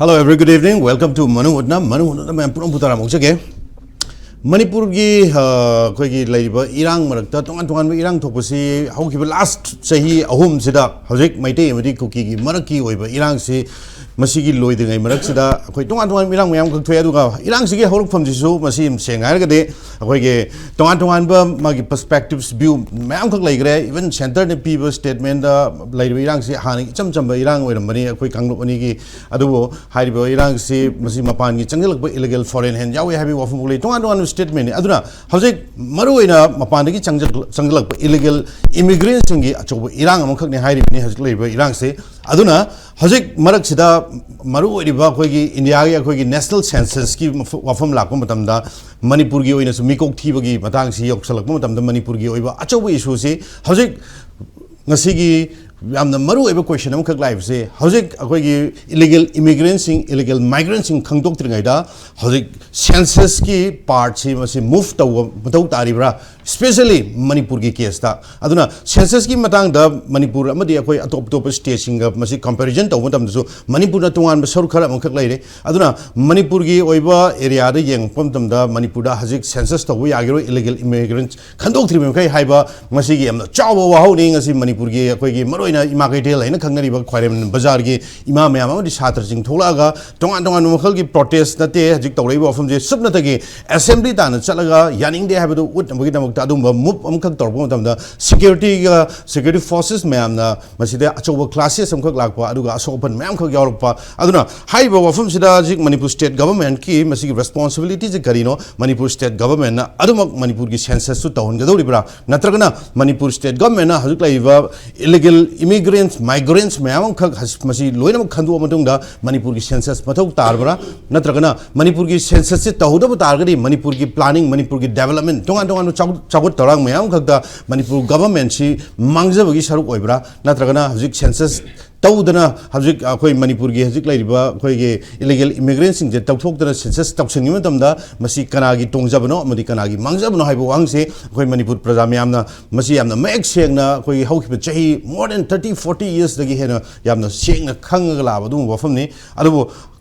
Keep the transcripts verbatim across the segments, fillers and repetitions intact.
Hello, every good evening. Welcome to ꯃꯅꯨꯡ ꯍꯨꯠꯅ, ꯃꯅꯨꯡ ꯍꯨꯠꯅ ꯃꯌꯥꯝ ꯄꯨꯝꯅꯃꯛꯄꯨ ꯇꯔꯥꯝꯅ ꯑꯣꯛꯆꯒꯦ꯫ ꯃꯅꯤꯄꯨꯔꯒꯤ, ꯑ, ꯑꯩꯈꯣꯏꯒꯤ ꯂꯩꯔꯤꯕ ꯏꯔꯥꯡ ꯃꯔꯛꯇ ꯇꯣꯉꯥꯟ ꯇꯣꯉꯥꯟꯕ ꯏꯔꯥꯡ ꯊꯣꯛꯄꯁꯤ ꯍꯧꯈꯤꯕ last ꯆꯍꯤ ꯑꯍꯨꯝꯁꯤꯗ ꯍꯧꯖꯤꯛ ꯃꯩꯇꯩ ꯑꯃꯗꯤ ꯀꯨꯀꯤꯒꯤ ꯃꯔꯛꯀꯤ ꯑꯣꯏꯕ ꯏꯔꯥꯡꯁꯤ ꯃꯁꯤꯒꯤ ꯂꯣꯏꯗ꯭ꯔꯤꯉꯩ ꯃꯔꯛꯁꯤꯗ ꯑꯩꯈꯣꯏ ꯇꯣꯉꯥꯟ ꯇꯣꯉꯥꯟꯕ ꯏꯔꯥꯡ ꯃꯌꯥꯝ ꯑꯃꯈꯛ ꯊꯣꯛꯑꯦ꯫ ꯑꯗꯨꯒ ꯏꯔꯥꯡꯁꯤꯒꯤ ꯍꯧꯔꯛꯐꯝꯁꯤꯁꯨ ꯃꯁꯤ ꯁꯦꯡꯅ ꯍꯥꯏꯔꯒꯗꯤ ꯑꯩꯈꯣꯏꯒꯤ ꯇꯣꯉꯥꯟ ꯇꯣꯉꯥꯟꯕ ꯃꯥꯒꯤ perspectives, view ꯃꯌꯥꯝꯈꯛ ꯂꯩꯈ꯭ꯔꯦ꯫ Even centreꯅ ꯄꯤꯕ statementꯗ ꯂꯩꯔꯤꯕ ꯏꯔꯥꯡꯁꯤ ꯍꯥꯟꯅ ꯏꯆꯝ ꯆꯝꯕ ꯏꯔꯥꯡ ꯑꯣꯏꯔꯝꯕꯅꯤ ꯑꯩꯈꯣꯏ ꯀꯥꯡꯂꯨꯞ ꯑꯅꯤꯒꯤ꯫ ꯑꯗꯨꯕꯨ ꯍꯥꯏꯔꯤꯕ ꯏꯔꯥꯡꯁꯤ ꯃꯁꯤ ꯃꯄꯥꯟꯒꯤ ꯆꯪꯁꯤꯜꯂꯛꯄ illegal foreign hand ꯌꯥꯎꯏ ꯍꯥꯏꯕꯒꯤ ꯋꯥꯐꯝ ꯂꯩ, ꯇꯣꯉꯥꯟ ꯇꯣꯉꯥꯟꯕ statementꯅꯤ꯫ ꯑꯗꯨꯅ ꯍꯧꯖꯤꯛ ꯃꯔꯨꯑꯣꯏꯅ ꯃꯄꯥꯟꯗꯒꯤ ꯆꯪꯁꯤꯜ-, ꯆꯪꯁꯤꯜꯂꯛꯄ illegal immigrantꯁꯤꯡꯒꯤ ꯑꯆꯧꯕ ꯏꯔꯥꯡ ꯑꯃꯈꯛꯅꯤ ꯍꯥꯏꯔꯤꯕꯅꯤ ꯍꯧꯖꯤꯛ ꯂꯩꯔꯤꯕ ꯏꯔꯥꯡꯁꯤ꯫ ꯑꯗꯨꯅ ꯍꯧꯖꯤꯛ ꯃꯔꯛꯁꯤꯗ ꯃꯔꯨꯑꯣꯏꯔꯤꯕ ꯑꯩꯈꯣꯏꯒꯤ ꯏꯟꯗꯤꯌꯥꯒꯤ ꯑꯩꯈꯣꯏꯒꯤ national censusꯀꯤ ꯃꯐ-, ꯋꯥꯐꯝ ꯂꯥꯛꯄ ꯃꯇꯝꯗ ꯃꯅꯤꯄꯨꯔꯒꯤ ꯑꯣꯏꯅꯁꯨ ꯃꯤꯀꯣꯛ ꯊꯤꯕꯒꯤ ꯃꯇꯥꯡꯁꯤ ꯌꯧꯁꯜꯂꯛꯄ ꯃꯇꯝꯗ ꯃꯅꯤꯄꯨꯔꯒꯤ ꯑꯣꯏꯕ ꯑꯆꯧꯕ issueꯁꯤ ꯍꯧꯖꯤꯛ ꯉꯁꯤꯒꯤ ꯌꯥꯝꯅ ꯃꯔꯨꯑꯣꯏꯕ question ꯑꯃꯈꯛ ꯂꯥꯛꯏꯕꯁꯦ, ꯍꯧꯖꯤꯛ ꯑꯩꯈꯣꯏꯒꯤ illegal immigrantꯁꯤꯡ, illegal migrantꯁꯤꯡ ꯈꯪꯗꯣꯛꯇ꯭ꯔꯤꯉꯩꯗ ꯍꯧꯖꯤꯛ censusꯀꯤ partꯁꯤ ꯃꯁꯤ move ꯇꯧꯕ ꯃꯊꯧ ꯇꯥꯔꯤꯕ꯭ꯔꯥ, especially ꯃꯅꯤꯄꯨꯔꯒꯤ caseꯇ? ꯑꯗꯨꯅ censusꯀꯤ ꯃꯇꯥꯡꯗ ꯃꯅꯤꯄꯨꯔ ꯑꯃꯗꯤ ꯑꯩꯈꯣꯏ ꯑꯇꯣꯞ ꯑꯇꯣꯞꯄ stateꯁꯤꯡꯒ ꯃꯁꯤ comparison ꯇꯧꯕ ꯃꯇꯝꯗꯁꯨ ꯃꯅꯤꯄꯨꯔꯅ ꯇꯣꯉꯥꯟꯕ ꯁꯔꯨꯛ ꯈꯔ ꯑꯃꯈꯛ ꯂꯩꯔꯦ꯫ ꯑꯗꯨꯅ ꯃꯅꯤꯄꯨꯔꯒꯤ ꯑꯣꯏꯕ areaꯗ ꯌꯦꯡꯉꯛꯄ ꯃꯇꯝꯗ ꯃꯅꯤꯄꯨꯔꯗ ꯍꯧꯖꯤꯛ census ꯇꯧꯕ ꯌꯥꯈꯤꯔꯣꯏ illegal immigrants ꯈꯟꯗꯣꯛꯇ꯭ꯔꯤꯕ ꯃꯈꯩ ꯍꯥꯏꯕ ꯃꯁꯤꯒꯤ ꯌꯥꯝꯅ ꯆꯥꯎꯕ ꯋꯥꯍꯧꯅꯤ꯫ ꯉꯁꯤ ꯃꯅꯤꯄꯨꯔꯒꯤ ꯑꯩꯈꯣꯏꯒꯤ ꯃꯔꯨꯑꯣꯏꯅ ꯏꯃꯥ ꯀꯩꯊꯦꯜ ꯍꯥꯏꯅ ꯈꯪꯅꯔꯤꯕ ꯈ꯭ꯋꯥꯏꯔꯦꯝ ꯕꯖꯥꯔꯒꯤ ꯏꯃꯥ ꯃꯌꯥꯝ ꯑꯃꯗꯤ ꯁꯥꯇ꯭ꯔꯁꯤꯡ ꯊꯣꯛꯂꯛꯑꯒ ꯇꯣꯉꯥꯟ ꯇꯣꯉꯥꯟꯕ ꯃꯈꯜꯒꯤ protest ꯅꯠꯇꯦ ꯍꯧꯖꯤꯛ ꯇꯧꯔꯛꯏꯕ ꯋꯥꯐꯝꯁꯦ, ꯁꯨꯞꯅꯇꯒꯤ assembly ꯇꯥꯟꯅ ꯆꯠꯂꯒ ꯌꯥꯅꯤꯡꯗꯦ ꯍꯥꯏꯕꯗꯨ ꯎꯠꯅꯕꯒꯤꯗꯃꯛꯇ ꯑꯗꯨꯝꯕ move ꯑꯃꯈꯛ ꯇꯧꯔꯛꯄ ꯃꯇꯝꯗ securityꯒ, security forces ꯃꯌꯥꯝꯅ ꯃꯁꯤꯗ ꯑꯆꯧꯕ clashes ꯑꯃꯈꯛ ꯂꯥꯛꯄ, ꯑꯗꯨꯒ ꯑꯁꯣꯛ ꯑꯄꯟ ꯃꯌꯥꯝꯈꯛ ꯌꯥꯎꯔꯛꯄ꯫ ꯑꯗꯨꯅ ꯍꯥꯏꯔꯤꯕ ꯋꯥꯐꯝꯁꯤꯗ ꯍꯧꯖꯤꯛ ꯃꯅꯤꯄꯨꯔ state governmentꯀꯤ ꯃꯁꯤꯒꯤ responsibilityꯁꯦ ꯀꯔꯤꯅꯣ? ꯃꯅꯤꯄꯨꯔ state governmentꯅ ꯑꯗꯨꯃꯛ ꯃꯅꯤꯄꯨꯔꯒꯤ censusꯁꯨ ꯇꯧꯍꯟꯒꯗꯧꯔꯤꯕ꯭ꯔꯥ? ꯅꯠꯇ꯭ꯔꯒꯅ ꯃꯅꯤꯄꯨꯔ state governmentꯅ ꯍꯧꯖꯤꯛ ꯂꯩꯔꯤꯕ illegal immigrants, migrants ꯃꯌꯥꯝ ꯑꯃꯈꯛ ꯍꯁ-, ꯃꯁꯤ ꯂꯣꯏꯅꯃꯛ ꯈꯟꯗꯣꯛꯑ ꯃꯇꯨꯡꯗ ꯃꯅꯤꯄꯨꯔꯒꯤ census ꯃꯊꯧ ꯇꯥꯔꯕ꯭ꯔꯥ? ꯅꯠꯇ꯭ꯔꯒꯅ ꯃꯅꯤꯄꯨꯔꯒꯤ censusꯁꯤ ꯇꯧꯍꯧꯗꯕ ꯇꯥꯔꯒꯗꯤ ꯃꯅꯤꯄꯨꯔꯒꯤ planning, ꯃꯅꯤꯄꯨꯔꯒꯤ development, ꯇꯣꯉꯥꯟ ꯇꯣꯉꯥꯟꯕ ꯆꯥꯎ-, ꯆꯥꯎꯈꯠ ꯊꯧꯔꯥꯡ ꯃꯌꯥꯝ ꯑꯃꯈꯛꯇ ꯃꯅꯤꯄꯨꯔ governmentꯁꯤ ꯃꯥꯡꯖꯕꯒꯤ ꯁꯔꯨꯛ ꯑꯣꯏꯕ꯭ꯔꯥ? ꯅꯠꯇ꯭ꯔꯒꯅ ꯍꯧꯖꯤꯛ census ꯇꯧꯗꯅ ꯍꯧꯖꯤꯛ ꯑꯩꯈꯣꯏ ꯃꯅꯤꯄꯨꯔꯒꯤ ꯍꯧꯖꯤꯛ ꯂꯩꯔꯤꯕ ꯑꯩꯈꯣꯏꯒꯤ ꯏꯂꯤꯒꯦꯜ ꯏꯃꯤꯒ꯭ꯔꯦꯟꯁꯤꯡꯁꯦ ꯇꯧꯊꯣꯛꯇꯅ ꯁꯦꯟꯁꯁ ꯇꯧꯁꯤꯟꯈꯤꯕ ꯃꯇꯝꯗ ꯃꯁꯤ ꯀꯅꯥꯒꯤ ꯇꯣꯡꯖꯕꯅꯣ ꯑꯃꯗꯤ ꯀꯅꯥꯒꯤ ꯃꯥꯡꯖꯕꯅꯣ ꯍꯥꯏꯕ ꯋꯥꯍꯪꯁꯦ ꯑꯩꯈꯣꯏ ꯃꯅꯤꯄꯨꯔ ꯄ꯭ꯔꯖꯥ ꯃꯌꯥꯝꯅ ꯃꯁꯤ ꯌꯥꯝꯅ ꯃꯌꯦꯛ ꯁꯦꯡꯅ ꯑꯩꯈꯣꯏꯒꯤ ꯍꯧꯈꯤꯕ ꯆꯍꯤ more than thirty forty yearsꯇꯒꯤ ꯍꯦꯟꯅ ꯌꯥꯝꯅ ꯁꯦꯡꯅ ꯈꯪꯉꯒ ꯂꯥꯛꯑꯕ ꯑꯗꯨꯒꯨꯝꯕ ꯋꯥꯐꯝꯅꯤ꯫ ꯑꯗꯨꯕꯨ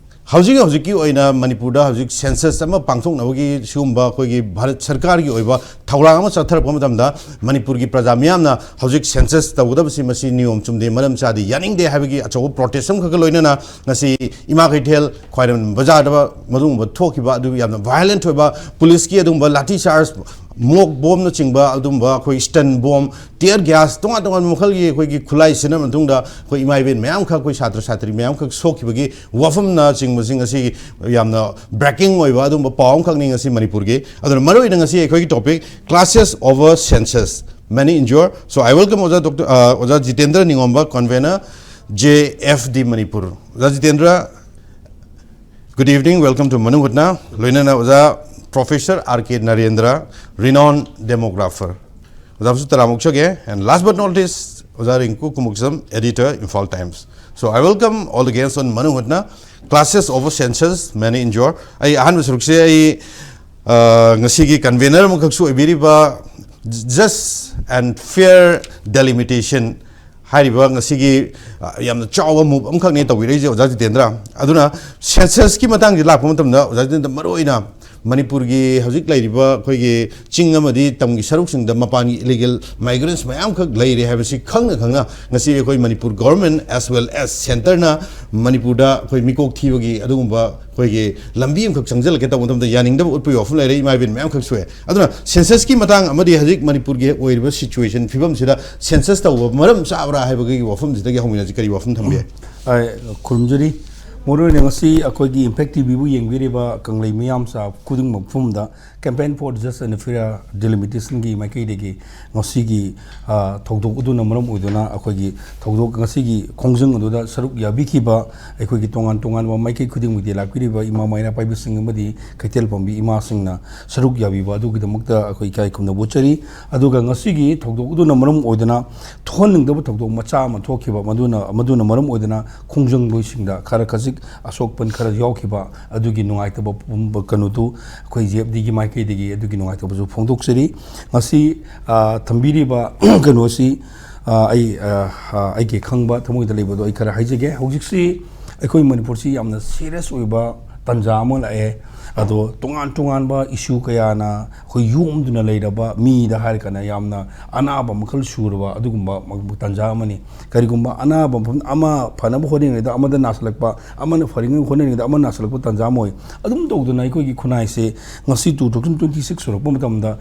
ꯍꯧꯖꯤꯛ ꯍꯧꯖꯤꯛꯀꯤ ꯑꯣꯏꯅ ꯃꯅꯤꯄꯨꯔꯗ ꯍꯧꯖꯤꯛ ꯁꯦꯟꯁꯁ ꯑꯃ ꯄꯥꯡꯊꯣꯛꯅꯕꯒꯤ ꯁꯤꯒꯨꯝꯕ ꯑꯩꯈꯣꯏꯒꯤ ꯚꯥꯔꯠ ꯁꯔꯀꯥꯔꯒꯤ ꯑꯣꯏꯕ ꯊꯧꯔꯥꯡ ꯑꯃ ꯆꯠꯊꯔꯛꯄ ꯃꯇꯝꯗ ꯃꯅꯤꯄꯨꯔꯒꯤ ꯄ꯭ꯔꯖꯥ ꯃꯤꯌꯥꯝꯅ ꯍꯧꯖꯤꯛ ꯁꯦꯟꯁꯁ ꯇꯧꯒꯗꯕꯁꯤ ꯃꯁꯤ ꯅꯤꯌꯣꯝ ꯆꯨꯝꯗꯦ, ꯃꯔꯝ ꯆꯥꯗꯦ, ꯌꯥꯅꯤꯡꯗꯦ ꯍꯥꯏꯕꯒꯤ ꯑꯆꯧꯕ ꯄ꯭ꯔꯣꯇꯦꯁ ꯑꯃꯈꯛꯀ ꯂꯣꯏꯅꯅ ꯉꯁꯤ ꯏꯃꯥ ꯀꯩꯊꯦꯜ ꯈ꯭ꯋꯥꯏꯔꯝꯕꯟ ꯕꯖꯥꯔꯗ ꯃꯗꯨꯒꯨꯝꯕ ꯊꯣꯛꯈꯤꯕ ꯑꯗꯨ ꯌꯥꯝꯅ ꯚꯥꯏꯑꯣꯂꯦꯟꯠ ꯑꯣꯏꯕ, ꯄꯨꯂꯤꯁꯀꯤ ꯑꯗꯨꯒꯨꯝꯕ ꯂꯥꯊꯤ ꯆꯥꯔꯖ, ꯃꯣꯛ ꯕꯣꯝꯅꯆꯤꯡꯕ, ꯑꯗꯨꯒꯨꯝꯕ ꯑꯩꯈꯣꯏ ꯁ꯭ꯇꯟ ꯕꯣꯝ, ꯇꯤꯌꯔ ꯒ꯭ꯌꯥꯁ, ꯇꯣꯉꯥꯟ ꯇꯣꯉꯥꯟꯕ ꯃꯈꯜꯒꯤ ꯑꯩꯈꯣꯏꯒꯤ ꯈꯨꯠꯂꯥꯏ ꯁꯤꯖꯤꯟꯅꯕ ꯃꯇꯨꯡꯗ ꯑꯩꯈꯣꯏ ꯏꯃꯥ ꯏꯕꯦꯟ ꯃꯌꯥꯝꯈꯛ, ꯑꯩꯈꯣꯏ ꯁꯥꯇ꯭ꯔ ꯁꯥꯇ꯭ꯔꯤ ꯃꯌꯥꯝꯈꯛ ꯁꯣꯛꯈꯤꯕꯒꯤ ꯋꯥꯐꯝꯅꯆꯤꯡꯕꯁꯤꯡ ꯑꯁꯤ ꯌꯥꯝꯅ ꯕ꯭ꯔꯦꯀꯤꯡ ꯑꯣꯏꯕ ꯑꯗꯨꯒꯨꯝꯕ ꯄꯥꯎ ꯑꯃꯈꯛꯅꯤ ꯉꯁꯤ ꯃꯅꯤꯄꯨꯔꯒꯤ꯫ ꯑꯗꯨꯅ ꯃꯔꯨꯑꯣꯏꯅ ꯉꯁꯤ ꯑꯩꯈꯣꯏꯒꯤ topic, clashes over census, many injure. So I welcome ꯑꯣꯖꯥ ꯗꯣꯛꯇꯔ, ꯑ, ꯑꯣꯖꯥ Jitendra ꯅꯤꯉꯣꯝꯕ, convener, J F D Manipur. ꯑꯣꯖꯥ Jitendra, good evening, welcome to ꯃꯅꯨꯡ ꯍꯨꯠꯅ꯫ ꯂꯣꯏꯅꯅ ꯑꯣꯖꯥ Professor R K Narendra, renowned demographer꯫ ꯑꯣꯖꯥꯕꯨꯁꯨ ꯇꯔꯥꯝꯅ ꯑꯣꯛꯆꯒꯦ꯫ And last but not least, ꯑꯣꯖꯥ ꯔꯤꯡꯀꯨ ꯀꯨꯃꯨꯛꯁꯝ, editor, Imphal Times. So I welcome all the guests on ꯃꯅꯨꯡ ꯍꯨꯠꯅ꯫ Clashes over census, many injure. ꯑꯩ ꯑꯍꯥꯟꯕ ꯁꯔꯨꯛꯁꯦ ꯑꯩ, ꯑ, ꯉꯁꯤꯒꯤ convener ꯑꯃꯈꯛꯁꯨ ꯑꯣꯏꯕꯤꯔꯤꯕ Just and Fair Delimitation ꯍꯥꯏꯔꯤꯕ ꯉꯁꯤꯒꯤ, ꯑ, ꯌꯥꯝꯅ ꯆꯥꯎꯕ move ꯑꯃꯈꯛꯅꯦ ꯇꯧꯕꯤꯔꯛꯏꯁꯦ, ꯑꯣꯖꯥ ꯖꯤꯇꯦꯟꯗ꯭ꯔ꯫ ꯑꯗꯨꯅ censusꯀꯤ ꯃꯇꯥꯡꯁꯦ ꯂꯥꯛꯄ ꯃꯇꯝꯗ, ꯑꯣꯖꯥ ꯖꯤꯇꯦꯟꯗ꯭ꯔ, ꯃꯔꯨꯑꯣꯏꯅ ꯃꯅꯤꯄꯨꯔꯒꯤ ꯍꯧꯖꯤꯛ ꯂꯩꯔꯤꯕ ꯑꯩꯈꯣꯏꯒꯤ ꯆꯤꯡ ꯑꯃꯗꯤ ꯇꯝꯒꯤ ꯁꯔꯨꯛꯁꯤꯡꯗ ꯃꯄꯥꯟꯒꯤ illegal migrants ꯃꯌꯥꯝꯈꯛ ꯂꯩꯔꯦ ꯍꯥꯏꯕꯁꯤ ꯈꯪꯅ ꯈꯪꯅ ꯉꯁꯤ ꯑꯩꯈꯣꯏ Manipur government as well as centreꯅ ꯃꯅꯤꯄꯨꯔꯗ ꯑꯩꯈꯣꯏ ꯃꯤꯀꯣꯛ ꯊꯤꯕꯒꯤ ꯑꯗꯨꯒꯨꯝꯕ ꯑꯩꯈꯣꯏꯒꯤ ꯂꯝꯕꯤ ꯑꯃꯈꯛ ꯆꯪꯁꯤꯜꯂꯛꯀꯦ ꯇꯧꯕ ꯃꯇꯝꯗ ꯌꯥꯅꯤꯡꯗꯕ ꯎꯠꯄꯒꯤ ꯋꯥꯐꯝ ꯂꯩꯔꯦ, ꯏꯃꯥ ꯏꯕꯦꯟ ꯃꯌꯥꯝꯈꯛ ꯁꯣꯛꯑꯦ꯫ ꯑꯗꯨꯅ censusꯀꯤ ꯃꯇꯥꯡ ꯑꯃꯗꯤ ꯍꯧꯖꯤꯛ ꯃꯅꯤꯄꯨꯔꯒꯤ ꯑꯣꯏꯔꯤꯕ situation ꯐꯤꯕꯝꯁꯤꯗ census ꯇꯧꯕ ꯃꯔꯝ ꯆꯥꯕ꯭ꯔꯥ ꯍꯥꯏꯕꯒꯤ ꯋꯥꯐꯝꯁꯤꯗꯒꯤ ꯍꯧꯃꯤꯟꯅꯁꯤ, ꯀꯔꯤ ꯋꯥꯐꯝ ꯊꯝꯕꯤ ꯌꯥꯏ? ꯑ, ꯈꯨꯔꯨꯝꯖꯔꯤ꯫ ꯃꯔꯨꯑꯣꯏꯅ ꯉꯁꯤ ꯑꯩꯈꯣꯏꯒꯤ ꯏꯝꯄꯦꯛ ꯇꯤꯚꯤꯕꯨ ꯌꯦꯡꯕꯤꯔꯤꯕ ꯀꯪꯂꯩ ꯃꯤꯌꯥꯝꯁꯥ ꯈꯨꯗꯤꯡꯃꯛ ꯃꯐꯝꯗ Campaign for Justice and Fair Delimitation ꯒꯤ ꯃꯥꯏꯀꯩꯗꯒꯤ ꯉꯁꯤꯒꯤ, ꯑ, ꯊꯧꯗꯣꯛ ꯑꯗꯨꯅ ꯃꯔꯝ ꯑꯣꯏꯗꯨꯅ ꯑꯩꯈꯣꯏꯒꯤ ꯊꯧꯗꯣꯛ ꯉꯁꯤꯒꯤ ꯈꯣꯡꯖꯪ ꯑꯗꯨꯗ ꯁꯔꯨꯛ ꯌꯥꯕꯤꯈꯤꯕ ꯑꯩꯈꯣꯏꯒꯤ ꯇꯣꯉꯥꯟ ꯇꯣꯉꯥꯟꯕ ꯃꯥꯏꯀꯩ ꯈꯨꯗꯤꯡꯃꯛꯇꯒꯤ ꯂꯥꯛꯄꯤꯔꯤꯕ ꯏꯃꯥ ꯃꯩꯔꯥ ꯄꯥꯏꯕꯤꯁꯤꯡ ꯑꯃꯗꯤ ꯀꯩꯊꯦꯜ ꯐꯝꯕꯤ ꯏꯃꯥꯁꯤꯡꯅ ꯁꯔꯨꯛ ꯌꯥꯕꯤꯕ ꯑꯗꯨꯒꯤꯗꯃꯛꯇ ꯑꯩꯈꯣꯏ ꯏꯀꯥꯏ ꯈꯨꯝꯅꯕ ꯎꯠꯆꯔꯤ꯫ ꯑꯗꯨꯒ ꯉꯁꯤꯒꯤ ꯊꯧꯗꯣꯛ ꯑꯗꯨꯅ ꯃꯔꯝ ꯑꯣꯏꯗꯨꯅ ꯊꯣꯛꯍꯟꯅꯤꯡꯗꯕ ꯊꯧꯗꯣꯛ ꯃꯆꯥ ꯑꯃ ꯊꯣꯛꯈꯤꯕ, ꯃꯗꯨꯅ, ꯃꯗꯨꯅ ꯃꯔꯝ ꯑꯣꯏꯗꯨꯅ ꯈꯣꯡꯖꯪꯂꯣꯏꯁꯤꯡꯗ ꯈꯔ ꯈꯖꯤꯛ ꯑꯁꯣꯛ ꯑꯄꯟ ꯈꯔ ꯌꯥꯎꯈꯤꯕ ꯑꯗꯨꯒꯤ ꯅꯨꯡꯉꯥꯏꯇꯕ ꯄꯨꯝꯕ ꯀꯩꯅꯣꯗꯨ ꯑꯩꯈꯣꯏ ꯖꯦ ꯑꯦꯐ ꯗꯤꯒꯤ ꯃꯥꯏꯀꯩꯗꯒꯤ ꯑꯗꯨꯒꯤ ꯅꯨꯡꯉꯥꯏꯇꯕꯁꯨ ꯐꯣꯡꯗꯣꯛꯆꯔꯤ꯫ ꯉꯁꯤ, ꯑ, ꯊꯝꯕꯤꯔꯤꯕ ꯀꯩꯅꯣꯁꯤ, ꯑ, ꯑꯩ, ꯑ, ꯑ, ꯑꯩꯒꯤ ꯈꯪꯕ ꯊꯃꯣꯏꯗ ꯂꯩꯕꯗꯣ ꯑꯩ ꯈꯔ ꯍꯥꯏꯖꯒꯦ꯫ ꯍꯧꯖꯤꯛꯁꯤ ꯑꯩꯈꯣꯏ ꯃꯅꯤꯄꯨꯔꯁꯤ ꯌꯥꯝꯅ ꯁꯤꯔꯤꯌꯁ ꯑꯣꯏꯕ ꯇꯥꯟꯖꯥ ꯑꯃ ꯂꯥꯛꯑꯦ꯫ ꯑꯗꯣ ꯇꯣꯉꯥꯟ ꯇꯣꯉꯥꯟꯕ ꯏꯁꯨ ꯀꯌꯥꯅ ꯑꯩꯈꯣꯏ ꯌꯣꯝꯗꯨꯅ ꯂꯩꯔꯕ, ꯃꯤꯗ ꯍꯥꯏꯔꯒꯅ ꯌꯥꯝꯅ ꯑꯅꯥꯕ ꯃꯈꯜ ꯁꯨꯔꯕ ꯑꯗꯨꯒꯨꯝꯕ ꯇꯥꯟꯖꯥ ꯑꯃꯅꯤ꯫ ꯀꯔꯤꯒꯨꯝꯕ ꯑꯅꯥꯕ ꯃꯐꯝ ꯑꯃ ꯐꯅꯕ ꯍꯣꯠꯅꯔꯤꯉꯩꯗ ꯑꯃꯗ ꯅꯥꯁꯤꯜꯂꯛꯄ, ꯑꯃꯅ ꯐꯔꯤꯉꯩ ꯍꯣꯠꯅꯔꯤꯉꯩꯗ ꯑꯃ ꯅꯥꯁꯤꯜꯂꯛꯄ ꯇꯥꯟꯖꯥ ꯑꯃ ꯑꯣꯏ꯫ ꯑꯗꯨꯝ ꯇꯧꯗꯅ ꯑꯩꯈꯣꯏꯒꯤ ꯈꯨꯟꯅꯥꯏꯁꯦ ꯉꯁꯤ two thousand twenty six ꯁꯨꯔꯛꯄ ꯃꯇꯝꯗ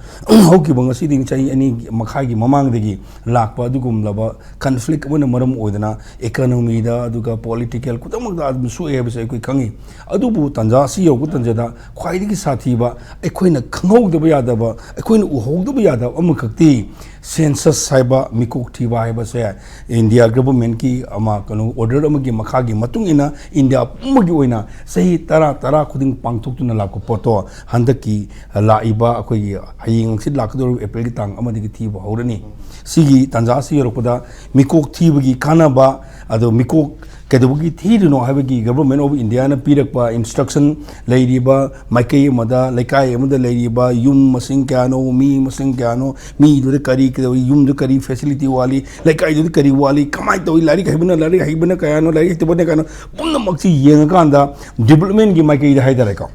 ꯍꯧꯈꯤꯕ ꯉꯁꯤꯗꯒꯤ ꯆꯍꯤ ꯑꯅꯤ ꯃꯈꯥꯏꯒꯤ ꯃꯃꯥꯡꯗꯒꯤ ꯂꯥꯛꯄ ꯑꯗꯨꯒꯨꯝꯂꯕ ꯀꯟꯐ꯭ꯂꯤꯛ ꯑꯃꯅ ꯃꯔꯝ ꯑꯣꯏꯗꯅ ꯏꯀꯣꯅꯣꯃꯤꯗ ꯑꯗꯨꯒ ꯄꯣꯂꯤꯇꯤꯀꯦꯜ ꯈꯨꯗꯤꯡꯃꯛꯇ ꯑꯗꯨꯝ ꯁꯣꯛꯑꯦ ꯍꯥꯏꯕꯁꯦ ꯑꯩꯈꯣꯏ ꯈꯪꯉꯤ꯫ ꯑꯗꯨꯕꯨ ꯇꯥꯟꯖꯥ ꯑꯁꯤ ꯌꯧꯔꯛꯄ ꯇꯥꯟꯖꯥꯗ ꯈ꯭ꯋꯥꯏꯗꯒꯤ ꯁꯥꯊꯤꯕ ꯑꯩꯈꯣꯏꯅ ꯈꯪꯍꯧꯗꯕ ꯌꯥꯗꯕ, ꯑꯩꯈꯣꯏꯅ ꯎꯍꯧꯗꯕ ꯌꯥꯗꯕ ꯑꯃꯈꯛꯇꯤ ꯁꯦꯟꯁꯁ ꯍꯥꯏꯕ, ꯃꯤꯀꯣꯛ ꯊꯤꯕ ꯍꯥꯏꯕꯁꯦ ꯏꯟꯗꯤꯌꯥ ꯒꯚꯔꯟꯃꯦꯟꯠꯀꯤ ꯑꯃ ꯀꯩꯅꯣ ꯑꯣꯔꯗꯔ ꯑꯃꯒꯤ ꯃꯈꯥꯒꯤ ꯃꯇꯨꯡ ꯏꯟꯅ ꯏꯟꯗꯤꯌꯥ ꯄꯨꯝꯕꯒꯤ ꯑꯣꯏꯅ ꯆꯍꯤ ꯇꯔꯥ, ꯇꯔꯥ ꯈꯨꯗꯤꯡ ꯄꯥꯡꯊꯣꯛꯇꯨꯅ ꯂꯥꯛꯄ ꯄꯣꯠꯇꯣ ꯍꯟꯗꯛꯀꯤ ꯂꯥꯛꯏꯕ ꯑꯩꯈꯣꯏꯒꯤ ꯍꯌꯦꯡ ꯍꯪꯆꯤꯠ ꯂꯥꯛꯀꯗꯧꯔꯤꯕ ꯑꯦꯄ꯭ꯔꯤꯜꯒꯤ ꯇꯥꯡ ꯑꯃꯗꯒꯤ ꯊꯤꯕ ꯍꯧꯔꯅꯤ꯫ ꯁꯤꯒꯤ ꯇꯥꯟꯖꯥ ꯑꯁꯤ ꯌꯧꯔꯛꯄꯗ ꯃꯤꯀꯣꯛ ꯊꯤꯕꯒꯤ ꯀꯥꯟꯅꯕ, ꯑꯗꯣ ꯃꯤꯀꯣꯛ ꯀꯩꯗꯧꯕꯒꯤ ꯊꯤꯔꯤꯅꯣ ꯍꯥꯏꯕꯒꯤ Government of India ꯅ ꯄꯤꯔꯛꯄ instruction, ꯂꯩꯔꯤꯕ ꯃꯥꯏꯀꯩ ꯑꯃꯗ, ꯂꯩꯀꯥꯏ ꯑꯃꯗ ꯂꯩꯔꯤꯕ ꯌꯨꯝ ꯃꯁꯤꯡ ꯀꯌꯥꯅꯣ, ꯃꯤ ꯃꯁꯤꯡ ꯀꯌꯥꯅꯣ, ꯃꯤꯗꯨꯗ ꯀꯔꯤ ꯀꯩꯗꯧꯏ, ꯌꯨꯝꯗꯨ ꯀꯔꯤ facility ꯋꯥꯠꯂꯤ, ꯂꯩꯀꯥꯏꯗꯨꯗ ꯀꯔꯤ ꯋꯥꯠꯂꯤ, ꯀꯃꯥꯏꯅ ꯇꯧꯏ, ꯂꯥꯏꯔꯤꯛ ꯍꯩꯕꯅ, ꯂꯥꯏꯔꯤꯛ ꯍꯩꯕꯅ ꯀꯌꯥꯅꯣ, ꯂꯥꯏꯔꯤꯛ ꯍꯩꯇꯕꯅ ꯀꯌꯥꯅꯣ, ꯄꯨꯝꯅꯃꯛꯁꯤ ꯌꯦꯡꯉꯀꯥꯟꯗ development ꯀꯤ ꯃꯥꯏꯀꯩꯗ ꯍꯥꯏꯇꯥꯔꯦꯀꯣ,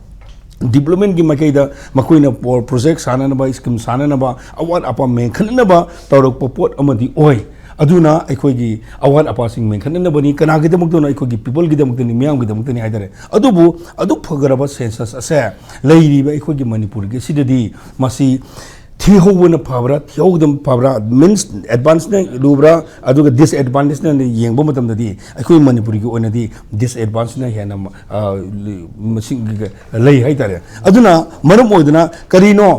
development ꯀꯤ ꯃꯥꯏꯀꯩꯗ ꯃꯈꯣꯏꯅ ꯄꯣ-, project ꯁꯥꯟꯅꯅꯕ, scheme ꯁꯥꯟꯅꯅꯕ, ꯑꯋꯥꯠ ꯑꯄꯥ ꯃꯦꯟꯈꯠꯅꯅꯕ ꯇꯧꯔꯛꯄ ꯄꯣꯠ ꯑꯃꯗꯤ ꯑꯣꯏ꯫ ꯑꯗꯨꯅ ꯑꯩꯈꯣꯏꯒꯤ ꯑꯋꯥꯠ ꯑꯄꯥꯁꯤꯡ ꯃꯦꯟꯈꯠꯅꯅꯕꯅꯤ, ꯀꯅꯥꯒꯤꯗꯃꯛꯇꯅꯣ? ꯑꯩꯈꯣꯏꯒꯤ people ꯒꯤꯗꯃꯛꯇꯅꯤ, ꯃꯤꯌꯥꯝꯒꯤꯗꯃꯛꯇꯅꯤ ꯍꯥꯏꯇꯥꯔꯦ꯫ ꯑꯗꯨꯕꯨ ꯑꯗꯨꯛ ꯐꯈ꯭ꯔꯕ census ꯑꯁꯦ ꯂꯩꯔꯤꯕ ꯑꯩꯈꯣꯏꯒꯤ ꯃꯅꯤꯄꯨꯔꯒꯤ ꯑꯁꯤꯗꯗꯤ ꯃꯁꯤ ꯊꯤꯍꯧꯕꯅ ꯐꯕ꯭ꯔꯥ, ꯊꯤꯍꯧꯗꯕ ꯐꯕ꯭ꯔꯥ, means advantageꯅ ꯂꯨꯕ꯭ꯔꯥ, ꯑꯗꯨꯒ disadvantageꯅ ꯌꯦꯡꯕ ꯃꯇꯝꯗꯗꯤ ꯑꯩꯈꯣꯏ ꯃꯅꯤꯄꯨꯔꯒꯤ ꯑꯣꯏꯅꯗꯤ disadvantageꯅ ꯍꯦꯟꯅ ꯑ, ꯃꯁꯤꯡ ꯂꯩ ꯍꯥꯏꯇꯥꯔꯦ꯫ ꯑꯗꯨꯅ ꯃꯔꯝ ꯑꯣꯏꯗꯅ ꯀꯔꯤꯅꯣ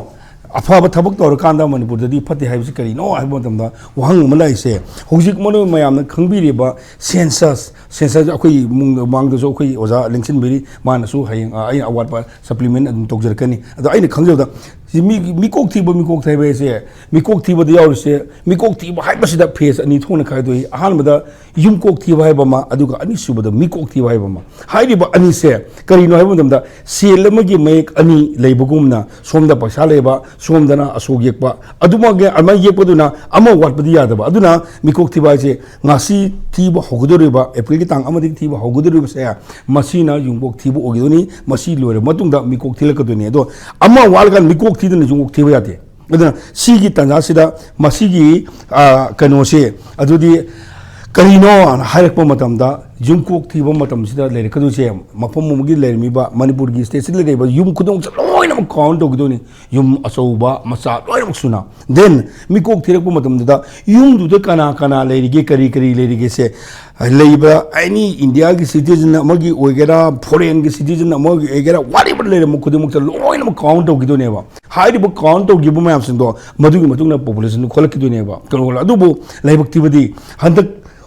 ꯑꯐꯕ ꯊꯕꯛ ꯇꯧꯔꯀꯥꯟꯗ ꯃꯅꯤꯄꯨꯔꯗꯗꯤ ꯐꯠꯇꯦ ꯍꯥꯏꯕꯁꯤ ꯀꯔꯤꯅꯣ ꯍꯥꯏꯕ ꯃꯇꯝꯗ, ꯋꯥꯍꯪ ꯑꯃ ꯂꯥꯛꯏꯁꯦ, ꯍꯧꯖꯤꯛ ꯃꯔꯨ ꯃꯌꯥꯝꯅ ꯈꯪꯕꯤꯔꯤꯕ census, census ꯑꯩꯈꯣꯏ ꯃꯃꯥꯡꯗꯁꯨ ꯑꯩꯈꯣꯏ ꯑꯣꯖꯥ ꯂꯦꯡꯁꯤꯟꯕꯤꯔꯤ, ꯃꯥꯅꯁꯨ ꯍꯌꯦꯡ ꯑ, ꯑꯩꯅ ꯑꯋꯥꯠꯄ supplement ꯑꯗꯨꯝ ꯇꯧꯖꯔꯛꯀꯅꯤ꯫ ꯑꯗꯣ ꯑꯩꯅ ꯈꯪꯖꯕꯗ ꯁꯤ ꯃꯤ, ꯃꯤꯀꯣꯛ ꯊꯤꯕ, ꯃꯤꯀꯣꯛ ꯊꯤꯕ ꯍꯥꯏꯁꯦ, ꯃꯤꯀꯣꯛ ꯊꯤꯕꯗ ꯌꯥꯎꯔꯤꯁꯦ, ꯃꯤꯀꯣꯛ ꯊꯤꯕ ꯍꯥꯏꯕꯁꯤꯗ phase ꯑꯅꯤ ꯊꯣꯛꯅ ꯈꯥꯏꯗꯣꯛꯏ꯫ ꯑꯍꯥꯟꯕꯗ ꯌꯨꯝꯀꯣꯛ ꯊꯤꯕ ꯍꯥꯏꯕ ꯑꯃ, ꯑꯗꯨꯒ ꯑꯅꯤꯁꯨꯕꯗ ꯃꯤꯀꯣꯛ ꯊꯤꯕ ꯍꯥꯏꯕ ꯑꯃ꯫ ꯍꯥꯏꯔꯤꯕ ꯑꯅꯤꯁꯦ ꯀꯔꯤꯅꯣ ꯍꯥꯏꯕ ꯃꯇꯝꯗ, ꯁꯦꯜ ꯑꯃꯒꯤ ꯃꯌꯦꯛ ꯑꯅꯤ ꯂꯩꯕꯒꯨꯝꯅ, ꯁꯣꯝꯗ ꯄꯩꯁꯥ ꯂꯩꯕ, ꯁꯣꯝꯗꯅ ꯑꯁꯣꯛ ꯌꯦꯛꯄ, ꯑꯗꯨꯃꯛ ꯑꯗꯨꯃꯥꯏꯅ ꯌꯦꯛꯄꯗꯨꯅ ꯑꯃ ꯋꯥꯠꯄꯗꯤ ꯌꯥꯗꯕ꯫ ꯑꯗꯨꯅ ꯃꯤꯀꯣꯛ ꯊꯤꯕ ꯍꯥꯏꯁꯦ ꯉꯁꯤ ꯊꯤꯕ ꯍꯧꯒꯗꯧꯔꯤꯕ, ꯑꯦꯄ꯭ꯔꯤꯜꯒꯤ ꯇꯥꯡ ꯑꯃꯗꯒꯤ ꯊꯤꯕ ꯍꯧꯒꯗꯧꯔꯤꯕꯁꯦ, ꯃꯁꯤꯅ ꯌꯨꯝꯀꯣꯛ ꯊꯤꯕ ꯑꯣꯏꯒꯗꯣꯏꯅꯤ꯫ ꯃꯁꯤ ꯂꯣꯏꯔꯕ ꯃꯇꯨꯡꯗ ꯃꯤꯀꯣꯛ ꯊꯤꯂꯛꯀꯗꯣꯏꯅꯤ꯫ ꯑꯗꯣ ꯑꯃ ꯋꯥꯠꯂꯀꯥꯟꯗ ꯃꯤꯀꯣꯛ ꯊꯤꯗꯅ ꯌꯨꯝꯀꯣꯛ ꯊꯤꯕ ꯌꯥꯗꯦ꯫ ꯑꯗꯨꯅ ꯁꯤꯒꯤ ꯇꯥꯟꯖꯥꯁꯤꯗ ꯃꯁꯤꯒꯤ, ꯑ, ꯀꯩꯅꯣꯁꯦ, ꯑꯗꯨꯗꯤ ꯀꯔꯤꯅꯣ ꯍꯥꯏꯔꯛꯄ ꯃꯇꯝꯗ, ꯌꯨꯝꯀꯣꯛ ꯊꯤꯕ ꯃꯇꯝꯁꯤꯗ ꯂꯩꯔꯛꯀꯗꯣꯏꯁꯦ, ꯃꯐꯝ ꯑꯃꯒꯤ ꯂꯩꯔꯝꯃꯤꯕ, ꯃꯅꯤꯄꯨꯔꯒꯤ stateꯁꯤꯗ ꯂꯩꯔꯤꯕ ꯌꯨꯝ ꯈꯨꯗꯤꯡꯃꯛꯁꯦ ꯂꯣꯏꯅꯃꯛ count ꯇꯧꯈꯤꯗꯣꯏꯅꯤ, ꯌꯨꯝ ꯑꯆꯧꯕ ꯃꯆꯥ ꯂꯣꯏꯅꯃꯛ ꯁꯨꯅ꯫ Then ꯃꯤꯀꯣꯛ ꯊꯤꯔꯛꯄ ꯃꯇꯝꯗꯨꯗ ꯌꯨꯝꯗꯨꯗ ꯀꯅꯥ ꯀꯅꯥ ꯂꯩꯔꯤꯒꯦ, ꯀꯔꯤ ꯀꯔꯤ ꯂꯩꯔꯤꯒꯦꯁꯦ, ꯂꯩꯕ any Indiaꯒꯤ citizen ꯑꯃꯒꯤ ꯑꯣꯏꯒꯦꯔꯥ, foreignꯒꯤ citizen ꯑꯃꯒꯤ ꯑꯣꯏꯒꯦꯔꯥ, whatever ꯂꯩꯔꯝꯕ ꯈꯨꯗꯤꯡꯃꯛꯇ ꯂꯣꯏꯅꯃꯛ count ꯇꯧꯈꯤꯗꯣꯏꯅꯦꯕ꯫ ꯍꯥꯏꯔꯤꯕ count ꯇꯧꯈꯤꯕ ꯃꯌꯥꯝꯁꯤꯡꯗꯣ ꯃꯗꯨꯒꯤ ꯃꯇꯨꯡ ꯏꯟꯅ populationꯗꯨ ꯈꯣꯠꯂꯛꯈꯤꯗꯣꯏꯅꯦꯕ꯫ ꯀꯩꯅꯣ, ꯑꯗꯨꯕꯨ ꯂꯥꯏꯕꯛ ꯊꯤꯕꯗꯤ ꯍꯟꯗꯛ,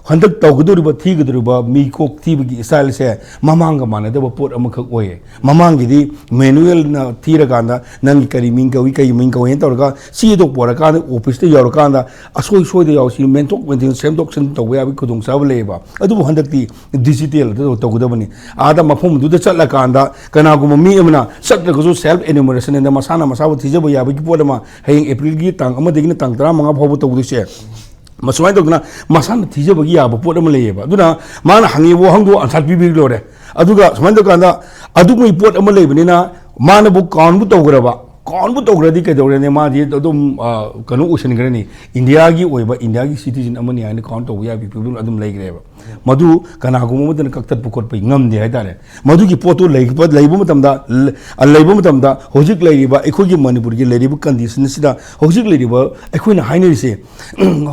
ꯍꯟꯗꯛ ꯇꯧꯒꯗꯧꯔꯤꯕ, ꯊꯤꯒꯗꯧꯔꯤꯕ ꯃꯤꯀꯣꯛ ꯊꯤꯕꯒꯤ styleꯁꯦ ꯃꯃꯥꯡꯒ ꯃꯥꯟꯅꯗꯕ ꯄꯣꯠ ꯑꯃꯈꯛ ꯑꯣꯏꯌꯦ꯫ ꯃꯃꯥꯡꯒꯤꯗꯤ manualꯅ ꯊꯤꯔꯀꯥꯟꯗ ꯅꯪꯒꯤ ꯀꯔꯤ ꯃꯤꯡ ꯀꯧꯏ, ꯀꯔꯤ ꯃꯤꯡ ꯀꯧꯏ ꯍꯥꯏꯅ ꯇꯧꯔꯒ ꯆꯦꯗꯣ ꯄꯣꯔꯛꯀꯥꯟꯗ officeꯇ ꯌꯧꯔꯀꯥꯟꯗ ꯑꯁꯣꯏ ꯁꯣꯏꯗ ꯌꯥꯎꯁꯤ ꯃꯦꯟꯊꯣꯛ ꯃꯦꯟꯁꯤꯟ, ꯁꯦꯝꯗꯣꯛ ꯁꯦꯝꯖꯤꯟ ꯇꯧꯕ ꯌꯥꯕꯒꯤ ꯈꯨꯗꯣꯡꯆꯥꯕ ꯂꯩꯌꯦꯕ꯫ ꯑꯗꯨꯕꯨ ꯍꯟꯗꯛꯇꯤ digitalꯗ ꯇꯧꯒꯗꯕꯅꯤ꯫ ꯑꯥꯗ ꯃꯐꯝꯗꯨꯗ ꯆꯠꯂꯀꯥꯟꯗ ꯀꯅꯥꯒꯨꯝꯕ ꯃꯤ ꯑꯃꯅ ꯆꯠꯇ꯭ꯔꯒꯁꯨ self enumeration ꯍꯥꯏꯅ ꯃꯁꯥꯅ ꯃꯁꯥꯕꯨ ꯊꯤꯖꯕ ꯌꯥꯕꯒꯤ ꯄꯣꯠ ꯑꯃ ꯍꯌꯦꯡ ꯑꯦꯄ꯭ꯔꯤꯜꯒꯤ ꯇꯥꯡ ꯑꯃꯗꯒꯤꯅ ꯇꯥꯡ ꯇꯔꯥꯃꯉꯥ ꯐꯥꯎꯕ ꯇꯧꯗꯣꯏꯁꯦ꯫ ꯃꯁꯨꯃꯥꯏꯅ ꯇꯧꯗꯅ ꯃꯁꯥꯅ ꯊꯤꯖꯕꯒꯤ ꯌꯥꯕ ꯄꯣꯠ ꯑꯃ ꯂꯩꯌꯦꯕ꯫ ꯑꯗꯨꯅ ꯃꯥꯅ ꯍꯪꯉꯤꯕ ꯋꯥꯍꯪꯗꯣ answer ꯄꯤꯕꯤꯔ ꯂꯣꯏꯔꯦ꯫ ꯑꯗꯨꯒ ꯁꯨꯃꯥꯏꯅ ꯇꯧꯀꯥꯟꯗ ꯑꯗꯨꯒꯨꯝꯕꯒꯤ ꯄꯣꯠ ꯑꯃ ꯂꯩꯕꯅꯤꯅ ꯃꯥꯅꯕꯨ countꯕꯨ ꯇꯧꯈ꯭ꯔꯕ, ꯀꯥꯎꯟꯕꯨ ꯇꯧꯈ꯭ꯔꯗꯤ ꯀꯩꯗꯧꯔꯦꯅꯦ? ꯃꯥꯗꯤ ꯑꯗꯨꯝ, ꯑ, ꯀꯩꯅꯣ ꯑꯣꯏꯁꯤꯟꯈ꯭ꯔꯅꯤ, ꯏꯟꯗꯤꯌꯥꯒꯤ ꯑꯣꯏꯕ, ꯏꯟꯗꯤꯌꯥꯒꯤ ꯁꯤꯇꯤꯖꯟ ꯑꯃꯅꯤ ꯍꯥꯏꯅ ꯀꯥꯎꯟ ꯇꯧꯕ ꯌꯥꯕꯒꯤ ꯐꯤꯕꯝ ꯑꯗꯨꯝ ꯂꯩꯈ꯭ꯔꯦꯕ꯫ ꯃꯗꯨ ꯀꯅꯥꯒꯨꯝꯕ ꯑꯃꯠꯇꯅ ꯀꯛꯊꯠꯄ ꯈꯣꯠꯄ ꯉꯝꯗꯦ ꯍꯥꯏꯇꯥꯔꯦ꯫ ꯃꯗꯨꯒꯤ ꯄꯣꯠꯇꯨ ꯂꯩꯕ, ꯂꯩꯕ ꯃꯇꯝꯗ, ꯂ-, ꯂꯩꯕ ꯃꯇꯝꯗ ꯍꯧꯖꯤꯛ ꯂꯩꯔꯤꯕ ꯑꯩꯈꯣꯏꯒꯤ ꯃꯅꯤꯄꯨꯔꯒꯤ ꯂꯩꯔꯤꯕ ꯀꯟꯗꯤꯁꯟ ꯑꯁꯤꯗ ꯍꯧꯖꯤꯛ ꯂꯩꯔꯤꯕ ꯑꯩꯈꯣꯏꯅ ꯍꯥꯏꯅꯔꯤꯁꯦ,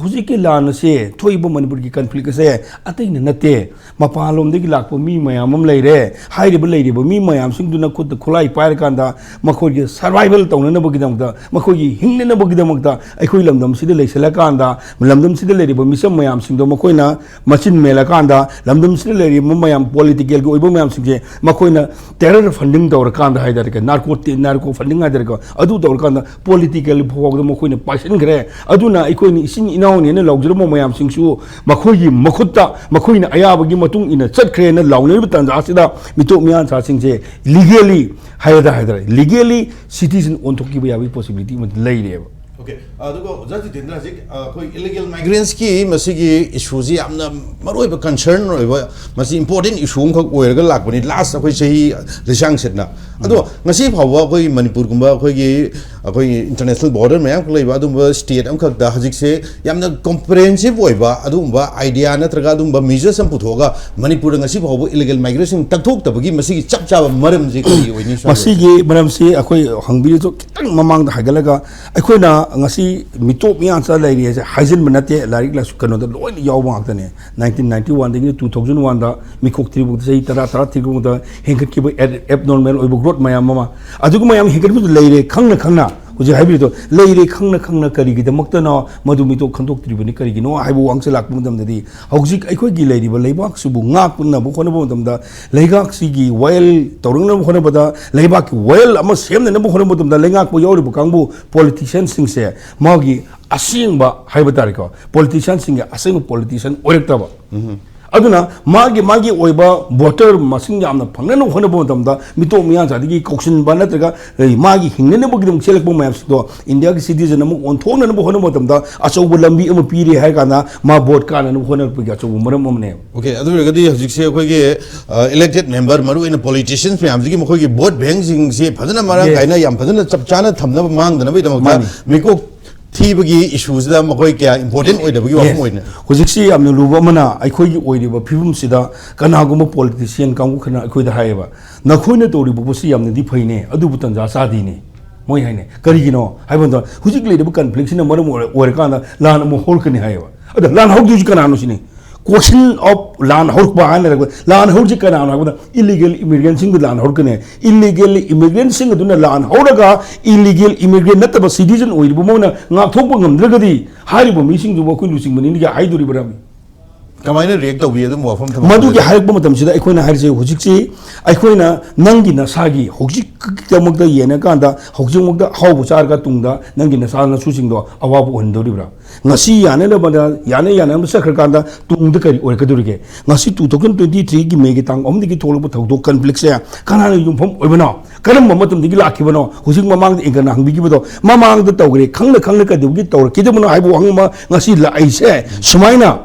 ꯍꯧꯖꯤꯛꯀꯤ ꯂꯥꯟ ꯑꯁꯦ, ꯊꯣꯛꯏꯕ ꯃꯅꯤꯄꯨꯔꯒꯤ ꯀꯟꯐ꯭ꯂꯤꯛ ꯑꯁꯦ ꯑꯇꯩꯅ ꯅꯠꯇꯦ, ꯃꯄꯥꯟꯂꯣꯝꯗꯒꯤ ꯂꯥꯛꯄ ꯃꯤ ꯃꯌꯥꯝ ꯑꯃ ꯂꯩꯔꯦ꯫ ꯍꯥꯏꯔꯤꯕ ꯂꯩꯔꯤꯕ ꯃꯤ ꯃꯌꯥꯝꯁꯤꯡꯗꯨꯅ ꯈꯨꯠꯇ ꯈꯨꯠꯂꯥꯏ ꯄꯥꯏꯔꯀꯥꯟꯗ ꯃꯈꯣꯏꯒꯤ ꯁꯔꯚꯥꯏꯚꯦꯜ ꯇꯧꯅꯅꯕꯒꯤꯗꯃꯛꯇ, ꯃꯈꯣꯏꯒꯤ ꯍꯤꯡꯅꯅꯕꯒꯤꯗꯃꯛꯇ ꯑꯩꯈꯣꯏ ꯂꯝꯗꯝꯁꯤꯗ ꯂꯩꯁꯤꯜꯂꯀꯥꯟꯗ, ꯂꯝꯗꯝꯁꯤꯗ ꯂꯩꯔꯤꯕ ꯃꯤꯆꯝ ꯃꯌꯥꯝꯁꯤꯡꯗꯣ ꯃꯈꯣꯏꯅ ꯃꯆꯤꯟ ꯃꯦꯜꯂꯀꯥꯟꯗ, ꯂꯝꯗꯝꯁꯤꯗ ꯂꯩꯔꯤꯕ ꯃꯌꯥꯝ, ꯄꯣꯂꯤꯇꯤꯀꯦꯜꯒꯤ ꯑꯣꯏꯕ ꯃꯌꯥꯝꯁꯤꯡꯁꯦ ꯃꯈꯣꯏꯅ ꯇꯦꯔꯔ ꯐꯟꯗꯤꯡ ꯇꯧꯔꯀꯥꯟꯗ ꯍꯥꯏꯇꯥꯔꯦ, ꯅꯥꯔꯀꯣ, ꯅꯥꯔꯀꯣ ꯐꯟꯗꯤꯡ ꯍꯥꯏꯇꯥꯔꯦꯀꯣ, ꯑꯗꯨ ꯇꯧꯔꯀꯥꯟꯗ ꯄꯣꯂꯤꯇꯤꯀꯦꯜ ꯐꯥꯎꯕꯗ ꯃꯈꯣꯏꯅ ꯄꯥꯏꯁꯤꯟꯈ꯭ꯔꯦ꯫ ꯑꯗꯨꯅ ꯑꯩꯈꯣꯏꯅ ꯏꯆꯤꯟ ꯏꯅꯥꯎꯅꯦꯅ ꯂꯥꯎꯖꯔꯝꯕ ꯃꯌꯥꯝꯁꯤꯡꯁꯨ ꯃꯈꯣꯏꯒꯤ ꯃꯈꯨꯠꯇ ꯃꯈꯣꯏꯅ ꯑꯌꯥꯕꯒꯤ ꯃꯇꯨꯡ ꯏꯟꯅ ꯆꯠꯈ꯭ꯔꯦꯅ ꯂꯥꯎꯅꯔꯤꯕ ꯇꯥꯟꯖꯥ ꯑꯁꯤꯗ ꯃꯤꯇꯣꯞ ꯃꯤꯌꯥꯟꯆꯥꯁꯤꯡꯁꯦ ꯂꯤꯒꯦꯂꯤ ꯍꯥꯏꯔꯗ ꯍꯥꯏꯇꯥꯔꯦ, ꯂꯤꯒꯦꯂꯤ ꯁꯤꯇꯤꯖꯟ ꯑꯣꯟꯊꯣꯛꯈꯤꯕ ꯌꯥꯕꯒꯤ ꯄꯣꯁꯤꯕꯤꯂꯤꯇꯤ ꯑꯃꯗꯤ ꯂꯩꯔꯦꯕ꯫ ꯑꯣꯀꯦ, ꯑꯗꯨꯒ ꯑꯣꯖꯥ ꯖꯤꯇꯦꯟꯗ꯭ꯔ, ꯍꯧꯖꯤꯛ ꯑ, ꯑꯩꯈꯣꯏ ꯏꯂꯤꯒꯦꯜ ꯃꯥꯏꯒ꯭ꯔꯦꯟꯁꯀꯤ ꯃꯁꯤꯒꯤ ꯏꯁꯨꯁꯤ ꯌꯥꯝꯅ ꯃꯔꯨꯑꯣꯏꯕ ꯀꯟꯁꯔꯟ ꯑꯣꯏꯕ, ꯃꯁꯤ ꯏꯝꯄꯣꯔꯇꯦꯟ ꯏꯁꯨ ꯑꯃꯈꯛ ꯑꯣꯏꯔꯒ ꯂꯥꯛꯄꯅꯤ ꯂꯥꯁ ꯑꯩꯈꯣꯏ ꯆꯍꯤ ꯂꯤꯁꯥꯡ ꯁꯤꯠꯅ꯫ ꯑꯗꯣ ꯉꯁꯤ ꯐꯥꯎꯕ ꯑꯩꯈꯣꯏ ꯃꯅꯤꯄꯨꯔꯒꯨꯝꯕ ꯑꯩꯈꯣꯏꯒꯤ, ꯑꯩꯈꯣꯏꯒꯤ ꯏꯟꯇꯔꯅꯦꯁꯅꯦꯜ ꯕꯣꯔꯗꯔ ꯃꯌꯥꯝ ꯈꯛ ꯂꯩꯕ ꯑꯗꯨꯝꯕ ꯁ꯭ꯇꯦꯠ ꯑꯃꯈꯛꯇ ꯍꯧꯖꯤꯛꯁꯦ ꯌꯥꯝꯅ ꯀꯣꯝꯄ꯭ꯔꯤꯍꯦꯟꯁꯤꯞ ꯑꯣꯏꯕ ꯑꯗꯨꯒꯨꯝꯕ ꯑꯥꯏꯗꯤꯌꯥ ꯅꯠꯇ꯭ꯔꯒ ꯑꯗꯨꯒꯨꯝꯕ ꯃꯦꯖꯔꯁ ꯑꯃ ꯄꯨꯊꯣꯛꯑꯒ ꯃꯅꯤꯄꯨꯔꯗ ꯉꯁꯤ ꯐꯥꯎꯕ ꯏꯂꯤꯒꯦꯜ ꯃꯥꯏꯒ꯭ꯔꯦꯁꯟ ꯇꯛꯊꯣꯛꯇꯕꯒꯤ ꯃꯁꯤꯒꯤ ꯆꯞ ꯆꯥꯕ ꯃꯔꯝꯁꯤ ꯀꯔꯤ ꯑꯣꯏꯅꯤ? ꯁ꯭ꯋꯥꯏꯗ ꯃꯁꯤꯒꯤ ꯃꯔꯝꯁꯤ ꯑꯩꯈꯣꯏ ꯍꯪꯕꯤꯔꯤꯗꯨ ꯈꯤꯇꯪ ꯃꯃꯥꯡꯗ ꯍꯥꯏꯒꯠꯂꯒ, ꯑꯩꯈꯣꯏꯅ ꯉꯁꯤ ꯃꯤꯇꯣꯞ ꯃꯤꯌꯥꯟꯆꯥ ꯂꯩꯔꯤ ꯍꯥꯏꯁꯦ ꯍꯥꯏꯖꯤꯟꯕ ꯅꯠꯇꯦ, ꯂꯥꯏꯔꯤꯛ ꯂꯥꯏꯁꯨ ꯀꯩꯅꯣꯗ ꯂꯣꯏꯅ ꯌꯥꯎꯕ ꯉꯥꯛꯇꯅꯦ꯫ ꯅꯥꯏꯟꯇꯤꯟ ꯅꯥꯏꯟꯇꯤ ꯋꯥꯟꯗꯒꯤꯅ ꯇꯨ ꯊꯥꯎꯖꯟ ꯋꯥꯟꯗ ꯃꯤꯀꯣꯛ ꯊꯤꯔꯤꯕꯨꯛꯇ ꯆꯍꯤ ꯇꯔꯥ ꯇꯔꯥ ꯊꯤꯔꯤꯕꯨꯛꯇ ꯍꯦꯟꯒꯠꯈꯤꯕ ꯑꯦꯕꯅꯣꯔꯃꯦꯜ ꯑꯣꯏꯕ ꯒ꯭ꯔꯣꯠ ꯃꯌꯥꯝ ꯑꯃ, ꯑꯗꯨꯒꯨꯝꯕ ꯃꯌꯥꯝ ꯍꯦꯟꯒꯠꯄꯗꯨ ꯂꯩꯔꯦ ꯈꯪꯅ ꯈꯪꯅ꯫ ꯍꯧꯖꯤꯛ ꯍꯥꯏꯕꯤꯔꯤꯗꯣ ꯂꯩꯔꯦ ꯈꯪꯅ ꯈꯪꯅ ꯀꯔꯤꯒꯤꯗꯃꯛꯇꯅꯣ ꯃꯗꯨ ꯃꯤꯇꯣꯞ ꯈꯟꯗꯣꯛꯇ꯭ꯔꯤꯕꯅꯤ ꯀꯔꯤꯒꯤꯅꯣ ꯍꯥꯏꯕ ꯋꯥꯍꯪꯁꯦ ꯂꯥꯛꯄ ꯃꯇꯝꯗꯗꯤ, ꯍꯧꯖꯤꯛ ꯑꯩꯈꯣꯏꯒꯤ ꯂꯩꯔꯤꯕ ꯂꯩꯕꯥꯛꯁꯤꯕꯨ ꯉꯥꯛꯅꯕ ꯍꯣꯠꯅꯕ ꯃꯇꯝꯗ, ꯂꯩꯉꯥꯛꯁꯤꯒꯤ ꯋꯥꯌꯦꯜ ꯇꯧꯔꯛꯅꯕ ꯍꯣꯠꯅꯕꯗ, ꯂꯩꯕꯥꯛꯀꯤ ꯋꯥꯌꯦꯜ ꯑꯃ ꯁꯦꯝꯅꯅꯕ ꯍꯣꯠꯅꯕ ꯃꯇꯝꯗ ꯂꯩꯉꯥꯛꯄ ꯌꯥꯎꯔꯤꯕ ꯀꯥꯡꯕꯨ ꯄꯣꯂꯤꯇꯤꯁꯤꯌꯥꯟꯁꯤꯡꯁꯦ ꯃꯥꯒꯤ ꯑꯁꯦꯡꯕ ꯍꯥꯏꯕ ꯇꯥꯔꯦꯀꯣ, ꯄꯣꯂꯤꯇꯤꯁꯤꯌꯥꯟꯁꯤꯡꯒꯤ ꯑꯁꯦꯡꯕ ꯄꯣꯂꯤꯇꯤꯁꯤꯌꯥꯟ ꯑꯣꯏꯔꯛꯇꯕ꯫ ꯑꯗꯨꯅ ꯃꯥꯒꯤ ꯃꯥꯒꯤ ꯑꯣꯏꯕ ꯚꯣꯇꯔ ꯃꯁꯤꯡ ꯌꯥꯝꯅ ꯐꯪꯅꯅꯕ ꯍꯣꯠꯅꯕ ꯃꯇꯝꯗ ꯃꯤꯇꯣꯞ ꯃꯤꯌꯥꯟꯆꯥꯗꯒꯤ ꯀꯧꯁꯤꯟꯕ ꯅꯠꯇ꯭ꯔꯒ, ꯑꯦ, ꯃꯥꯒꯤ ꯍꯤꯡꯅꯅꯕꯒꯤꯗꯃꯛ ꯆꯦꯜꯂꯛꯄ ꯃꯌꯥꯝꯁꯤꯡꯗꯣ ꯏꯟꯗꯤꯌꯥꯒꯤ ꯁꯤꯇꯤꯖꯟ ꯑꯃ ꯑꯣꯟꯊꯣꯛꯅꯅꯕ ꯍꯣꯠꯅꯕ ꯃꯇꯝꯗ ꯑꯆꯧꯕ ꯂꯝꯕꯤ ꯑꯃ ꯄꯤꯔꯦ ꯍꯥꯏꯔ ꯀꯥꯟꯗ ꯃꯥ ꯚꯣꯠ ꯀꯥꯟꯅꯅꯕ ꯍꯣꯠꯅꯔꯛꯄꯒꯤ ꯑꯆꯧꯕ ꯃꯔꯝ ꯑꯃꯅꯦꯕ꯫ ꯑꯣꯀꯦ, ꯑꯗꯨ ꯑꯣꯏꯔꯒꯗꯤ ꯍꯧꯖꯤꯛꯁꯦ ꯑꯩꯈꯣꯏꯒꯤ ꯏꯂꯦꯛꯇꯦꯠ ꯃꯦꯝꯕꯔ, ꯃꯔꯨ ꯑꯣꯏꯅ ꯄꯣꯂꯤꯇꯤꯁꯤꯌꯟꯁ ꯃꯌꯥꯝꯁꯤꯒꯤ ꯃꯈꯣꯏꯒꯤ ꯚꯣꯠ ꯕꯦꯡꯁꯤꯡꯁꯤ ꯐꯖꯅ ꯃꯔꯥꯡ Yes. ꯀꯥꯏꯅ, ꯌꯥꯝ ꯐꯖꯅ ꯆꯞ ꯆꯥꯅ ꯊꯝꯅꯕ ꯃꯥꯡꯗꯅꯕꯒꯤꯗꯃꯛꯇ ꯃꯥꯅꯤ. ꯃꯤꯀꯣꯛ ꯊꯤꯕꯒꯤ ꯏꯁꯨꯁꯤꯗ ꯃꯈꯣꯏ ꯀꯌꯥ ꯏꯝꯄꯣꯔꯇꯦꯟ ꯑꯣꯏꯗꯕꯒꯤ ꯋꯥꯐꯝ Yes. ꯑꯣꯏꯅ ꯍꯧꯖꯤꯛꯁꯤ ꯌꯥꯝꯅ ꯂꯨꯕ ꯑꯃꯅ ꯑꯩꯈꯣꯏꯒꯤ ꯑꯣꯏꯔꯤꯕ ꯐꯤꯕꯝꯁꯤꯗ ꯀꯅꯥꯒꯨꯝꯕ ꯄꯣꯂꯤꯇꯤꯁꯤꯌꯟ ꯀꯥꯡꯕꯨ ꯈꯔꯅ ꯑꯩꯈꯣꯏꯗ ꯍꯥꯏꯌꯦꯕ, "ꯅꯈꯣꯏꯅ ꯇꯧꯔꯤꯕ ꯄꯣꯠꯁꯤ ꯌꯥꯝꯅꯗꯤ ꯐꯩꯅꯦ, ꯑꯗꯨꯕꯨ ꯇꯟꯖꯥ ꯆꯥꯗꯦꯅꯦ"꯫ ꯃꯣꯏ ꯍꯥꯏꯅꯦ꯫ ꯀꯔꯤꯒꯤꯅꯣ ꯍꯥꯏꯕ ꯃꯇꯝꯗ ꯍꯧꯖꯤꯛ ꯂꯩꯔꯤꯕ ꯀꯟꯐ꯭ꯂꯤꯛꯁꯤꯅ ꯃꯔꯝ ꯑꯣꯏꯔ-, ꯑꯣꯏꯔꯀꯥꯟꯗ ꯂꯥꯟ ꯑꯃꯨꯛ ꯍꯧꯔꯛꯀꯅꯤ ꯍꯥꯏꯌꯦꯕ꯫ ꯑꯗ ꯂꯥꯟ ꯍꯧꯗꯣꯏꯁꯤ ꯀꯅꯥꯅꯣ ꯁꯤꯅꯤ꯫ Question of ꯂꯥꯟ ꯍꯧꯔꯛꯄ ꯍꯥꯏꯅ ꯂꯩꯔꯛꯄ, ꯂꯥꯟ ꯍꯧꯔꯤꯁꯤ ꯀꯅꯥꯅꯣ ꯍꯥꯏꯕꯗ ꯏꯂꯤꯒꯦꯜ ꯏꯃꯤꯒ꯭ꯔꯦꯟꯁꯤꯡꯗ ꯂꯥꯟ ꯍꯧꯔꯛꯀꯅꯤ꯫ ꯏꯂꯤꯒꯦꯜ ꯏꯃꯤꯒ꯭ꯔꯦꯟꯁꯤꯡ ꯑꯗꯨꯅ ꯂꯥꯟ ꯍꯧꯔꯒ ꯏꯂꯤꯒꯦꯜ ꯏꯃꯤꯒ꯭ꯔꯦꯟ ꯅꯠꯇꯕ ꯁꯤꯇꯤꯖꯟ ꯑꯣꯏꯔꯤꯕ ꯃꯣꯏꯅ ꯉꯥꯛꯊꯣꯛꯄ ꯉꯝꯗ꯭ꯔꯒꯗꯤ ꯍꯥꯏꯔꯤꯕ ꯃꯤꯁꯤꯡꯗꯨꯕꯨ ꯑꯩꯈꯣꯏ ꯂꯨꯆꯤꯡꯕꯅꯤꯅ ꯍꯥꯏꯗꯣꯔꯤꯕ꯭ꯔꯥ? ꯀꯃꯥꯏꯅ ꯔꯤꯌꯦꯛ ꯇꯧꯕꯤ ꯑꯗꯨꯝ ꯋꯥꯐꯝ ꯊꯝꯃꯛꯄꯗ? ꯃꯗꯨꯒꯤ ꯍꯥꯏꯔꯛꯄ ꯃꯇꯝꯁꯤꯗ ꯑꯩꯈꯣꯏꯅ ꯍꯥꯏꯔꯤꯁꯦ, ꯍꯧꯖꯤꯛꯁꯤ ꯑꯩꯈꯣꯏꯅ ꯅꯪꯒꯤ ꯅꯁꯥꯒꯤ ꯍꯧꯖꯤꯛꯀꯤꯗꯃꯛꯇ ꯌꯦꯡꯉꯀꯥꯟꯗ ꯍꯧꯖꯤꯛꯃꯛꯇ ꯑꯍꯥꯎꯕ ꯆꯥꯔꯒ ꯇꯨꯡꯗ ꯅꯪꯒꯤ ꯅꯁꯥ ꯅꯁꯨꯁꯤꯡꯗꯣ ꯑꯋꯥꯕ ꯑꯣꯏꯍꯟꯗꯧꯔꯤꯕ꯭ꯔꯥ? ꯉꯁꯤ ꯌꯥꯅꯅꯕꯗ, ꯌꯥꯅ ꯌꯥꯅꯅꯕ ꯆꯠꯈ꯭ꯔꯀꯥꯟꯗ ꯇꯨꯡꯗ ꯀꯔꯤ ꯑꯣꯏꯔꯛꯀꯗꯧꯔꯤꯒꯦ? ꯉꯁꯤ two thousand twenty threeꯒꯤ Mayꯒꯤ ꯇꯥꯡ ꯑꯍꯨꯝꯗꯒꯤ ꯊꯣꯛꯂꯛꯄ ꯊꯧꯗꯣꯛ ꯀꯟꯐ꯭ꯂꯤꯛꯁꯦ ꯀꯅꯥꯅ ꯌꯨꯝꯐꯝ ꯑꯣꯏꯕꯅꯣ? ꯀꯔꯝꯕ ꯃꯇꯝꯗꯒꯤ ꯂꯥꯛꯈꯤꯕꯅꯣ? ꯍꯧꯖꯤꯛ ꯃꯃꯥꯡꯗ ꯑꯦꯡꯒꯜꯅ ꯍꯪꯕꯤꯈꯤꯕꯗꯣ, ꯃꯃꯥꯡꯗ ꯇꯧꯈ꯭ꯔꯦ, ꯈꯪꯅ ꯈꯪꯅ ꯀꯩꯗꯧꯕꯒꯤ ꯇꯧꯔꯛꯈꯤꯗꯕꯅꯣ ꯍꯥꯏꯕ ꯋꯥꯍꯪ ꯑꯃ ꯉꯁꯤ ꯂꯥꯛꯏꯁꯦ꯫ ꯁꯨꯃꯥꯏꯅ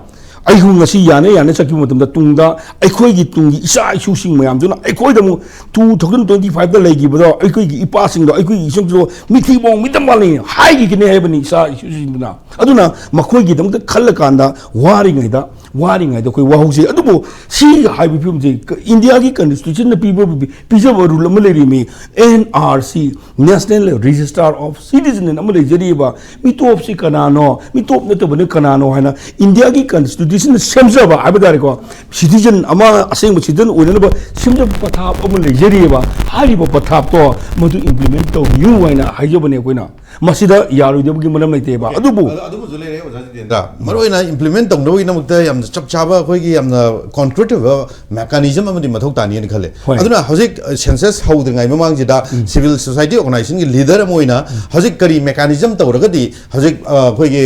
ꯑꯩꯕꯨ ꯉꯁꯤ ꯌꯥꯅ ꯌꯥꯅ ꯆꯠꯈꯤꯕ ꯃꯇꯝꯗ ꯇꯨꯡꯗ ꯑꯩꯈꯣꯏꯒꯤ ꯇꯨꯡꯒꯤ ꯏꯆꯥ ꯏꯁꯨꯁꯤꯡ ꯃꯌꯥꯝꯗꯨꯅ ꯑꯩꯈꯣꯏꯗ ꯑꯃꯨꯛ two thousand twenty fiveꯇ ꯂꯩꯈꯤꯕꯗꯣ, ꯑꯩꯈꯣꯏꯒꯤ ꯏꯄꯥꯁꯤꯡꯗꯣ, ꯑꯩꯈꯣꯏꯒꯤ ꯏꯁꯨꯁꯤꯡꯗꯣ ꯃꯤꯊꯤꯕꯣꯡ ꯃꯤꯇꯝ ꯃꯥꯜꯂꯤ ꯍꯥꯏꯈꯤꯒꯅꯤ ꯍꯥꯏꯕꯅꯤ ꯏꯆꯥ ꯏꯁꯨꯁꯤꯡꯗꯨꯅ꯫ ꯑꯗꯨꯅ ꯃꯈꯣꯏꯒꯤꯗꯃꯛꯇ ꯈꯜꯂꯀꯥꯟꯗ ꯋꯥꯔꯤꯉꯩꯗ, ꯋꯥꯔꯤꯉꯩꯗ ꯑꯩꯈꯣꯏ ꯋꯥꯍꯧꯁꯤ꯫ ꯑꯗꯨꯕꯨ ꯁꯤ ꯍꯥꯏꯕ ꯐꯤꯕꯝꯁꯤ ꯏꯟꯗꯤꯌꯥꯒꯤ ꯀꯟꯁꯇꯤꯇ꯭ꯌꯨꯁꯟꯅ ꯄꯤꯕ, ꯄꯤꯖꯕ ꯔꯨꯜ ꯑꯃ ꯂꯩꯔꯤꯃꯤ, N R C, National Register of Citizen ꯑꯃ ꯂꯩꯖꯔꯤꯕ꯫ ꯃꯤꯇꯣꯞꯁꯤ ꯀꯅꯥꯅꯣ, ꯃꯤꯇꯣꯞ ꯅꯠꯇꯕꯅ ꯀꯅꯥꯅꯣ ꯍꯥꯏꯅ ꯏꯟꯗꯤꯌꯥꯒꯤ ꯀꯟꯁꯇꯤꯇ꯭ꯌꯨꯁꯟꯅ ꯁꯦꯝꯖꯕ ꯍꯥꯏꯕ ꯇꯥꯔꯦꯀꯣ, ꯁꯤꯇꯤꯖꯟ ꯑꯃ, ꯑꯁꯦꯡꯕ ꯁꯤꯇꯤꯖꯟ ꯑꯣꯏꯅꯅꯕ ꯁꯦꯝꯖꯕ ꯄꯊꯥꯞ ꯑꯃ ꯂꯩꯖꯔꯤꯑꯕ꯫ ꯍꯥꯏꯔꯤꯕ ꯄꯊꯥꯞꯇꯣ ꯃꯗꯨ ꯏꯝꯄ꯭ꯂꯤꯃꯦꯟ ꯇꯧꯕꯤꯌꯨ ꯍꯥꯏꯅ ꯍꯥꯏꯖꯕꯅꯦ ꯑꯩꯈꯣꯏꯅ꯫ ꯃꯁꯤꯗ ꯌꯥꯔꯣꯏꯗꯕꯒꯤ ꯃꯔꯝ ꯂꯩꯇꯦꯕ꯫ ꯑꯗꯨꯕꯨ ꯑꯗꯨ- ꯑꯗꯨꯃꯁꯨ ꯂꯩꯔꯦ ꯑꯣꯖꯥ ꯖꯤꯇꯦꯟꯗ꯭ꯔ꯫ ꯃꯔꯨꯑꯣꯏꯅ ꯏꯝꯄ꯭ꯂꯤꯃꯦꯟ ꯇꯧꯅꯕꯒꯤꯗꯃꯛꯇ ꯌꯥꯝꯅ ꯆꯞ ꯆꯥꯕ ꯑꯩꯈꯣꯏꯒꯤ ꯌꯥꯝꯅ ꯀꯣꯟꯀ꯭ꯔꯤꯠ ꯑꯣꯏꯕ ꯃꯦꯀꯥꯅꯤꯖꯝ ꯑꯃꯗꯤ ꯃꯊꯧ ꯇꯥꯅꯤꯅ ꯈꯜꯂꯦ꯫ ꯍꯣꯏ꯫ ꯑꯗꯨꯅ ꯍꯧꯖꯤꯛ ꯁꯦꯟꯁꯁ ꯍꯧꯗ꯭ꯔꯤꯉꯩ ꯃꯃꯥꯡꯁꯤꯗ ꯁꯤꯚꯤꯜ ꯁꯣꯁꯥꯏꯇꯤ ꯑꯣꯔꯒꯅꯥꯏꯖꯦꯁꯟꯒꯤ ꯂꯤꯗꯔ ꯑꯃ ꯑꯣꯏꯅ ꯍꯧꯖꯤꯛ ꯀꯔꯤ ꯃꯦꯀꯥꯅꯤꯖꯝ ꯇꯧꯔꯒꯗꯤ ꯍꯧꯖꯤꯛ ꯑ, ꯑꯩꯈꯣꯏꯒꯤ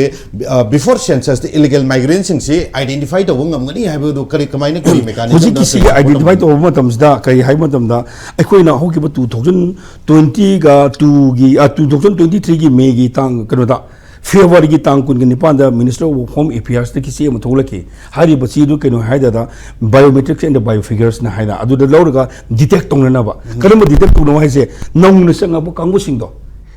ꯕꯤꯐꯣꯔ ꯁꯦꯟꯁꯁꯇ ꯏꯂꯤꯒꯦꯜ ꯃꯥꯏꯒ꯭ꯔꯦꯟꯁꯤꯡꯁꯤ ꯑꯥꯏꯗꯦꯟꯇꯤꯐꯥꯏ ꯇꯧꯕ ꯉꯝꯒꯅꯤ ꯍꯥꯏꯕꯗꯨ ꯀꯔꯤ ꯀꯃꯥꯏꯅ ꯀꯔꯤ ꯃꯦꯀꯥꯅꯤꯖꯝ ꯍꯧꯖꯤꯛꯀꯤ ꯁꯤꯒꯤ ꯑꯥꯏꯗꯦꯟꯇꯤꯐꯥꯏ ꯇꯧꯕ ꯃꯇꯝꯁꯤꯗ ꯀꯔꯤ ꯍꯥꯏꯕ ꯃꯇꯝꯗ, ꯑꯩꯈꯣꯏꯅ ꯍꯧꯈꯤꯕ ꯇꯨ ꯊꯥꯎꯖꯟ ꯇ꯭ꯋꯦꯟꯇꯤꯒ ꯇꯨꯒꯤ ꯇꯨ ꯊꯥꯎꯖꯟ ꯇ꯭ꯋꯦꯟꯇꯤ ꯊ꯭ꯔꯤꯒꯤ ꯃꯦꯒꯤ ꯇꯥꯡ ꯀꯩꯅꯣꯗ, ꯐꯦꯕ꯭ꯔꯨꯋꯥꯔꯤꯒꯤ ꯇꯥꯡ ꯀꯨꯟꯒ ꯅꯤꯄꯥꯟꯗ Minister of Home Affairsꯇꯒꯤ ꯆꯦ ꯑꯃ ꯊꯣꯛꯂꯛꯈꯤ꯫ ꯍꯥꯏꯔꯤꯕ ꯆꯦꯗꯨ ꯀꯩꯅꯣ ꯍꯥꯏꯗ, Biometrics and the Biofigures ꯍꯥꯏꯅ ꯑꯗꯨꯗ ꯂꯧꯔꯒ ꯗꯤꯇꯦꯛ ꯇꯧꯅꯅꯕ꯫ ꯀꯔꯝꯕ ꯗꯤꯇꯦꯛ ꯇꯧꯅꯕ ꯍꯥꯏꯁꯦ? ꯅꯧꯅ ꯆꯪꯉꯛꯄ ꯀꯥꯡꯕꯨꯁꯤꯡꯗꯣ,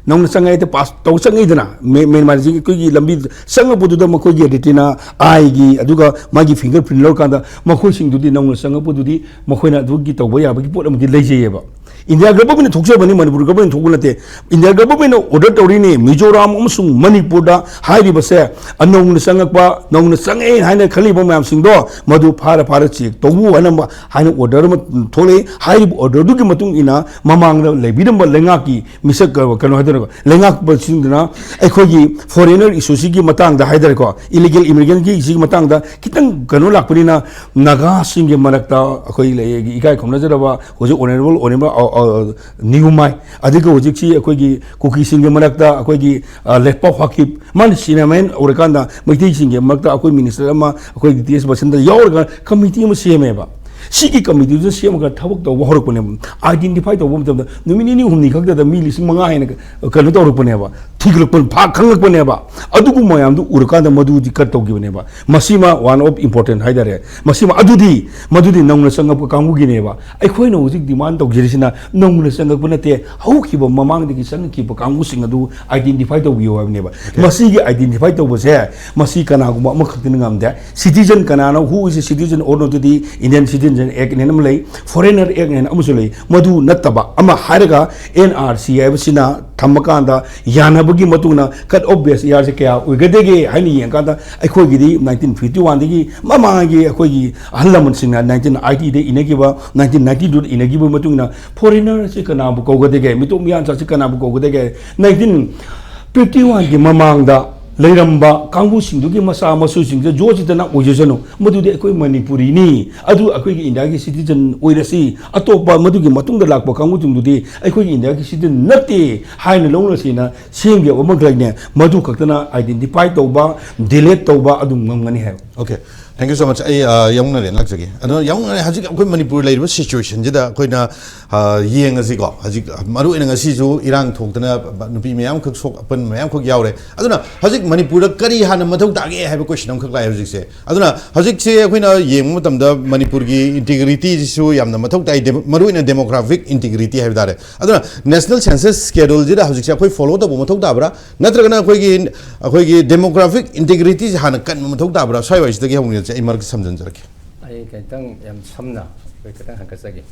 ꯅꯧꯅ ꯆꯪꯉꯛꯑꯦ ꯄꯥꯁ ꯇꯧ ꯆꯪꯉꯛꯏꯗꯅ, ꯃꯦ- ꯃꯦꯟꯃꯥꯔꯁꯤꯡ ꯑꯩꯈꯣꯏꯒꯤ ꯂꯝꯕꯤ ꯆꯪꯉꯛꯄꯗꯨꯗ ꯃꯈꯣꯏꯒꯤ ꯔꯦꯇꯤꯅꯥ, ꯑꯥꯏꯒꯤ, ꯑꯗꯨꯒ ꯃꯥꯒꯤ ꯐꯤꯡꯒꯔ ꯄ꯭ꯔꯤꯟ ꯂꯧꯔꯀꯥꯟꯗ ꯃꯈꯣꯏꯁꯤꯡꯗꯨꯗꯤ, ꯅꯧꯅ ꯆꯪꯉꯛꯄꯗꯨꯗꯤ ꯃꯈꯣꯏꯅ ꯑꯗꯨꯒꯤ ꯇꯧꯕ ꯌꯥꯕꯒꯤ ꯄꯣꯠ ꯑꯃꯗꯤ ꯂꯩꯖꯩꯌꯦꯕ꯫ ꯏꯟꯗꯤꯌꯥ ꯒꯚꯔꯟꯃꯦꯟꯠꯅ ꯊꯣꯛꯆꯕꯅꯤ, ꯃꯅꯤꯄꯨꯔ ꯒꯚꯔꯟꯃꯦꯟꯠ ꯊꯣꯛꯄ ꯅꯠꯇꯦ꯫ ꯏꯟꯗꯤꯌꯥ ꯒꯚꯔꯟꯃꯦꯟꯠꯅ ꯑꯣꯔꯗꯔ ꯇꯧꯔꯤꯅꯤ, ꯃꯤꯖꯣꯔꯥꯝ ꯑꯃꯁꯨꯡ ꯃꯅꯤꯄꯨꯔꯗ ꯍꯥꯏꯔꯤꯕꯁꯦ, ꯑꯅꯧꯅ ꯆꯪꯉꯛꯄ, ꯅꯧꯅ ꯆꯪꯉꯛꯑꯦ ꯍꯥꯏꯅ ꯈꯜꯂꯤꯕ ꯃꯌꯥꯝꯁꯤꯡꯗꯣ ꯃꯗꯨ ꯐꯥꯔ ꯐꯥꯔ ꯆꯦꯛ ꯇꯧꯕ ꯍꯥꯏꯅ ꯍꯥꯏꯅ ꯑꯣꯔꯗꯔ ꯑꯃ ꯊꯣꯛꯂꯛꯏ꯫ ꯍꯥꯏꯔꯤꯕ ꯑꯣꯔꯗꯔꯗꯨꯒꯤ ꯃꯇꯨꯡ ꯏꯟꯅ ꯃꯃꯥꯡꯗ ꯂꯩꯕꯤꯔꯝꯕ ꯂꯩꯉꯥꯛꯀꯤ ꯃꯤꯁꯛ, ꯀꯩꯅꯣ ꯍꯥꯏꯗꯣꯏꯔꯒ, ꯂꯩꯉꯥꯛꯄꯁꯤꯡꯗꯨꯅ ꯑꯩꯈꯣꯏꯒꯤ ꯐꯣꯔꯦꯅꯔ ꯏꯁꯨꯁꯤꯒꯤ ꯃꯇꯥꯡꯗ ꯍꯥꯏꯇꯥꯔꯦꯀꯣ, ꯏꯂꯤꯒꯦꯜ ꯏꯃꯤꯒ꯭ꯔꯦꯟꯒꯤ ꯁꯤꯒꯤ ꯃꯇꯥꯡꯗ ꯈꯤꯇꯪ ꯀꯩꯅꯣ ꯂꯥꯛꯄꯅꯤꯅ, ꯅꯥꯒꯥꯁꯤꯡꯒꯤ ꯃꯔꯛꯇ ꯑꯩꯈꯣꯏ ꯂꯩ-, ꯏꯀꯥꯏ ꯈꯨꯝꯅꯖꯔꯕ ꯍꯧꯖꯤꯛ ꯑꯣꯅꯔꯦꯕꯜ, ꯑꯣꯅꯔꯦꯕꯜ, ꯑ, ꯑ, ꯅꯤꯌꯨꯃꯥꯏ, ꯑꯗꯨꯒ ꯍꯧꯖꯤꯛꯁꯤ ꯑꯩꯈꯣꯏꯒꯤ ꯀꯨꯀꯤꯁꯤꯡꯒꯤ ꯃꯔꯛꯇ ꯑꯩꯈꯣꯏꯒꯤ, ꯑ, ꯂꯦꯞꯄꯥꯎ ꯍꯥꯀꯤꯞ, ꯃꯥꯅ ꯁꯤꯅꯦꯃꯦꯟ ꯑꯣꯏꯔꯀꯥꯟꯗ ꯃꯩꯇꯩꯁꯤꯡꯒꯤ ꯃꯔꯛꯇ ꯑꯩꯈꯣꯏ ꯃꯤꯅꯤꯁꯇꯔ ꯑꯃ, ꯑꯩꯈꯣꯏ ꯗꯤ ꯇꯤ ꯑꯦꯁ ꯕꯁꯟꯇ ꯌꯥꯎꯔꯒ ꯀꯃꯤꯇꯤ ꯑꯃ ꯁꯦꯝꯃꯦꯕ꯫ ꯁꯤꯒꯤ ꯀꯃꯤꯇꯤꯗꯨ ꯁꯦꯝꯃꯒ ꯊꯕꯛ ꯇꯧꯕ ꯍꯧꯔꯛꯄꯅꯦꯕ꯫ ꯑꯥꯏꯗꯦꯟꯇꯤꯐꯥꯏ ꯇꯧꯕ ꯃꯇꯝꯗ ꯅꯨꯃꯤꯠ ꯅꯤꯅꯤ ꯍꯨꯝꯅꯤ ꯈꯛꯇꯗ ꯃꯤ ꯂꯤꯁꯤꯡ ꯃꯉꯥ ꯍꯦꯟꯅ ꯀꯩꯅꯣ ꯇꯧꯔꯛꯄꯅꯦꯕ, ꯊꯤꯒꯠꯂꯛꯄ, ꯐꯥ ꯈꯪꯂꯛꯄꯅꯦꯕ꯫ ꯑꯗꯨꯒꯨꯝꯕ ꯃꯌꯥꯝꯗꯨ ꯎꯔꯀꯥꯟꯗ ꯃꯗꯨꯗꯤ ꯀꯠ ꯇꯧꯈꯤꯕꯅꯦꯕ꯫ ꯃꯁꯤꯃ one of important ꯍꯥꯏꯇꯥꯔꯦ꯫ ꯃꯁꯤꯃ ꯑꯗꯨꯗꯤ, ꯃꯗꯨꯗꯤ ꯅꯧꯅ ꯆꯪꯉꯛꯄ ꯀꯥꯡꯕꯨꯒꯤꯅꯦꯕ꯫ ꯑꯩꯈꯣꯏꯅ ꯍꯧꯖꯤꯛ ꯗꯤꯃꯥꯟ ꯇꯧꯖꯔꯤꯁꯤꯅ ꯅꯧꯅ ꯆꯪꯉꯛꯄ ꯅꯠꯇꯦ, ꯍꯧꯈꯤꯕ ꯃꯃꯥꯡꯗꯒꯤ ꯆꯪꯉꯛꯈꯤꯕ ꯀꯥꯡꯕꯨꯁꯤꯡ ꯑꯗꯨ ꯑꯥꯏꯗꯦꯟꯇꯤꯐꯥꯏ ꯇꯧꯕꯤꯌꯨ ꯍꯥꯏꯕꯅꯦꯕ꯫ ꯃꯁꯤꯒꯤ ꯑꯥꯏꯗꯦꯟꯇꯤꯐꯥꯏ ꯇꯧꯕꯁꯦ, ꯃꯁꯤ ꯀꯅꯥꯒꯨꯝꯕ ꯑꯃꯈꯛꯇꯅ ꯉꯝꯗꯦ꯫ ꯁꯤꯇꯤꯖꯟ ꯀꯅꯥꯅꯣ, who is a citizen or not ꯇꯨꯗꯤ Indian Citizen Act ꯑꯅ ꯑꯃ ꯂꯩ, Foreigner Act ꯑꯅ ꯑꯃꯁꯨ ꯂꯩ꯫ ꯃꯗꯨ ꯅꯠꯇꯕ ꯑꯃ ꯍꯥꯏꯔꯒ, ꯑꯦꯟ ꯑꯥꯔ ꯁꯤ ꯍꯥꯏꯕꯁꯤꯅ ꯊꯝꯃꯀꯥꯟꯗ ꯌꯥꯅꯕꯒꯤ ꯃꯇꯨꯡ ꯏꯟꯅ ꯀꯠ ꯑꯣꯐ ꯕꯦꯁ ꯏꯌꯥꯔꯁꯦ ꯀꯌꯥ ꯑꯣꯏꯒꯗꯒꯦ ꯍꯥꯏꯅ ꯌꯦꯡꯉꯀꯥꯟꯗ, ꯑꯩꯈꯣꯏꯒꯤꯗꯤ ꯅꯥꯏꯟꯇꯤꯟ ꯐꯤꯐꯇꯤ ꯋꯥꯟꯗꯒꯤ ꯃꯃꯥꯡꯒꯤ ꯑꯩꯈꯣꯏꯒꯤ ꯑꯍꯜ ꯂꯃꯟꯁꯤꯡꯅ ꯅꯥꯏꯟꯇꯤꯟ ꯑꯥꯏꯇꯤꯗ ꯏꯅꯈꯤꯕ, ꯅꯥꯏꯟꯇꯤꯟ ꯅꯥꯏꯟꯇꯤ ꯇꯨꯗ ꯏꯅꯈꯤꯕꯒꯤ ꯃꯇꯨꯡ ꯏꯟꯅ ꯐꯣꯔꯦꯟꯅꯔꯁꯤ ꯀꯅꯥꯕꯨ ꯀꯧꯒꯗꯒꯦ, ꯃꯤꯇꯣꯞ ꯃꯤꯌꯥꯟꯆꯥꯁꯤ ꯀꯅꯥꯕꯨ ꯀꯧꯒꯗꯒꯦ? ꯅꯥꯏꯟꯇꯤꯟ ꯐꯤꯐꯇꯤ ꯋꯥꯟꯒꯤ ꯃꯃꯥꯡꯗ ꯂꯩꯔꯝꯕ ꯀꯥꯡꯕꯨꯁꯤꯡꯗꯨꯒꯤ ꯃꯆꯥ ꯃꯁꯨꯁꯤꯡꯁꯦ ꯖꯣꯔꯖꯤꯇꯅ ꯑꯣꯏꯖꯁꯅꯨ, ꯃꯗꯨꯗꯤ ꯑꯩꯈꯣꯏ ꯃꯅꯤꯄꯨꯔꯤꯅꯤ, ꯑꯗꯨ ꯑꯩꯈꯣꯏꯒꯤ ꯏꯟꯗꯤꯌꯥꯒꯤ ꯁꯤꯇꯤꯖꯟ ꯑꯣꯏꯔꯁꯤ, ꯑꯇꯣꯞꯄ ꯃꯗꯨꯒꯤ ꯃꯇꯨꯡꯗ ꯂꯥꯛꯄ ꯀꯥꯡꯕꯨꯁꯤꯡꯗꯨꯗꯤ ꯑꯩꯈꯣꯏꯒꯤ ꯏꯟꯗꯤꯌꯥꯒꯤ ꯁꯤꯇꯤꯖꯟ ꯅꯠꯇꯦ ꯍꯥꯏꯅ ꯂꯧꯅꯁꯤꯅ ꯁꯦꯝꯈꯤꯕ ꯑꯃꯈꯛꯅꯦ, ꯃꯗꯨ ꯈꯛꯇꯅ ꯑꯥꯏꯗꯦꯟꯇꯤꯐꯥꯏ ꯇꯧꯕ, ꯗꯤꯂꯦꯠ ꯇꯧꯕ ꯑꯗꯨꯝ ꯉꯝꯒꯅꯤ ꯍꯥꯏꯕ꯫ Okay, thank you so much. ꯑꯩ ꯑ, ꯌꯥꯎꯅꯔꯦ, ꯂꯥꯛꯆꯒꯦ꯫ ꯑꯗꯣ ꯌꯥꯎꯅꯔꯦ, ꯍꯧꯖꯤꯛ ꯑꯩꯈꯣꯏ ꯃꯅꯤꯄꯨꯔ ꯂꯩꯔꯤꯕ ꯁꯤꯆꯨꯋꯦꯁꯟꯁꯤꯗ ꯑꯩꯈꯣꯏꯅ ꯑ, ꯌꯦꯡꯉꯁꯤꯀꯣ꯫ ꯍꯧꯖꯤꯛ ꯃꯔꯨꯑꯣꯏꯅ ꯉꯁꯤꯁꯨ ꯏꯔꯥꯡ ꯊꯣꯛꯇꯅ ꯅꯨꯄꯤ ꯃꯌꯥꯝꯈꯛ ꯁꯣꯛ ꯑꯄꯟ ꯃꯌꯥꯝꯈꯛ ꯌꯥꯎꯔꯦ꯫ ꯑꯗꯨꯅ ꯍꯧꯖꯤꯛ ꯃꯅꯤꯄꯨꯔꯗ ꯀꯔꯤ ꯍꯥꯟꯅ ꯃꯊꯧ ꯇꯥꯒꯦ ꯍꯥꯏꯕ ꯀꯣꯏꯁꯟ ꯑꯃꯈꯛ ꯂꯥꯛꯑꯦ ꯍꯧꯖꯤꯛꯁꯦ꯫ ꯑꯗꯨꯅ ꯍꯧꯖꯤꯛꯁꯦ ꯑꯩꯈꯣꯏꯅ ꯌꯦꯡꯕ ꯃꯇꯝꯗ ꯃꯅꯤꯄꯨꯔꯒꯤ ꯏꯟꯇꯤꯒ꯭ꯔꯤꯇꯤꯁꯤꯁꯨ ꯌꯥꯝꯅ ꯃꯊꯧ ꯇꯥꯏ, ꯗꯦꯃꯣ- ꯃꯔꯨꯑꯣꯏꯅ ꯗꯦꯃꯣꯒ꯭ꯔꯥꯐꯤꯛ ꯏꯟꯇꯤꯒ꯭ꯔꯤꯇꯤ ꯍꯥꯏꯕ ꯇꯥꯔꯦ꯫ ꯑꯗꯨꯅ ꯅꯦꯁꯅꯦꯜ ꯁꯦꯟꯁꯁ ꯁ꯭ꯀꯦꯗꯨꯜꯁꯤꯗ ꯍꯧꯖꯤꯛꯁꯦ ꯑꯩꯈꯣꯏ ꯐꯣꯂꯣ ꯇꯧꯕ ꯃꯊꯧ ꯇꯥꯕ꯭ꯔꯥ, ꯅꯠꯇ꯭ꯔꯒꯅ ꯑꯩꯈꯣꯏꯒꯤ ꯑꯩꯈꯣꯏꯒꯤ ꯗꯦꯃꯣꯒ꯭ꯔꯥꯐꯤꯛ ꯏꯟꯇꯤꯒ꯭ꯔꯤꯇꯤꯁꯦ ꯍꯥꯟꯅ ꯀꯟꯕ ꯃꯊꯧ ꯇꯥꯕ꯭ꯔꯥ? ꯁ꯭ꯋꯥꯏ ꯋꯥꯏꯁꯤꯗꯒꯤ ꯍꯧꯅꯔꯁꯦ, ꯑꯩ ꯃꯔꯛꯇ ꯁꯝꯖꯤꯟꯖꯔꯛꯀꯦ꯫ ꯑꯩ ꯈꯤꯇꯪ ꯌꯥꯝ ꯁꯝꯅ ꯑꯩꯈꯣꯏ ꯈꯤꯇꯪ ꯍꯥꯏꯀꯠꯆꯒꯦ꯫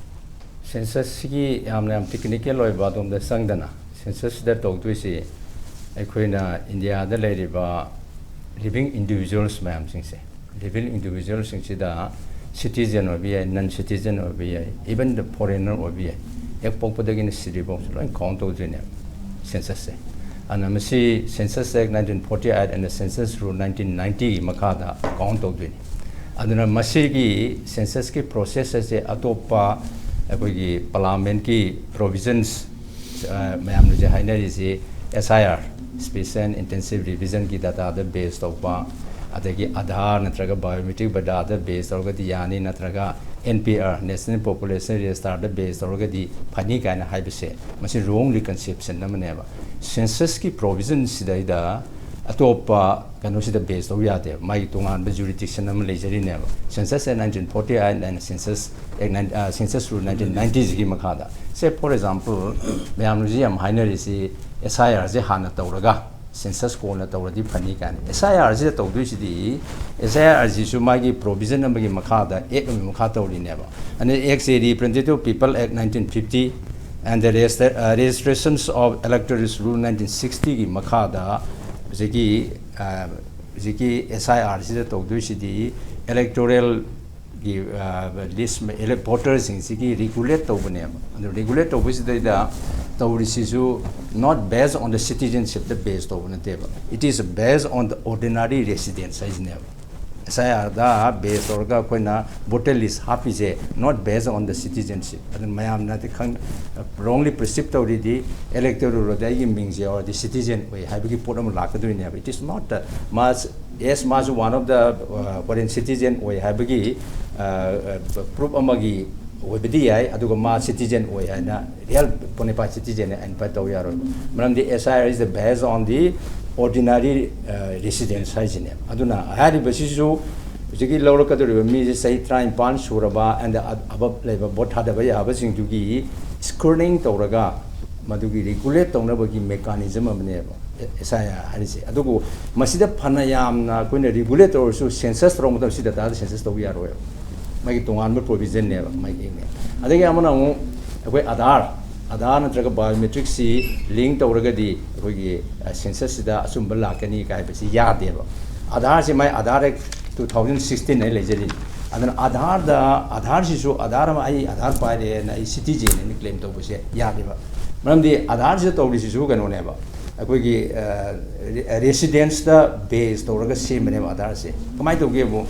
ꯁꯦꯟꯁꯁꯁꯤꯒꯤ ꯌꯥꯝꯅ ꯌꯥꯝ ꯇꯦꯛꯅꯤꯀꯦꯜ ꯑꯣꯏꯕ ꯑꯗꯣꯝꯗ ꯆꯪꯗꯅ, ꯁꯦꯟꯁꯁꯁꯤꯗ ꯇꯧꯗꯣꯏꯁꯤ ꯑꯩꯈꯣꯏꯅ ꯏꯟꯗꯤꯌꯥꯗ ꯂꯩꯔꯤꯕ ꯂꯤꯕꯤꯡ ꯏꯟꯗꯤꯕꯤꯖꯨꯋꯦꯜꯁ ꯃꯌꯥꯝꯁꯤꯡꯁꯦ, ꯂꯤꯕꯤꯡ ꯏꯟꯗꯤꯕꯤꯖꯨꯋꯦꯜꯁꯤꯡꯁꯤꯗ ꯁꯤꯇꯤꯖꯟ ꯑꯣꯏꯕ ꯌꯥꯏ, ꯅꯟ ꯁꯤꯇꯤꯖꯟ ꯑꯣꯏꯕ ꯌꯥꯏ, ꯏꯚꯟ ꯗ ꯐꯣꯔꯦꯟꯅꯔ ꯑꯣꯏꯕ ꯌꯥꯏ, ꯍꯦꯛ ꯄꯣꯛꯄꯗꯒꯤꯅ ꯁꯤꯗ꯭ꯔꯤꯐꯥꯎꯁꯨ ꯂꯣꯏ ꯀꯥꯎꯟ ꯇꯧꯗꯣꯏꯅꯦꯕ ꯁꯦꯟꯁꯁꯁꯦ꯫ ꯑꯗꯨꯅ ꯃꯁꯤ Census Act nineteen forty eight and the Census Rule nineteen ninety ꯒꯤ ꯃꯈꯥꯗ ꯀꯥꯎꯟ ꯇꯧꯗꯣꯏꯅꯤ꯫ ꯑꯗꯨꯅ ꯃꯁꯤꯒꯤ ꯁꯦꯟꯁꯁꯀꯤ ꯄ꯭ꯔꯣꯁꯦꯁ ꯑꯁꯦ ꯑꯇꯣꯞꯄ ꯑꯩꯈꯣꯏꯒꯤ ꯄꯥꯔꯂꯥꯃꯦꯟꯠꯀꯤ ꯄ꯭ꯔꯣꯕꯤꯖꯟꯁ, ꯃꯌꯥꯝꯅ ꯍꯧꯖꯤꯛ ꯍꯥꯏꯅꯔꯤꯁꯤ, S I R, Special Intensive Revision ꯒꯤ ꯗꯇꯥꯗ ꯕꯦꯁ ꯇꯧꯕ, ꯑꯗꯒꯤ ꯑꯙꯥꯔ ꯅꯠꯇ꯭ꯔꯒ ꯕꯥꯏꯑꯣꯃꯦꯇ꯭ꯔꯤꯛ ꯗꯇꯥꯗ ꯕꯦꯁ ꯇꯧꯔꯒꯗꯤ ꯌꯥꯅꯤ, ꯅꯠꯇ꯭ꯔꯒ N P R, National Population Register ꯗ ꯕꯦꯁ ꯇꯧꯔꯒꯗꯤ ꯐꯅꯤ ꯀꯥꯏꯅ ꯍꯥꯏꯕꯁꯦ, ꯃꯁꯤ ꯔꯣꯡꯂꯤ ꯀꯟꯁꯦꯞꯁꯟ ꯑꯃꯅꯦꯕ꯫ ꯁꯦꯟꯁꯁꯀꯤ ꯄ꯭ꯔꯣꯕꯤꯖꯟꯁꯤꯗꯩꯗ ꯑꯇꯣꯞꯄ ꯀꯩꯅꯣꯁꯤꯗ ꯕꯦꯁ ꯇꯧ ꯌꯥꯗꯦꯕ, ꯃꯥꯒꯤ ꯇꯣꯉꯥꯟꯕ ꯖꯨꯔꯤꯗꯤꯛꯁꯟ ꯑꯃ ꯂꯩꯖꯔꯤꯅꯦꯕ꯫ Census Act nineteen forty eight and Census Act nine, ꯑ, Census Rule nineteen ninety ꯁꯤꯒꯤ ꯃꯈꯥꯗ, say for example, ꯃꯌꯥꯝꯅ ꯍꯧꯖꯤꯛ ꯌꯥꯝ ꯍꯥꯏꯅꯔꯤꯁꯤ S I R ꯁꯦ ꯍꯥꯟꯅ ꯇꯧꯔꯒ ꯁꯦꯟꯁꯁ ꯀꯣꯟꯅ ꯇꯧꯔꯗꯤ ꯐꯅꯤ ꯀꯥꯏꯅ꯫ S I R ꯁꯤꯗ ꯇꯧꯗꯣꯏꯁꯤꯗꯤ, S I R ꯁꯤꯁꯨ ꯃꯥꯒꯤ ꯄ꯭ꯔꯣꯕꯤꯖꯟ ꯑꯃꯒꯤ ꯃꯈꯥꯗ, ꯑꯦꯛ ꯑꯃꯒꯤ ꯃꯈꯥ ꯇꯧꯔꯤꯅꯦꯕ꯫ ꯑꯗꯩ ꯑꯦꯛꯁꯦ, Representative People Act nineteen fifty, And the register- uh, registrations of electors rule nineteen sixty ꯒꯤ ꯃꯈꯥꯗ ꯍꯧꯖꯤꯛꯀꯤ ꯑ, ꯍꯧꯖꯤꯛꯀꯤ S I R ꯁꯤꯗ ꯇꯧꯗꯣꯏꯁꯤꯗꯤ electoral ꯒꯤ ꯂꯤꯁ ꯚꯣꯇꯔꯁꯤꯡꯁꯤꯒꯤ ꯔꯤꯒꯨꯂꯦꯠ ꯇꯧꯕꯅꯦꯕ꯫ ꯑꯗꯨ regulate ꯇꯧꯕꯁꯤꯗꯩꯗ ꯇꯧꯔꯤꯁꯤꯁꯨ not based on the citizenship ꯇ ꯕꯦꯁ ꯇꯧꯕ ꯅꯠꯇꯦꯕ, it is based on the ordinary residence ꯍꯥꯏꯁꯤꯅꯦꯕ꯫ S I R the base ꯇꯧꯔꯒ ꯑꯩꯈꯣꯏꯅ ꯚꯣꯇꯔ ꯂꯤꯁ ꯍꯥꯞꯄꯤꯁꯦ not based on the citizenship꯫ ꯑꯗꯨꯅ ꯃꯌꯥꯝꯅꯗꯤ ꯈꯪ wrongly perceive ꯇꯧꯔꯤꯗꯤ electoral roll ꯗ ꯑꯩꯒꯤ ꯃꯤꯡꯁꯦ ꯌꯥꯎꯔꯗꯤ ꯁꯤꯇꯤꯖꯦꯟ ꯑꯣꯏ ꯍꯥꯏꯕꯒꯤ ꯄꯣꯠ ꯑꯃ ꯂꯥꯛꯀꯗꯣꯏꯅꯦꯕ꯫ It is not the mass yes ꯃꯥꯁꯨ one of the foreign citizen ꯑꯣꯏ ꯍꯥꯏꯕꯒꯤ ꯄ꯭ꯔꯨꯞ ꯑꯃꯒꯤ ꯑꯣꯏꯕꯗꯤ ꯌꯥꯏ, ꯑꯗꯨꯒ ꯃꯥ ꯁꯤꯇꯤꯖꯦꯟ ꯑꯣꯏ ꯍꯥꯏꯅ ꯔꯤꯌꯦꯜ ꯕꯣꯅꯥꯐꯥꯏꯗ ꯁꯤꯇꯤꯖꯦꯟ ꯑꯥꯏꯗꯦꯟꯇꯤꯐꯥꯏ ꯇꯧ ꯌꯥꯔꯣꯏꯕ꯫ ꯃꯔꯝꯗꯤ S I R is the based on the ordinary residence ꯍꯥꯏꯁꯤꯅꯦ꯫ ꯑꯗꯨꯅ ꯍꯥꯏꯔꯤꯕꯁꯤꯁꯨ ꯍꯧꯖꯤꯛꯀꯤ ꯂꯧꯔꯛꯀꯗꯧꯔꯤꯕ ꯃꯤꯁꯦ ꯆꯍꯤ ꯇꯔꯥꯅꯤꯄꯥꯟ ꯁꯨꯔꯕ and above ꯂꯩꯕ ꯚꯣꯠ ꯊꯥꯗꯕ ꯌꯥꯕꯁꯤꯡꯗꯨꯒꯤ ꯁ꯭ꯀ꯭ꯔꯤꯅꯤꯡ ꯇꯧꯔꯒ ꯃꯗꯨꯒꯤ ꯔꯤꯒꯨꯂꯦꯠ ꯇꯧꯅꯕꯒꯤ ꯃꯦꯀꯥꯅꯤꯖꯝ ꯑꯃꯅꯦꯕ S I R ꯍꯥꯏꯔꯤꯁꯦ꯫ ꯑꯗꯨꯕꯨ ꯃꯁꯤꯗ ꯐꯅ ꯌꯥꯝꯅ ꯑꯩꯈꯣꯏꯅ ꯔꯤꯒꯨꯂꯦꯠ ꯇꯧꯔꯁꯨ ꯁꯦꯟꯁꯁ ꯇꯧꯔꯛꯄ ꯃꯇꯝꯗ ꯁꯤ ꯗꯇꯥꯗ ꯁꯦꯟꯁꯁ ꯇꯧꯕ ꯌꯥꯔꯣꯏꯕ꯫ ꯃꯥꯒꯤ ꯇꯣꯉꯥꯟꯕ ꯄ꯭ꯔꯣꯕꯤꯖꯟꯅꯦꯕ ꯃꯥꯒꯤ ꯑꯦꯛꯅꯦ꯫ ꯑꯗꯒꯤ ꯑꯃꯅ ꯑꯃꯨꯛ ꯑꯩꯈꯣꯏ ꯑꯙꯥꯔ, ꯑꯙꯥꯔ ꯅꯠꯇ꯭ꯔꯒ ꯕꯥꯏꯑꯣꯃꯦꯇ꯭ꯔꯤꯛꯁꯤ ꯂꯤꯡ ꯇꯧꯔꯒꯗꯤ ꯑꯩꯈꯣꯏꯒꯤ ꯁꯦꯟꯁꯁꯁꯤꯗ ꯑꯆꯨꯝꯕ ꯂꯥꯛꯀꯅꯤ ꯀꯥꯏꯕꯁꯤ ꯌꯥꯗꯦꯕ꯫ ꯑꯙꯥꯔꯁꯤ ꯃꯥꯏ ꯑꯙꯥꯔ ꯑꯦꯛ two thousand sixteen ꯍꯥꯏꯅ ꯂꯩꯖꯔꯤꯅꯤ꯫ ꯑꯗꯨꯅ ꯑꯙꯥꯔꯗ, ꯑꯙꯥꯔꯁꯤꯁꯨ ꯑꯙꯥꯔ ꯑꯃ ꯑꯩ ꯑꯙꯥꯔ ꯄꯥꯏꯔꯦꯅ ꯑꯩ ꯁꯤꯇꯤꯖꯦꯟ ꯑꯅ ꯀ꯭ꯂꯦꯝ ꯇꯧꯕꯁꯦ ꯌꯥꯗꯦꯕ꯫ ꯃꯔꯝꯗꯤ ꯑꯙꯥꯔꯁꯤꯗ ꯇꯧꯔꯤꯁꯤꯁꯨ ꯀꯩꯅꯣꯅꯦꯕ, ꯑꯩꯈꯣꯏꯒꯤ ꯔꯦꯁꯤꯗꯦꯟꯁꯇ ꯕꯦꯁ ꯇꯧꯔꯒ ꯁꯦꯝꯕꯅꯦꯕ ꯑꯙꯥꯔꯁꯦ꯫ ꯀꯃꯥꯏꯅ ꯇꯧꯒꯦꯕꯨ,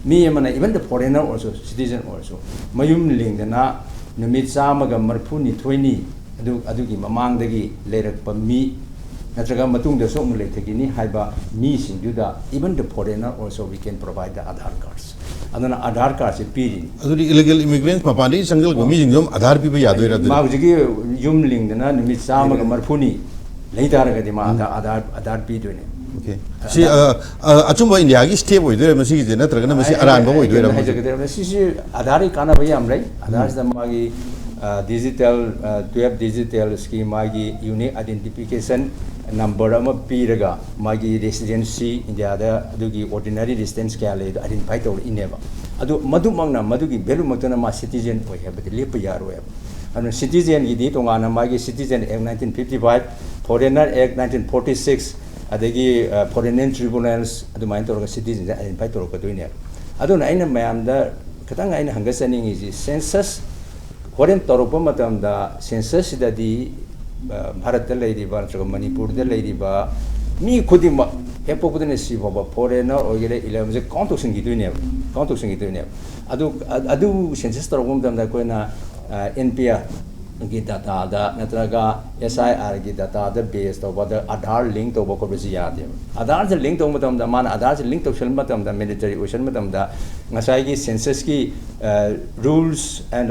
ꯃꯤ ꯑꯃꯅ even the foreigner ꯑꯣꯏꯔꯁꯨ, ꯁꯤꯇꯤꯖꯟ ꯑꯣꯏꯔꯁꯨ, ꯃꯌꯨꯝ ꯂꯤꯡꯗꯅ ꯅꯨꯃꯤꯠ ꯆꯥꯝꯃꯒ ꯃꯔꯤꯐꯨꯅꯤꯊꯣꯏꯅꯤ ꯑꯗꯨ, ꯑꯗꯨꯒꯤ ꯃꯃꯥꯡꯗꯒꯤ ꯂꯩꯔꯛꯄ ꯃꯤ ꯅꯠꯇ꯭ꯔꯒ ꯃꯇꯨꯡꯗꯁꯨ ꯑꯃꯨꯛ ꯂꯩꯊꯈꯤꯅꯤ ꯍꯥꯏꯕ ꯃꯤꯁꯤꯡꯗꯨꯗ even the foreigner also we can provide the Aadhaar cards꯫ ꯑꯗꯨꯅ ꯑꯙꯥꯔ ꯀꯥꯔꯗꯁꯦ ꯄꯤꯔꯤꯅꯤ꯫ ꯑꯗꯨꯗꯤ ꯏꯂꯤꯒꯦꯜ ꯏꯃꯤꯒ꯭ꯔꯦꯟꯠ ꯃꯄꯥꯟꯗꯒꯤ ꯆꯪꯁꯤꯜꯂꯛꯄ ꯃꯤꯁꯤꯡꯁꯨ ꯑꯗꯨꯝ ꯑꯙꯥꯔ ꯄꯤꯕ ꯌꯥꯗꯣꯏꯔꯥ ꯑꯗꯨꯗꯤ? ꯃꯥ ꯍꯧꯖꯤꯛꯀꯤ ꯌꯨꯝ ꯂꯤꯡꯗꯅ ꯅꯨꯃꯤꯠ ꯆꯥꯝꯃꯒ ꯃꯔꯤꯐꯨꯅꯤ ꯂꯩ ꯇꯥꯔꯒꯗꯤ ꯃꯥ ꯑꯙꯥꯔ, ꯑꯙꯥꯔ, ꯑꯙꯥꯔ ꯄꯤꯗꯣꯏꯅꯦ꯫ ꯑꯣꯀꯦ꯫ ꯁꯤ, ꯑ, ꯑ, ꯑꯆꯨꯝꯕ ꯏꯟꯗꯤꯌꯥꯒꯤ ꯁ꯭ꯇꯦꯞ ꯑꯣꯏꯗꯣꯏꯔꯥ ꯃꯁꯤꯒꯤꯁꯦ, ꯅꯠꯇ꯭ꯔꯒꯅ ꯃꯁꯤ ꯑꯩ, ꯑꯔꯥꯟꯕ ꯑꯩ, ꯑꯣꯏꯗꯣꯏꯔꯥ ꯑꯩ ꯃꯁꯤ? ꯍꯥꯏꯖꯒꯗꯕ, ꯃꯁꯤꯁꯤ ꯑꯙꯥꯔꯒꯤ ꯀꯥꯟꯅꯕ ꯌꯥꯝ ꯂꯩ꯫ ꯑꯙꯥꯔꯁꯤꯗ ꯃꯥꯒꯤ, ꯑ, ꯗꯤꯖꯤꯇꯦꯜ, ꯑ, twelve ꯗꯤꯖꯤꯇꯦꯜꯁꯀꯤ ꯃꯥꯒꯤ ꯌꯨꯅꯤꯛ ꯑꯥꯏꯗꯦꯟꯇꯤꯐꯤꯀꯦꯁꯟ ꯅꯝꯕꯔ ꯑꯃ ꯄꯤꯔꯒ ꯃꯥꯒꯤ ꯔꯦꯁꯤꯗꯦꯟꯁꯤ ꯏꯟꯗꯤꯌꯥꯗ ꯑꯗꯨꯒꯤ ꯑꯣꯔꯗꯤꯅꯔꯤ ꯔꯦꯁꯤꯗꯦꯟꯁ ꯀꯌꯥ ꯂꯩ ꯑꯗꯣ ꯑꯥꯏꯗꯦꯟꯇꯤꯐꯥꯏ ꯇꯧꯔꯛꯏꯅꯦꯕ꯫ ꯑꯗꯨ ꯃꯗꯨꯃꯛꯅ, ꯃꯗꯨꯒꯤ ꯚꯦꯂꯨꯃꯛꯇꯅ ꯃꯥ ꯁꯤꯇꯤꯖꯦꯟ ꯑꯣꯏ ꯍꯥꯏꯕꯗꯤ ꯂꯦꯞꯄ ꯌꯥꯔꯣꯏꯕ꯫ ꯑꯗꯨꯅ citizenꯒꯤꯗꯤ ꯇꯣꯉꯥꯟꯅ ꯃꯥꯒꯤ Citizen Act nineteen fifty five, Foreigner Act nineteen forty six, ꯑꯗꯒꯤ foreign tribunals, ꯑꯗꯨꯃꯥꯏꯅ ꯇꯧꯔꯒ citizenꯁꯦ identify ꯇꯧꯔꯛꯀꯗꯣꯏꯅꯦꯕ꯫ ꯑꯗꯨꯅ ꯑꯩꯅ ꯃꯌꯥꯝꯗ ꯈꯤꯇꯪ ꯑꯩꯅ ꯍꯪꯒꯠꯆꯅꯤꯡꯉꯤꯁꯤ, census ꯍꯣꯔꯦꯟ ꯇꯧꯔꯛꯄ ꯃꯇꯝꯗ censusꯁꯤꯗꯗꯤ ꯚꯥꯔꯠꯇ ꯂꯩꯔꯤꯕ ꯅꯠꯇ꯭ꯔꯒ ꯃꯅꯤꯄꯨꯔꯗ ꯂꯩꯔꯤꯕ ꯃꯤ ꯈꯨꯗꯤꯡꯃꯛ, ꯍꯦꯛ ꯄꯣꯛꯄꯗꯩꯅ ꯁꯤ ꯐꯥꯎꯕ, foreigner ꯑꯣꯏꯒꯦꯔꯥ elevenꯁꯦ count ꯇꯧꯁꯤꯟꯈꯤꯗꯣꯏꯅꯦꯕ, count ꯇꯧꯁꯤꯟꯈꯤꯗꯣꯏꯅꯦꯕ꯫ ꯑꯗꯨ ꯑꯗꯨ census ꯇꯧꯔꯛꯄ ꯃꯇꯝꯗ ꯑꯩꯈꯣꯏꯅ NPRꯒꯤ dataꯗ ꯅꯠꯇ꯭ꯔꯒ SIRꯒꯤ dataꯗ base ꯇꯧꯕꯗ Aadhaar link ꯇꯧꯕ ꯈꯣꯠꯄꯁꯤ ꯌꯥꯗꯦꯕ꯫ Aadhaarꯁꯦ link ꯇꯧꯕ ꯃꯇꯝꯗ, ꯃꯥꯅ Aadhaarꯁꯦ link ꯇꯧꯁꯤꯟꯕ ꯃꯇꯝꯗ, mandatory ꯑꯣꯏꯁꯤꯟꯕ ꯃꯇꯝꯗ, ꯉꯁꯥꯏꯒꯤ censusꯀꯤ rules and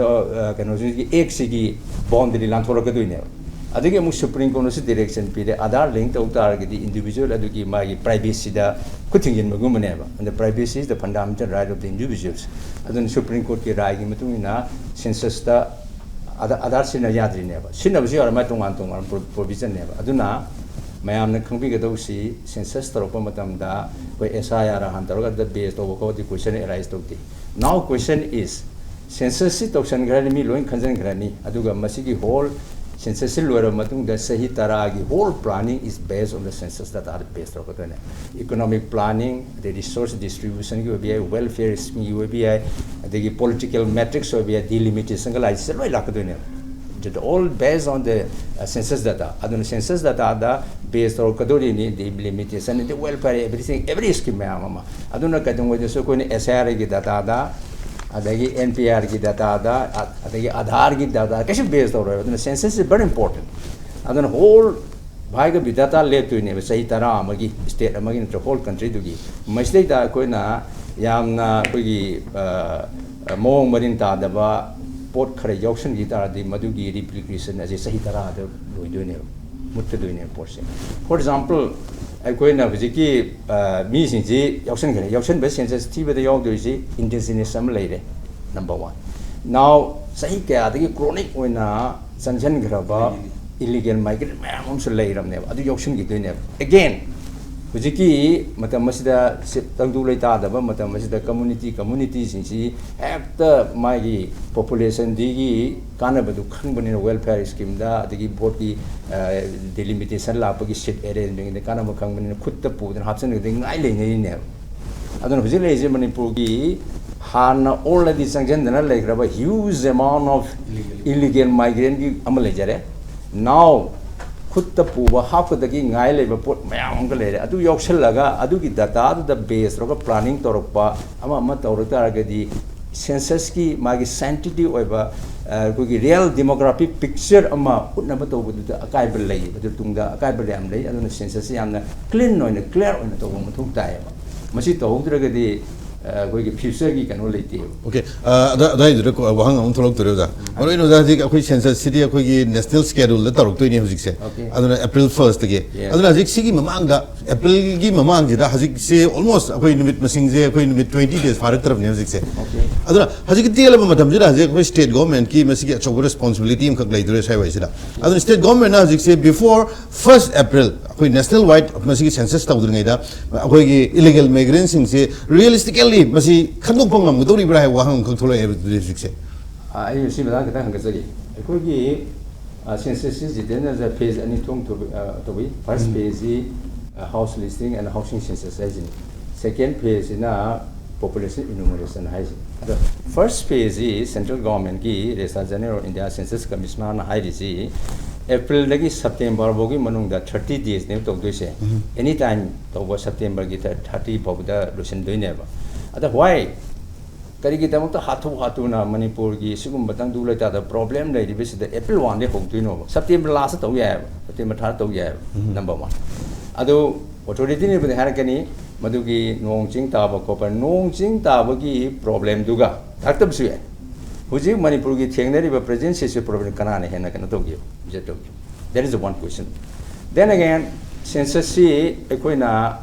ꯀꯩꯅꯣꯁꯤꯒꯤ actꯁꯤꯒꯤ boundary ꯂꯥꯟꯊꯣꯔꯛꯀꯗꯣꯏꯅꯦꯕ꯫ ꯑꯗꯒꯤ ꯑꯃꯨꯛ Supreme Courtꯅꯁꯨ direction ꯄꯤꯔꯦ, Aadhaar link ꯇꯧ ꯇꯥꯔꯒꯗꯤ individual ꯑꯗꯨꯒꯤ ꯃꯥꯒꯤ privacyꯗ ꯈꯨꯠ ꯊꯤꯡꯖꯤꯟꯕꯒꯨꯝꯕꯅꯦꯕ꯫ ꯑꯗ privacy is the fundamental right of the individuals꯫ ꯑꯗꯨꯅ Supreme Courtꯀꯤ ꯔꯥꯏꯒꯤ ꯃꯇꯨꯡ ꯏꯟꯅ censusꯇ Aadhaar, Aadhaar ꯁꯤꯖꯤꯟꯅ ꯌꯥꯗ꯭ꯔꯤꯅꯦꯕ꯫ ꯁꯤꯖꯤꯟꯅꯕꯁꯨ ꯌꯥꯎꯔ ꯃꯥꯏ ꯇꯣꯉꯥꯟ ꯇꯣꯉꯥꯟꯕ provisionꯅꯦꯕ꯫ ꯑꯗꯨꯅ ꯃꯌꯥꯝꯅ ꯈꯪꯕꯤꯒꯗꯧꯁꯤ, census ꯇꯧꯔꯛꯄ ꯃꯇꯝꯗ ꯑꯩꯈꯣꯏ SIR ꯍꯥꯟꯅ ꯇꯧꯔꯒ ꯑꯗꯨꯗ base ꯇꯧꯕ ꯈꯣꯠꯄꯗꯤ question arise ꯇꯧꯗꯦ꯫ Now question is, censusꯁꯤ ꯇꯧꯁꯟꯈ꯭ꯔꯅꯤ, ꯃꯤ ꯂꯣꯏ ꯈꯟꯖꯟꯈ꯭ꯔꯅꯤ, ꯑꯗꯨꯒ ꯃꯁꯤꯒꯤ whole censusꯁꯤ ꯂꯣꯏꯔꯕ ꯃꯇꯨꯡꯗ ꯆꯍꯤ ꯇꯔꯥꯒꯤ whole planning is based on the census data base ꯇꯧꯔꯛꯀꯗꯣꯏꯅꯦ꯫ Economic planning, ꯑꯗꯩ resource distributionꯒꯤ ꯑꯣꯏꯕ ꯌꯥꯏ, welfare schemeꯒꯤ ꯑꯣꯏꯕ ꯌꯥꯏ, ꯑꯗꯒꯤ political matrix ꯑꯣꯏꯕ ꯌꯥꯏ, delimitationꯒ ꯂꯥꯛꯏꯁꯦ ꯂꯣꯏ ꯂꯥꯛꯀꯗꯣꯏꯅꯦꯕ꯫ All based on the census data꯫ ꯑꯗꯨꯅ census dataꯗ base ꯇꯧꯔꯛꯀꯗꯣꯔꯤꯅꯤ, delimitation, ꯑꯗꯩ welfare, everything, every scheme ꯃꯌꯥꯝ ꯑꯃ꯫ ꯑꯗꯨꯅ ꯀꯩꯗꯧꯉꯩꯗꯁꯨ ꯑꯩꯈꯣꯏꯅ SIRꯒꯤ dataꯗ, ꯑꯗꯒꯤ NPRꯒꯤ dataꯗ, ꯑꯗꯒꯤ Aadhaarꯒꯤ data ꯀꯩꯁꯨ base ꯇꯧꯔꯣꯏꯕ꯫ ꯑꯗꯨꯅ census is very important꯫ ꯑꯗꯨꯅ whole ꯚꯥꯏꯒ ꯕꯤꯗꯥꯇꯥ ꯂꯦꯞꯇꯣꯏꯅꯦꯕ ꯆꯍꯤ ꯇꯔꯥ ꯑꯃꯒꯤ, state ꯑꯃꯒꯤ ꯅꯠꯇ꯭ꯔꯒ whole countryꯗꯨꯒꯤ꯫ ꯃꯁꯤꯗꯩꯗ ꯑꯩꯈꯣꯏꯅ ꯌꯥꯝꯅ ꯑꯩꯈꯣꯏꯒꯤ ꯃꯑꯣꯡ ꯃꯔꯤꯟ ꯇꯥꯗꯕ ꯄꯣꯠ ꯈꯔ ꯌꯥꯎꯁꯟꯈꯤ ꯇꯥꯔꯗꯤ ꯃꯗꯨꯒꯤ replication ꯑꯁꯤ ꯆꯍꯤ ꯇꯔꯥꯗ ꯂꯣꯏꯗꯣꯏꯅꯦꯕ, ꯃꯨꯠꯀꯗꯣꯏꯅꯦꯕ ꯄꯣꯠꯁꯦ꯫ For example, ꯑꯩꯈꯣꯏꯅ ꯍꯧꯖꯤꯛꯀꯤ ꯃꯤꯁꯤꯡꯁꯤ ꯌꯥꯎꯁꯟꯈ꯭ꯔꯦ, ꯌꯥꯎꯁꯟꯕ census ꯊꯤꯕꯗ ꯌꯥꯎꯗꯣꯏꯁꯤ indigenous ꯑꯃ ꯂꯩꯔꯦ, number one꯫ Now ꯆꯍꯤ ꯀꯌꯥꯗꯒꯤ chronic ꯑꯣꯏꯅ ꯆꯪꯁꯤꯟꯈ꯭ꯔꯕ illegal migrant ꯃꯌꯥꯝ ꯑꯃꯁꯨ ꯂꯩꯔꯕꯅꯦꯕ, ꯑꯗꯨ ꯌꯥꯎꯁꯟꯈꯤꯗꯣꯏꯅꯦꯕ꯫ Again, ꯍꯧꯖꯤꯛꯀꯤ ꯃꯇꯝ ꯑꯁꯤꯗ ꯁꯤ ꯇꯪꯗꯨ ꯂꯩꯇꯥꯗꯕ ꯃꯇꯝ ꯑꯁꯤꯗ community communityꯁꯤꯡꯁꯤ ꯍꯦꯛꯇ ꯃꯥꯒꯤ populationꯗꯒꯤ ꯀꯥꯟꯅꯕꯗꯨ ꯈꯪꯕꯅꯤꯅ, welfare schemeꯗ ꯑꯗꯒꯤ voteꯀꯤ delimitation ꯂꯥꯛꯄꯒꯤ seat arrangementꯗ ꯀꯥꯟꯅꯕ ꯈꯪꯕꯅꯤꯅ ꯈꯨꯠꯇ ꯄꯨꯗꯅ ꯍꯥꯞꯆꯤꯟꯅꯗꯅ ꯉꯥꯏ ꯂꯩꯅꯔꯤꯅꯦꯕ꯫ ꯑꯗꯨꯅ ꯍꯧꯖꯤꯛ ꯂꯩꯔꯤꯁꯦ ꯃꯅꯤꯄꯨꯔꯒꯤ ꯍꯥꯟꯅ already ꯆꯪꯁꯤꯟꯗꯅ ꯂꯩꯈ꯭ꯔꯕ huge amount of illegal migrantꯀꯤ ꯑꯃ ꯂꯩꯖꯔꯦ꯫ Now ꯈꯨꯠꯇ ꯄꯨꯕ ꯍꯥꯞꯀꯗꯒꯤ ꯉꯥꯏ ꯂꯩꯕ ꯄꯣꯠ ꯃꯌꯥꯝ ꯑꯃꯒ ꯂꯩꯔꯦ꯫ ꯑꯗꯨ ꯌꯥꯎꯁꯜꯂꯒ ꯑꯗꯨꯒꯤ dataꯗꯨꯗ base ꯇꯧꯔꯒ planning ꯇꯧꯔꯛꯄ ꯑꯃ ꯑꯃ ꯇꯧꯔꯛ ꯇꯥꯔꯒꯗꯤ censusꯀꯤ ꯃꯥꯒꯤ sanctity ꯑꯣꯏꯕ, ꯑ, ꯑꯩꯈꯣꯏꯒꯤ real demographic picture ꯑꯃ ꯎꯠꯅꯕ ꯇꯧꯕꯗꯨꯗ ꯑꯀꯥꯏꯕ ꯂꯩ꯫ ꯑꯗꯨ ꯇꯨꯡꯗ ꯑꯀꯥꯏꯕ ꯌꯥꯝ ꯂꯩ꯫ ꯑꯗꯨꯅ censusꯁꯤ ꯌꯥꯝꯅ clean ꯑꯣꯏꯅ, clear ꯑꯣꯏꯅ ꯇꯧꯕ ꯃꯊꯧ ꯇꯥꯏꯌꯦꯕ꯫ ꯃꯁꯤ ꯇꯧꯍꯧꯗ꯭ꯔꯒꯗꯤ, ꯑ, ꯑꯩꯈꯣꯏꯒꯤ futureꯒꯤ ꯀꯩꯅꯣ ꯂꯩꯇꯦꯕ꯫ OK, ꯑ, ꯑꯗ-, ꯑꯗꯨꯋꯥꯏꯗꯨꯗ ꯀꯣ-, ꯋꯥꯍꯪ ꯑꯃ ꯊꯣꯛꯂꯛꯇꯣꯔꯦ ꯑꯣꯖꯥ꯫ ꯃꯔꯨ ꯑꯣꯏꯅ ꯑꯣꯖꯥ, ꯍꯧꯖꯤꯛ ꯑꯩꯈꯣꯏ censusꯁꯤꯗꯤ ꯑꯩꯈꯣꯏꯒꯤ national scheduleꯗ ꯇꯧꯔꯛꯇꯣꯏꯅꯦ ꯍꯧꯖꯤꯛꯁꯦ꯫ OK. ꯑꯗꯨꯅ April firstꯇꯒꯤ꯫ Yes. ꯑꯗꯨꯅ ꯍꯧꯖꯤꯛ ꯁꯤꯒꯤ ꯃꯃꯥꯡꯗ, Aprilꯒꯤ ꯃꯃꯥꯡꯁꯤꯗ ꯍꯧꯖꯤꯛꯁꯦ almost ꯑꯩꯈꯣꯏ ꯅꯨꯃꯤꯠ ꯃꯁꯤꯡꯁꯦ ꯑꯩꯈꯣꯏ ꯅꯨꯃꯤꯠ twenty days ꯐꯥꯔꯛꯇ꯭ꯔꯕꯅꯦ ꯍꯧꯖꯤꯛꯁꯦ꯫ OK. ꯑꯗꯨꯅ ꯍꯧꯖꯤꯛꯀꯤ ꯇꯦꯜꯂꯕ ꯃꯇꯝꯁꯤꯗ ꯍꯧꯖꯤꯛ ꯑꯩꯈꯣꯏ state governmentꯀꯤ ꯃꯁꯤꯒꯤ ꯑꯆꯧꯕ responsibility ꯑꯃꯈꯛ ꯂꯩꯗꯣꯔꯦ ꯁ꯭ꯋꯥꯏꯋꯥꯏꯁꯤꯗ꯫ ꯑꯗꯨꯅ state governmentꯅ ꯍꯧꯖꯤꯛꯁꯦ before first April ꯑꯩꯈꯣꯏ national wide ꯃꯁꯤꯒꯤ census ꯇꯧꯗ꯭ꯔꯤꯉꯩꯗ ꯑꯩꯈꯣꯏꯒꯤ illegal migrantꯁꯤꯡꯁꯦ realistically ꯃꯁꯤ ꯈꯟꯗꯣꯛꯄ ꯉꯝꯒꯗꯧꯔꯤꯕ꯭ꯔꯥ ꯍꯥꯏꯕ ꯋꯥꯍꯪ ꯑꯃꯈꯛ ꯊꯣꯛꯂꯛꯑꯦ ꯍꯧꯖꯤꯛꯁꯦ꯫ ꯑ, ꯑꯩ ꯁꯤ ꯃꯇꯥꯡ ꯈꯤꯇꯪ ꯍꯪꯒꯠꯆꯒꯦ꯫ ꯑꯩꯈꯣꯏꯒꯤ, ꯑ, censusꯁꯤ ꯖꯤꯇꯦꯟꯗ꯭ꯔꯁꯦ phase ꯑꯅꯤ ꯊꯣꯛꯅ ꯊꯣꯛ-, ꯑ, ꯇꯧꯏ꯫ First phaseꯁꯤ, ꯑ, house listing and housing census ꯍꯥꯏꯁꯤꯅꯤ꯫ Second phaseꯁꯤꯅ population enumeration ꯍꯥꯏꯁꯤꯅꯤ꯫ ꯑꯗꯣ first phaseꯁꯤ central governmentꯀꯤ Registrar General of India Census Commissionerꯅ ꯍꯥꯏꯔꯤꯁꯤ Aprilꯗꯒꯤ September ꯐꯥꯎꯒꯤ ꯃꯅꯨꯡꯗ thirty daysꯅꯦꯕ ꯇꯧꯗꯣꯏꯁꯦ꯫ Any time ꯇꯧꯕ Septemberꯒꯤ thirty ꯐꯥꯎꯕꯗ ꯂꯣꯏꯁꯤꯟꯗꯣꯏꯅꯦꯕ꯫ ꯑꯗ why? ꯀꯔꯤꯒꯤꯗꯃꯛꯇ ꯍꯥꯊꯨ ꯍꯥꯊꯨꯅ ꯃꯅꯤꯄꯨꯔꯒꯤ ꯁꯤꯒꯨꯝꯕ ꯇꯪꯗꯨ ꯂꯩꯇꯥꯗ problem ꯂꯩꯔꯤꯕꯁꯤꯗ April oneꯗꯒꯤ ꯍꯧꯗꯣꯏꯅꯣꯕ? September lastꯇ ꯇꯧ ꯌꯥꯏꯑꯕ, September third ꯇꯧ ꯌꯥꯏꯑꯕ꯫ Number one꯫ ꯑꯗꯨ authorityꯅꯕꯨꯗꯤ ꯍꯥꯏꯔꯛꯀꯅꯤ, ꯃꯗꯨꯒꯤ ꯅꯣꯡ ꯆꯤꯡ ꯇꯥꯕ ꯈꯣꯠꯄ, ꯅꯣꯡ ꯆꯤꯡ ꯇꯥꯕꯒꯤ problemꯗꯨꯒ ꯂꯥꯛꯇꯕꯁꯨ ꯌꯥꯏ꯫ ꯍꯧꯖꯤꯛ ꯃꯅꯤꯄꯨꯔꯒꯤ ꯊꯦꯡꯅꯔꯤꯕ present situation problem ꯀꯅꯥꯅ ꯍꯦꯟꯅ ꯀꯩꯅꯣ ꯇꯧꯒꯦ, object ꯇꯧꯒꯦ? That is the one question. Then again, censusꯁꯤ ꯑꯩꯈꯣꯏꯅ,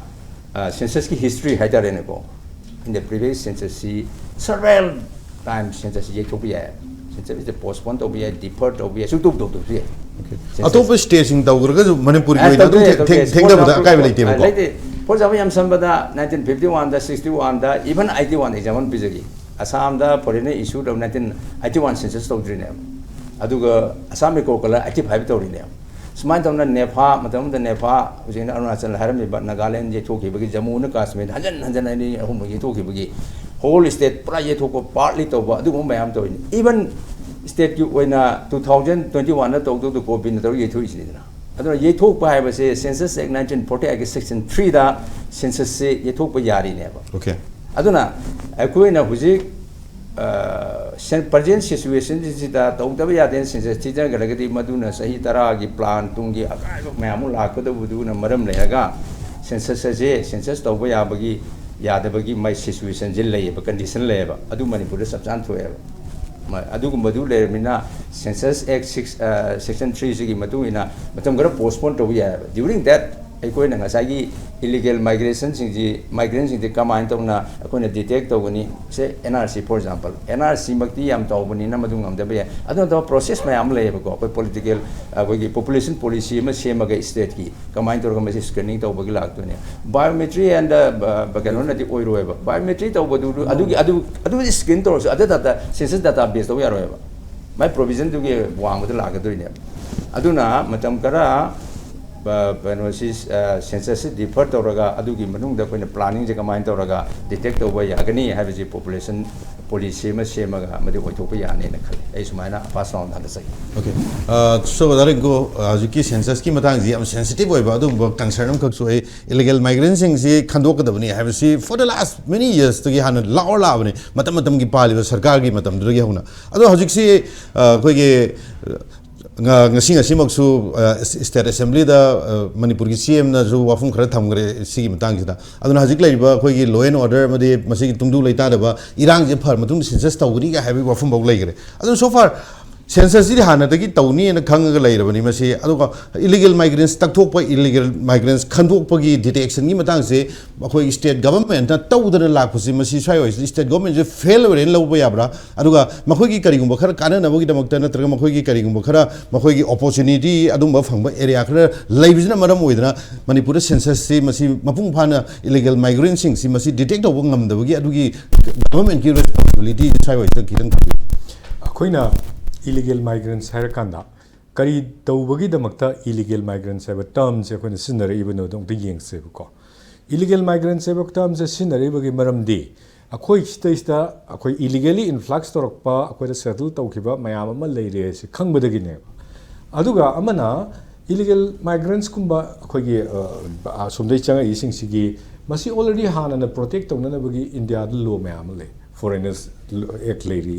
ꯑ, censusꯀꯤ history ꯍꯥꯏꯇꯥꯔꯦꯅꯦꯀꯣ, in the previous censusꯁꯤ several times censusꯁꯤ ꯌꯩꯊꯣꯛꯄ ꯌꯥꯏ꯫ Censusꯁꯤ postpone ꯇꯧꯕ ꯌꯥꯏ, defer ꯇꯧꯕ ꯌꯥꯏ, ꯁꯨꯛꯇꯧ ꯇꯧꯗꯕꯁꯨ ꯌꯥꯏ꯫ ꯑꯇꯣꯞꯄ ꯁ꯭ꯇꯦꯠꯁꯤꯡ ꯇꯧꯈ꯭ꯔꯒꯁꯨ ꯃꯅꯤꯄꯨꯔꯒꯤ ꯑꯣꯏꯅ ꯑꯗꯨꯝ ꯊꯦꯡ- ꯊꯦꯡ- ꯊꯦꯡꯊꯕꯗ ꯑꯀꯥꯏꯕ ꯂꯩꯇꯦꯕꯀꯣ? ꯂꯩꯇꯦ꯫ For example, ꯌꯥꯝ ꯁꯝꯕꯗ nineteen fifty one ꯗ, sixty one ꯗ, even eighty one example ꯄꯤꯖꯒꯦ꯫ ꯑꯁꯥꯝꯗ foreigner issue ꯇꯧ nineteen eighty one census ꯇꯧꯗ꯭ꯔꯤꯅꯦꯕ꯫ ꯑꯗꯨꯒ Assam record colour eighty five ꯇꯧꯔꯤꯅꯦꯕ꯫ ꯁꯨꯃꯥꯏꯅ ꯇꯧꯅ ꯅꯦꯐꯥ, ꯃꯇꯝ ꯑꯃꯗ ꯅꯦꯐꯥ, ꯍꯧꯖꯤꯛꯅ ꯑꯔꯨꯅꯥꯆꯜ ꯍꯥꯏꯔꯝꯃꯤꯕ, ꯅꯥꯒꯥꯂꯦꯟ ꯌꯩꯊꯣꯛꯈꯤꯕꯒꯤ, ꯖꯃꯨꯅ ꯀꯥꯁꯃꯤꯔ ꯍꯟꯖꯟ ꯍꯟꯖꯟ ꯑꯅꯤ ꯑꯍꯨꯝ ꯌꯩꯊꯣꯛꯈꯤꯕꯒꯤ, whole state ꯄꯨꯔꯥ ꯌꯩꯊꯣꯛꯄ, partly ꯇꯧꯕ, ꯑꯗꯨꯒꯨꯝꯕ ꯃꯌꯥꯝ ꯇꯧꯔꯤꯅꯤ꯫ Even state ꯀꯤ ꯑꯣꯏꯅ two thousand twenty one ꯗ ꯇꯧꯗꯧꯗꯣ ꯀꯣꯕꯤꯟꯅ ꯇꯧꯔꯒ ꯌꯩꯊꯣꯛꯏꯁꯤꯅꯤꯗꯅ꯫ ꯑꯗꯨꯅ ꯌꯩꯊꯣꯛꯄ ꯍꯥꯏꯕꯁꯦ Census Act nineteen forty eight ꯀꯤ section three ꯗ census ꯁꯦ ꯌꯩꯊꯣꯛꯄ ꯌꯥꯔꯤꯅꯦꯕ꯫ Okay. ꯑꯗꯨꯅ ꯑꯩꯈꯣꯏꯅ ꯍꯧꯖꯤꯛ present situation ꯁꯤꯗ ꯇꯧꯗꯕ ꯌꯥꯗꯦꯅ census ꯊꯤꯖꯤꯟꯈ꯭ꯔꯒꯗꯤ, ꯃꯗꯨꯅ ꯆꯍꯤ ꯇꯔꯥꯒꯤ plan ꯇꯨꯡꯒꯤ ꯑꯀꯥꯏꯕ ꯃꯌꯥꯝ ꯑꯃ ꯂꯥꯛꯀꯗꯧꯕꯗꯨꯅ ꯃꯔꯝ ꯂꯩꯔꯒ, census ꯑꯁꯦ, census ꯇꯧꯕ ꯌꯥꯕꯒꯤ, ꯌꯥꯗꯕꯒꯤ ꯃꯥꯏ situation ꯁꯦ ꯂꯩꯌꯦꯕ, condition ꯂꯩꯌꯦꯕ꯫ ꯑꯗꯨ ꯃꯅꯤꯄꯨꯔꯗ ꯆꯞ ꯆꯥꯅ ꯊꯣꯛꯑꯦꯕ꯫ ꯃ-, ꯑꯗꯨꯒꯨꯝꯕꯗꯨ ꯂꯩꯔꯕꯅꯤꯅ, Census Act six, ꯑ, section three ꯁꯤꯒꯤ ꯃꯇꯨꯡ ꯏꯟꯅ ꯃꯇꯝ ꯈꯔ postpone ꯇꯧꯕ ꯌꯥꯏꯑꯕ꯫ During that, ꯑꯩꯈꯣꯏꯅ ꯉꯁꯥꯏꯒꯤ illegal migration ꯁꯤꯡꯁꯤ, migrant ꯁꯤꯡꯁꯤ ꯀꯃꯥꯏꯅ ꯇꯧꯅ ꯑꯩꯈꯣꯏꯅ detect ꯇꯧꯒꯅꯤ? ꯁꯦ, N R C, for example, N R C ꯃꯛꯇꯤ ꯌꯥꯝ ꯇꯧꯕꯅꯤꯅ ꯃꯗꯨ ꯉꯝꯗꯕ ꯌꯥꯏ꯫ ꯑꯗꯨ ꯅꯠꯇꯕ process ꯃꯌꯥꯝ ꯑꯃ ꯂꯩꯌꯦꯕꯀꯣ, ꯑꯩꯈꯣꯏ political, ꯑꯩꯈꯣꯏꯒꯤ population policy ꯑꯃ ꯁꯦꯝꯃꯒ state ꯀꯤ ꯀꯃꯥꯏꯅ ꯇꯧꯔꯒ ꯃꯁꯤ screening ꯇꯧꯕꯒꯤ ꯂꯥꯛꯇꯣꯏꯅꯤ? Biometry and, ꯑ, ꯀꯩꯅꯣꯅꯗꯤ ꯑꯣꯏꯔꯣꯏꯕ꯫ Biometry ꯇꯧꯕꯗꯨ, ꯑꯗꯨꯒꯤ, ꯑꯗꯨ, ꯑꯗꯨꯗꯤ screen ꯇꯧꯔꯁꯨ, other data, census data base ꯇꯧꯕ ꯌꯥꯔꯣꯏꯕ꯫ ꯃꯥꯏ provision ꯗꯨꯒꯤ ꯋꯥꯡꯃꯗ ꯂꯥꯛꯀꯗꯣꯏꯅꯦꯕ꯫ ꯑꯗꯨꯅ ꯃꯇꯝ ꯈꯔ, ꯑ, ꯀꯩꯅꯣꯁꯤ, ꯑ, census ꯁꯤ defer ꯇꯧꯔꯒ, ꯑꯗꯨꯒꯤ ꯃꯅꯨꯡꯗ ꯑꯩꯈꯣꯏꯅ planning ꯁꯦ ꯀꯃꯥꯏꯅ ꯇꯧꯔꯒ detect ꯇꯧꯕ ꯌꯥꯒꯅꯤ ꯍꯥꯏꯕꯁꯤ population policy ꯑꯃ ꯁꯦꯝꯃꯒ ꯃꯗꯨ ꯑꯣꯏꯊꯣꯛꯄ ꯌꯥꯅꯤꯅ ꯈꯜꯂꯤ꯫ ꯑꯩ ꯁꯨꯃꯥꯏꯅ ꯑꯄꯥ ꯁꯥꯎꯟ ꯊꯥꯒꯠꯆꯩ꯫ Okay. ꯑ, so, ꯕ꯭ꯔꯗꯔ ꯔꯤꯡꯀꯨ, ꯑ, ꯍꯧꯖꯤꯛꯀꯤ census ꯀꯤ ꯃꯇꯥꯡꯁꯤ ꯌꯥꯝ sensitive ꯑꯣꯏꯕ ꯑꯗꯨꯒꯨꯝꯕ concern ꯑꯃꯈꯛꯁꯨ ꯑꯩ, illegal migrant ꯁꯤꯡꯁꯤ ꯈꯟꯗꯣꯛꯀꯗꯕꯅꯤ ꯍꯥꯏꯕꯁꯤ for the last many years ꯇꯒꯤ ꯍꯥꯟꯅ ꯂꯥꯎꯔ ꯂꯥꯛꯑꯕꯅꯤ, ꯃꯇꯝ ꯃꯇꯝꯒꯤ ꯄꯥꯜꯂꯤꯕ ꯁꯔꯀꯥꯔꯒꯤ ꯃꯇꯝꯗꯨꯗꯒꯤ ꯍꯧꯅ꯫ ꯑꯗꯣ ꯍꯧꯖꯤꯛꯁꯤ, ꯑ, ꯑꯩꯈꯣꯏꯒꯤ, ꯑ, ꯉ-, ꯉꯁꯤ ꯉꯁꯤꯃꯛꯁꯨ, ꯑ, ꯁ꯭ꯇꯦꯠ ꯑꯦꯁꯦꯝꯕ꯭ꯂꯤꯗ, ꯑ, ꯃꯅꯤꯄꯨꯔꯒꯤ ꯁꯤ ꯑꯦꯝꯅꯁꯨ ꯋꯥꯐꯝ ꯈꯔ ꯊꯝꯈ꯭ꯔꯦ ꯁꯤꯒꯤ ꯃꯇꯥꯡꯁꯤꯗ꯫ ꯑꯗꯨꯅ ꯍꯧꯖꯤꯛ ꯂꯩꯔꯤꯕ ꯑꯩꯈꯣꯏꯒꯤ law and order ꯑꯃꯗꯤ ꯃꯁꯤꯒꯤ ꯇꯨꯡꯗꯨ ꯂꯩꯇꯥꯗꯕ ꯏꯔꯥꯡꯁꯦ ꯐꯔ ꯃꯇꯨꯡꯗ census ꯇꯧꯒꯅꯤꯒ ꯍꯥꯏꯕꯒꯤ ꯋꯥꯐꯝꯐꯥꯎ ꯂꯩꯈ꯭ꯔꯦ꯫ ꯑꯗꯨꯅ so far ꯁꯦꯟꯁꯁꯁꯤꯗꯤ ꯍꯥꯟꯅꯗꯒꯤ ꯇꯧꯅꯤꯅ ꯈꯪꯉꯒ ꯂꯩꯔꯕꯅꯤ꯫ ꯃꯁꯤ ꯑꯗꯨꯒ ꯏꯂꯤꯒꯦꯜ ꯃꯥꯏꯒ꯭ꯔꯦꯟꯁ ꯇꯛꯊꯣꯛꯄ, ꯏꯂꯤꯒꯦꯜ ꯃꯥꯏꯒ꯭ꯔꯦꯟꯁ ꯈꯟꯗꯣꯛꯄꯒꯤ ꯗꯤꯇꯦꯛꯁꯟꯒꯤ ꯃꯇꯥꯡꯁꯦ ꯑꯩꯈꯣꯏ ꯁ꯭ꯇꯦꯠ ꯒꯚꯔꯟꯃꯦꯟꯠꯅ ꯇꯧꯗꯅ ꯂꯥꯛꯄꯁꯤ, ꯃꯁꯤ ꯁ꯭ꯋꯥꯏ ꯑꯣꯏꯁꯤꯗ ꯁ꯭ꯇꯦꯠ ꯒꯚꯔꯟꯃꯦꯟꯠꯁꯦ ꯐꯦꯜ ꯑꯣꯏꯔꯦꯅ ꯂꯧꯕ ꯌꯥꯕ꯭ꯔꯥ? ꯑꯗꯨꯒ ꯃꯈꯣꯏꯒꯤ ꯀꯔꯤꯒꯨꯝꯕ ꯈꯔ ꯀꯥꯟꯅꯅꯕꯒꯤꯗꯃꯛꯇ ꯅꯠꯇ꯭ꯔꯒ ꯃꯈꯣꯏꯒꯤ ꯀꯔꯤꯒꯨꯝꯕ ꯈꯔ, ꯃꯈꯣꯏꯒꯤ ꯑꯣꯄꯣꯔꯆꯨꯅꯤꯇꯤ ꯑꯗꯨꯝꯕ ꯐꯪꯕ ꯑꯦꯔꯤꯌꯥ ꯈꯔ ꯂꯩꯕꯁꯤꯅ ꯃꯔꯝ ꯑꯣꯏꯗꯅ ꯃꯅꯤꯄꯨꯔꯗ ꯁꯦꯟꯁꯁꯁꯤ ꯃꯁꯤ ꯃꯄꯨꯡ ꯐꯥꯅ ꯏꯂꯤꯒꯦꯜ ꯃꯥꯏꯒ꯭ꯔꯦꯟꯁꯤꯡꯁꯤ ꯃꯁꯤ ꯗꯤꯇꯦꯛ ꯇꯧꯕ ꯉꯝꯗꯕꯒꯤ ꯑꯗꯨꯒꯤ ꯒꯚꯔꯟꯃꯦꯟꯠꯀꯤ ꯔꯦꯁꯄꯣꯟꯁꯤꯕꯤꯂꯤꯇꯤ ꯁ꯭ꯋꯥꯏ ꯑꯣꯏꯁꯤꯗ ꯈꯤꯇꯪ ꯊꯝꯕꯤꯌꯨ꯫ ꯑꯩꯈꯣꯏꯅ ꯏꯂꯤꯒꯦꯜ ꯃꯥꯏꯒ꯭ꯔꯦꯟꯁ ꯍꯥꯏꯔꯀꯥꯟꯗ ꯀꯔꯤ ꯇꯧꯕꯒꯤꯗꯃꯛꯇ ꯏꯂꯤꯒꯦꯜ ꯃꯥꯏꯒ꯭ꯔꯦꯟꯁ ꯍꯥꯏꯕ ꯇꯔꯝꯁꯦ ꯑꯩꯈꯣꯏꯅ ꯁꯤꯖꯤꯟꯅꯔꯛꯏꯕꯅꯣꯗꯣ ꯑꯃꯨꯛꯇ ꯌꯦꯡꯁꯦꯕꯀꯣ꯫ ꯏꯂꯤꯒꯦꯜ ꯃꯥꯏꯒ꯭ꯔꯦꯟꯁ ꯍꯥꯏꯕ ꯇꯔꯝꯁꯦ ꯁꯤꯖꯤꯟꯅꯔꯛꯏꯕꯒꯤ ꯃꯔꯝꯗꯤ ꯑꯩꯈꯣꯏ ꯁꯤꯗꯩꯁꯤꯗ ꯑꯩꯈꯣꯏ ꯏꯂꯤꯒꯦꯂꯤ ꯏꯟꯐ꯭ꯂꯛꯁ ꯇꯧꯔꯛꯄ, ꯑꯩꯈꯣꯏꯗ ꯁꯦꯇꯜ ꯇꯧꯈꯤꯕ ꯃꯌꯥꯝ ꯑꯃ ꯂꯩꯔꯦ ꯁꯤ ꯈꯪꯕꯗꯒꯤꯅꯦꯕ꯫ ꯑꯗꯨꯒ ꯑꯃꯅ ꯏꯂꯤꯒꯦꯜ ꯃꯥꯏꯒ꯭ꯔꯦꯟꯁꯀꯨꯝꯕ ꯑꯩꯈꯣꯏꯒꯤ ꯑ, ꯑꯁꯣꯝꯗꯒꯤ ꯆꯪꯉꯛꯏꯁꯤꯡꯁꯤꯒꯤ ꯃꯁꯤ ꯑꯣꯜꯔꯦꯗꯤ ꯍꯥꯟꯅꯅ ꯄ꯭ꯔꯣꯇꯦꯛ ꯇꯧꯅꯅꯕꯒꯤ ꯏꯟꯗꯤꯌꯥꯗ ꯂꯣ ꯃꯌꯥꯝ ꯑꯃ ꯂꯩ꯫ ꯐꯣꯔꯦꯅꯔꯁ ꯑꯦꯛ ꯂꯩꯔꯤ,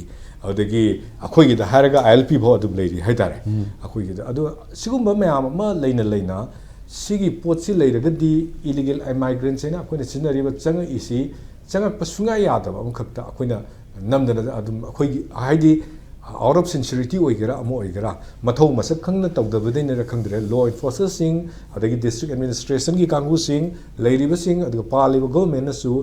ꯑꯗꯒꯤ ꯑꯩꯈꯣꯏꯒꯤꯗ ꯍꯥꯏꯔꯒ ꯑꯥꯏ ꯑꯦꯜ ꯄꯤ ꯐꯥꯎ ꯑꯗꯨꯝ ꯂꯩꯔꯤ ꯍꯥꯏꯇꯥꯔꯦ꯫ ꯑꯩꯈꯣꯏꯒꯤꯗ ꯑꯗꯣ ꯁꯤꯒꯨꯝꯕ ꯃꯌꯥꯝ ꯑꯃ ꯂꯩꯅ ꯂꯩꯅ ꯁꯤꯒꯤ ꯄꯣꯠꯁꯤ ꯂꯩꯔꯒꯗꯤ ꯏꯂꯤꯒꯦꯜ ꯃꯥꯏꯒ꯭ꯔꯦꯟꯁ ꯍꯥꯏꯅ ꯑꯩꯈꯣꯏꯅ ꯁꯤꯖꯤꯟꯅꯔꯤꯕ ꯆꯪꯉꯛꯏꯁꯤ ꯆꯪꯉꯛꯄ ꯁꯨꯡꯌꯥ ꯌꯥꯗꯕ ꯑꯃꯈꯛꯇ ꯑꯩꯈꯣꯏꯅ ꯅꯝꯗꯅ ꯑꯗꯨꯝ ꯑꯩꯈꯣꯏꯒꯤ ꯍꯥꯏꯗꯤ ꯑꯥꯎꯠ ꯑꯣꯐ ꯁꯤꯟꯁꯤꯌꯔꯤꯇꯤ ꯑꯣꯏꯒꯦꯔꯥ ꯑꯃ ꯑꯣꯏꯒꯦꯔꯥ ꯃꯊꯧ ꯃꯁꯛ ꯈꯪꯅ ꯇꯧꯗꯕꯗꯩꯅꯔ ꯈꯪꯗ꯭ꯔꯦ, ꯂꯣ ꯏꯟꯐꯣꯔꯁꯔꯁꯤꯡ ꯑꯗꯒꯤ ꯗꯤꯁꯇ꯭ꯔꯤꯛ ꯑꯦꯗꯃꯤꯅꯤꯁꯇ꯭ꯔꯦꯁꯟꯒꯤ ꯀꯥꯡꯕꯨꯁꯤꯡ ꯂꯩꯔꯤꯕꯁꯤꯡ ꯑꯗꯨꯒ ꯄꯥꯜꯂꯤꯕ ꯒꯣꯔꯃꯦꯟꯅꯁꯨ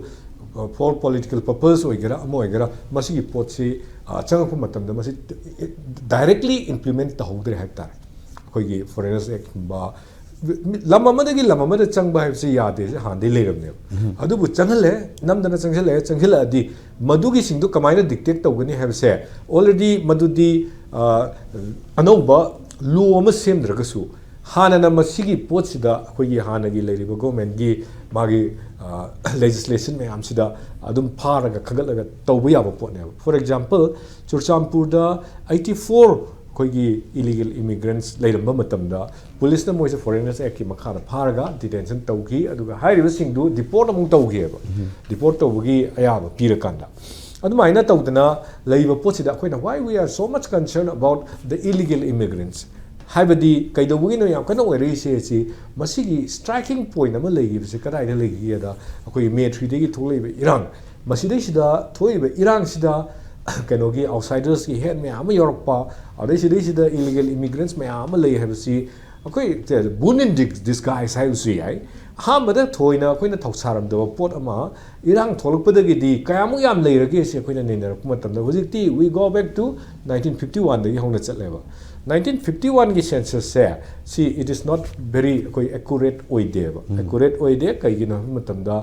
ꯐꯣꯔ ꯄꯣꯂꯤꯇꯤꯀꯦꯜ ꯄꯔꯄꯁ ꯑꯣꯏꯒꯦꯔꯥ ꯑꯃ ꯑꯣꯏꯒꯦꯔꯥ ꯃꯁꯤꯒꯤ ꯄꯣꯠꯁꯤ ꯑ, ꯆꯪꯉꯛꯄ ꯃꯇꯝꯗ ꯃꯁꯤ ꯗꯥꯏꯔꯦꯛꯂꯤ ꯏꯝꯄ꯭ꯂꯤꯃꯦꯟ ꯇꯧꯍꯧꯗ꯭ꯔꯦ ꯍꯥꯏꯕ ꯇꯥꯔꯦ꯫ ꯑꯩꯈꯣꯏꯒꯤ ꯐꯣꯔꯦꯅꯔꯁ ꯑꯦꯛꯀꯨꯝꯕ ꯂꯝ ꯑꯃꯗꯒꯤ ꯂꯝ ꯑꯃꯗ ꯆꯪꯕ ꯍꯥꯏꯕꯁꯤ ꯌꯥꯗꯦ, ꯍꯥꯟꯅꯗꯒꯤ ꯂꯩꯔꯝꯅꯦꯕ꯫ ꯑꯗꯨꯕꯨ ꯆꯪꯍꯜꯂꯦ, ꯅꯝꯗꯅ ꯆꯪꯁꯤꯜꯂꯛꯑꯦ, ꯆꯪꯁꯤꯜꯂꯛꯑꯗꯤ ꯃꯗꯨꯒꯤꯁꯤꯡꯗꯨ ꯀꯃꯥꯏꯅ ꯗꯤꯛꯇꯦꯠ ꯇꯧꯒꯅꯤ ꯍꯥꯏꯕꯁꯦ ꯑꯣꯜꯔꯦꯗꯤ ꯃꯗꯨꯗꯤ ꯑ, ꯑꯅꯧꯕ ꯂꯣ ꯑꯃ ꯁꯦꯝꯗ꯭ꯔꯒꯁꯨ ꯍꯥꯟꯅꯅ ꯃꯁꯤꯒꯤ ꯄꯣꯠꯁꯤꯗ ꯑꯩꯈꯣꯏꯒꯤ ꯍꯥꯟꯅꯒꯤ ꯂꯩꯔꯤꯕ ꯒꯣꯔꯃꯦꯟꯒꯤ ꯃꯥꯒꯤ ꯂꯦꯖꯤꯁꯂꯦꯁꯟ ꯃꯌꯥꯝꯁꯤꯗ ꯑꯗꯨꯝ ꯐꯥꯔꯒ ꯈꯟꯒꯠꯂꯒ ꯇꯧꯕ ꯌꯥꯕ ꯄꯣꯠꯅꯦꯕ꯫ ꯐꯣꯔ ꯑꯦꯛꯖꯥꯝꯄꯜ, ꯆꯨꯔꯆꯥꯟꯄꯨꯔꯗ ꯑꯩꯠꯇꯤ ꯐꯣꯔ ꯑꯩꯈꯣꯏꯒꯤ ꯏꯂꯤꯒꯦꯜ ꯏꯃꯤꯒ꯭ꯔꯦꯟꯠꯁ ꯂꯩꯔꯝꯕ ꯃꯇꯝꯗ ꯄꯨꯂꯤꯁꯅ ꯃꯣꯏꯁꯦ ꯐꯣꯔꯦꯅꯔꯁ ꯑꯦꯛꯀꯤ ꯃꯈꯥꯗ ꯐꯥꯔꯒ ꯗꯤꯇꯦꯟꯁꯟ ꯇꯧꯈꯤ, ꯑꯗꯨꯒ ꯍꯥꯏꯔꯤꯕꯁꯤꯡꯗꯨ ꯗꯤꯄꯣꯔꯠ ꯑꯃꯨꯛ ꯇꯧꯈꯤꯑꯕ꯫ ꯗꯤꯄꯣꯔꯠ ꯇꯧꯕꯒꯤ ꯑꯌꯥꯕ ꯄꯤꯔꯀꯥꯟꯗ ꯑꯗꯨꯃꯥꯏꯅ ꯇꯧꯗꯅ ꯂꯩꯕ ꯄꯣꯠꯁꯤꯗ ꯑꯩꯈꯣꯏꯅ why we are so much concerned about the illegal immigrants ꯍꯥꯏꯕꯗꯤ ꯀꯩꯗꯧꯕꯒꯤꯅꯣ ꯌꯥꯝ ꯀꯟꯅ ꯑꯣꯏꯔꯛꯏꯁꯦ ꯁꯤ ꯃꯁꯤꯒꯤ ꯁ꯭ꯇ꯭ꯔꯥꯏꯀꯤꯡ ꯄꯣꯏꯟ ꯑꯃ ꯂꯩꯈꯤꯕꯁꯦ ꯀꯗꯥꯏꯗ ꯂꯩꯈꯤꯒꯦꯗ ꯑꯩꯈꯣꯏꯒꯤ ꯃꯦ ꯊ꯭ꯔꯤꯗꯒꯤ ꯊꯣꯛꯂꯛꯏꯕ ꯏꯔꯥꯡ ꯃꯁꯤꯗꯩꯁꯤꯗ ꯊꯣꯛꯏꯕ ꯏꯔꯥꯡꯁꯤꯗ ꯀꯩꯅꯣꯒꯤ ꯑꯥꯎꯠꯁꯥꯏꯗꯔꯁꯀꯤ ꯍꯦꯠ ꯃꯌꯥꯝ ꯑꯃ ꯌꯧꯔꯛꯄ, ꯑꯗꯩ ꯁꯤꯗꯩꯁꯤꯗ ꯏꯂꯤꯒꯦꯜ ꯏꯃꯤꯒ꯭ꯔꯦꯟꯠꯁ ꯃꯌꯥꯝ ꯑꯃ ꯂꯩ ꯍꯥꯏꯕꯁꯤ ꯑꯩꯈꯣꯏ boon in disguise ꯍꯥꯏꯕꯁꯨ ꯌꯥꯏ꯫ ꯑꯍꯥꯟꯕꯗ ꯊꯣꯏꯅ ꯑꯩꯈꯣꯏꯅ ꯊꯧꯁꯥꯔꯝꯗꯕ ꯄꯣꯠ ꯑꯃ ꯏꯔꯥꯡ ꯊꯣꯛꯂꯛꯄꯗꯒꯤꯗꯤ ꯀꯌꯥꯃꯨꯛ ꯌꯥꯝ ꯂꯩꯔꯒꯦ ꯁꯤ ꯑꯩꯈꯣꯏꯅ ꯅꯩꯅꯔꯛꯄ ꯃꯇꯝꯗ, ꯍꯧꯖꯤꯛꯇꯤ we go back to nineteen fifty one ꯗꯒꯤ ꯍꯧꯅ ꯆꯠꯂꯦꯕ꯫ ꯅꯥꯏꯟꯇꯤꯟ ꯐꯤꯐꯇꯤ ꯋꯥꯟꯒꯤ ꯁꯦꯟꯁꯁꯁꯦ ꯁꯤ it is not very ꯑꯩꯈꯣꯏ ꯑꯦꯀꯨꯔꯦꯠ ꯑꯣꯏꯗꯦꯕ꯫ ꯑꯦꯀꯨꯔꯦꯠ ꯑꯣꯏꯗꯦ꯫ ꯀꯩꯒꯤꯅꯣ ꯍꯥꯏꯕ ꯃꯇꯝꯗ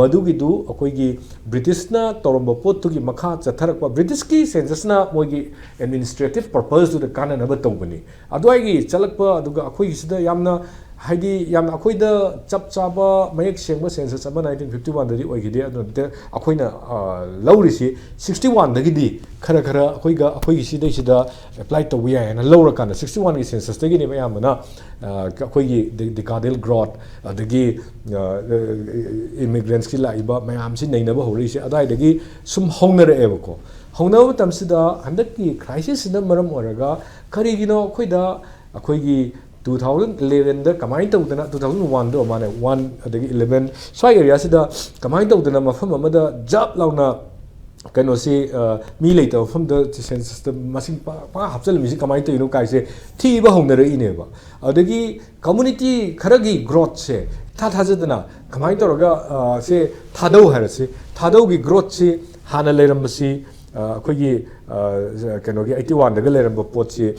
ꯃꯗꯨꯒꯤꯗꯨ ꯑꯩꯈꯣꯏꯒꯤ ꯕ꯭ꯔꯤꯇꯤꯁꯅ ꯇꯧꯔꯝꯕ ꯄꯣꯠꯇꯨꯒꯤ ꯃꯈꯥ ꯆꯠꯊꯔꯛꯄ, ꯕ꯭ꯔꯤꯇꯤꯁꯀꯤ ꯁꯦꯟꯁꯁꯅ ꯃꯣꯏꯒꯤ ꯑꯦꯗꯃꯤꯅꯤꯁꯇ꯭ꯔꯦꯇꯤꯞ ꯄꯔꯄꯁꯇꯨꯗ ꯀꯥꯟꯅꯅꯕ ꯇꯧꯕꯅꯤ꯫ ꯑꯗꯨꯋꯥꯏꯒꯤ ꯆꯠꯂꯛꯄ, ꯑꯗꯨꯒ ꯑꯩꯈꯣꯏꯒꯤꯁꯤꯗ ꯌꯥꯝꯅ, ꯍꯥꯏꯗꯤ, ꯌꯥꯝꯅ ꯑꯩꯈꯣꯏꯗ ꯆꯞ ꯆꯥꯕ ꯃꯌꯦꯛ ꯁꯦꯡꯕ ꯁꯦꯟꯁꯁ ꯑꯃ ꯅꯥꯏꯟꯇꯤꯟ ꯐꯤꯐꯇꯤ ꯋꯥꯟꯗꯗꯤ ꯑꯣꯏꯈꯤꯗꯦ꯫ ꯑꯗꯨꯅ ꯑꯩꯈꯣꯏꯅ, ꯑ, ꯂꯧꯔꯤꯁꯤ ꯁꯤꯛꯁꯇꯤ ꯋꯥꯟꯗꯒꯤꯗꯤ ꯈꯔ ꯈꯔ ꯑꯩꯈꯣꯏꯒ, ꯑꯩꯈꯣꯏꯒꯤ ꯁꯤꯗꯩꯁꯤꯗ ꯑꯦꯄ꯭ꯂꯥꯏ ꯇꯧꯕ ꯌꯥꯏ ꯍꯥꯏꯅ ꯂꯧꯔꯀꯥꯟꯗ, ꯁꯤꯛꯁꯇꯤ ꯋꯥꯟꯒꯤ ꯁꯦꯟꯁꯁꯇꯒꯤꯅꯦꯕ ꯑꯌꯥꯝꯕꯅ, ꯑ, ꯑꯩꯈꯣꯏꯒꯤ ꯗꯤ-, ꯗꯤꯀꯥꯗꯦꯜ ꯒ꯭ꯔꯣꯠ, ꯑꯗꯒꯤ, ꯑ, ꯏꯃꯤꯒ꯭ꯔꯦꯟꯠꯁꯀꯤ ꯂꯥꯛꯏꯕ ꯃꯌꯥꯝꯁꯤ ꯅꯩꯅꯕ ꯍꯧꯔꯛꯏꯁꯦ ꯑꯗꯨꯋꯥꯏꯗꯒꯤ ꯁꯨꯝ ꯍꯧꯅꯔꯛꯑꯦꯕꯀꯣ꯫ ꯍꯧꯅꯕ ꯃꯇꯝꯁꯤꯗ ꯍꯟꯗꯛꯀꯤ ꯀ꯭ꯔꯥꯏꯁꯤꯁꯁꯤꯅ ꯃꯔꯝ ꯑꯣꯏꯔꯒ ꯀꯔꯤꯒꯤꯅꯣ ꯑꯩꯈꯣꯏꯗ, ꯑꯩꯈꯣꯏꯒꯤ ꯇꯨ ꯊꯥꯎꯖꯟ ꯏꯂꯦꯚꯦꯟꯗ ꯀꯃꯥꯏꯅ ꯇꯧꯗꯅ, ꯇꯨ ꯊꯥꯎꯖꯟ ꯋꯥꯟꯗ ꯑꯣꯏꯔ ꯃꯥꯜꯂꯦ, ꯋꯥꯟ ꯑꯗꯒꯤ ꯏꯂꯦꯚꯦꯟ ꯁ꯭ꯋꯥꯏ ꯑꯦꯔꯤꯌꯥꯁꯤꯗ ꯀꯃꯥꯏꯅ ꯇꯧꯗꯅ ꯃꯐꯝ ꯑꯃꯗ ꯖꯞ ꯂꯥꯎꯅ ꯀꯩꯅꯣꯁꯤ, ꯑ, ꯃꯤ ꯂꯩꯇꯕ ꯃꯐꯝꯗ ꯁꯦꯟꯁꯁꯇ ꯃꯁꯤꯡ ꯄꯥ-, ꯄꯥ ꯍꯥꯞꯆꯤꯜꯂꯝꯃꯤꯁꯤ ꯀꯃꯥꯏꯅ ꯇꯧꯔꯤꯅꯣ ꯀꯥꯏꯁꯦ ꯊꯤꯕ ꯍꯧꯅꯔꯛꯏꯅꯦꯕ꯫ ꯑꯗꯒꯤ ꯀꯝꯃꯨꯅꯤꯇꯤ ꯈꯔꯒꯤ ꯒ꯭ꯔꯣꯠꯁꯦ ꯏꯊꯥ ꯊꯥꯖꯗꯅ ꯀꯃꯥꯏꯅ ꯇꯧꯔꯒ, ꯑ, ꯁꯦ ꯊꯥꯗꯧ ꯍꯥꯏꯔꯁꯤ, ꯊꯥꯗꯧꯒꯤ ꯒ꯭ꯔꯣꯠꯁꯤ ꯍꯥꯟꯅ ꯂꯩꯔꯝꯕꯁꯤ, ꯑ, ꯑꯩꯈꯣꯏꯒꯤ, ꯑ, ꯀꯩꯅꯣꯒꯤ ꯑꯩꯠꯇꯤ ꯋꯥꯟꯗꯒ ꯂꯩꯔꯝꯕ ꯄꯣꯠꯁꯤ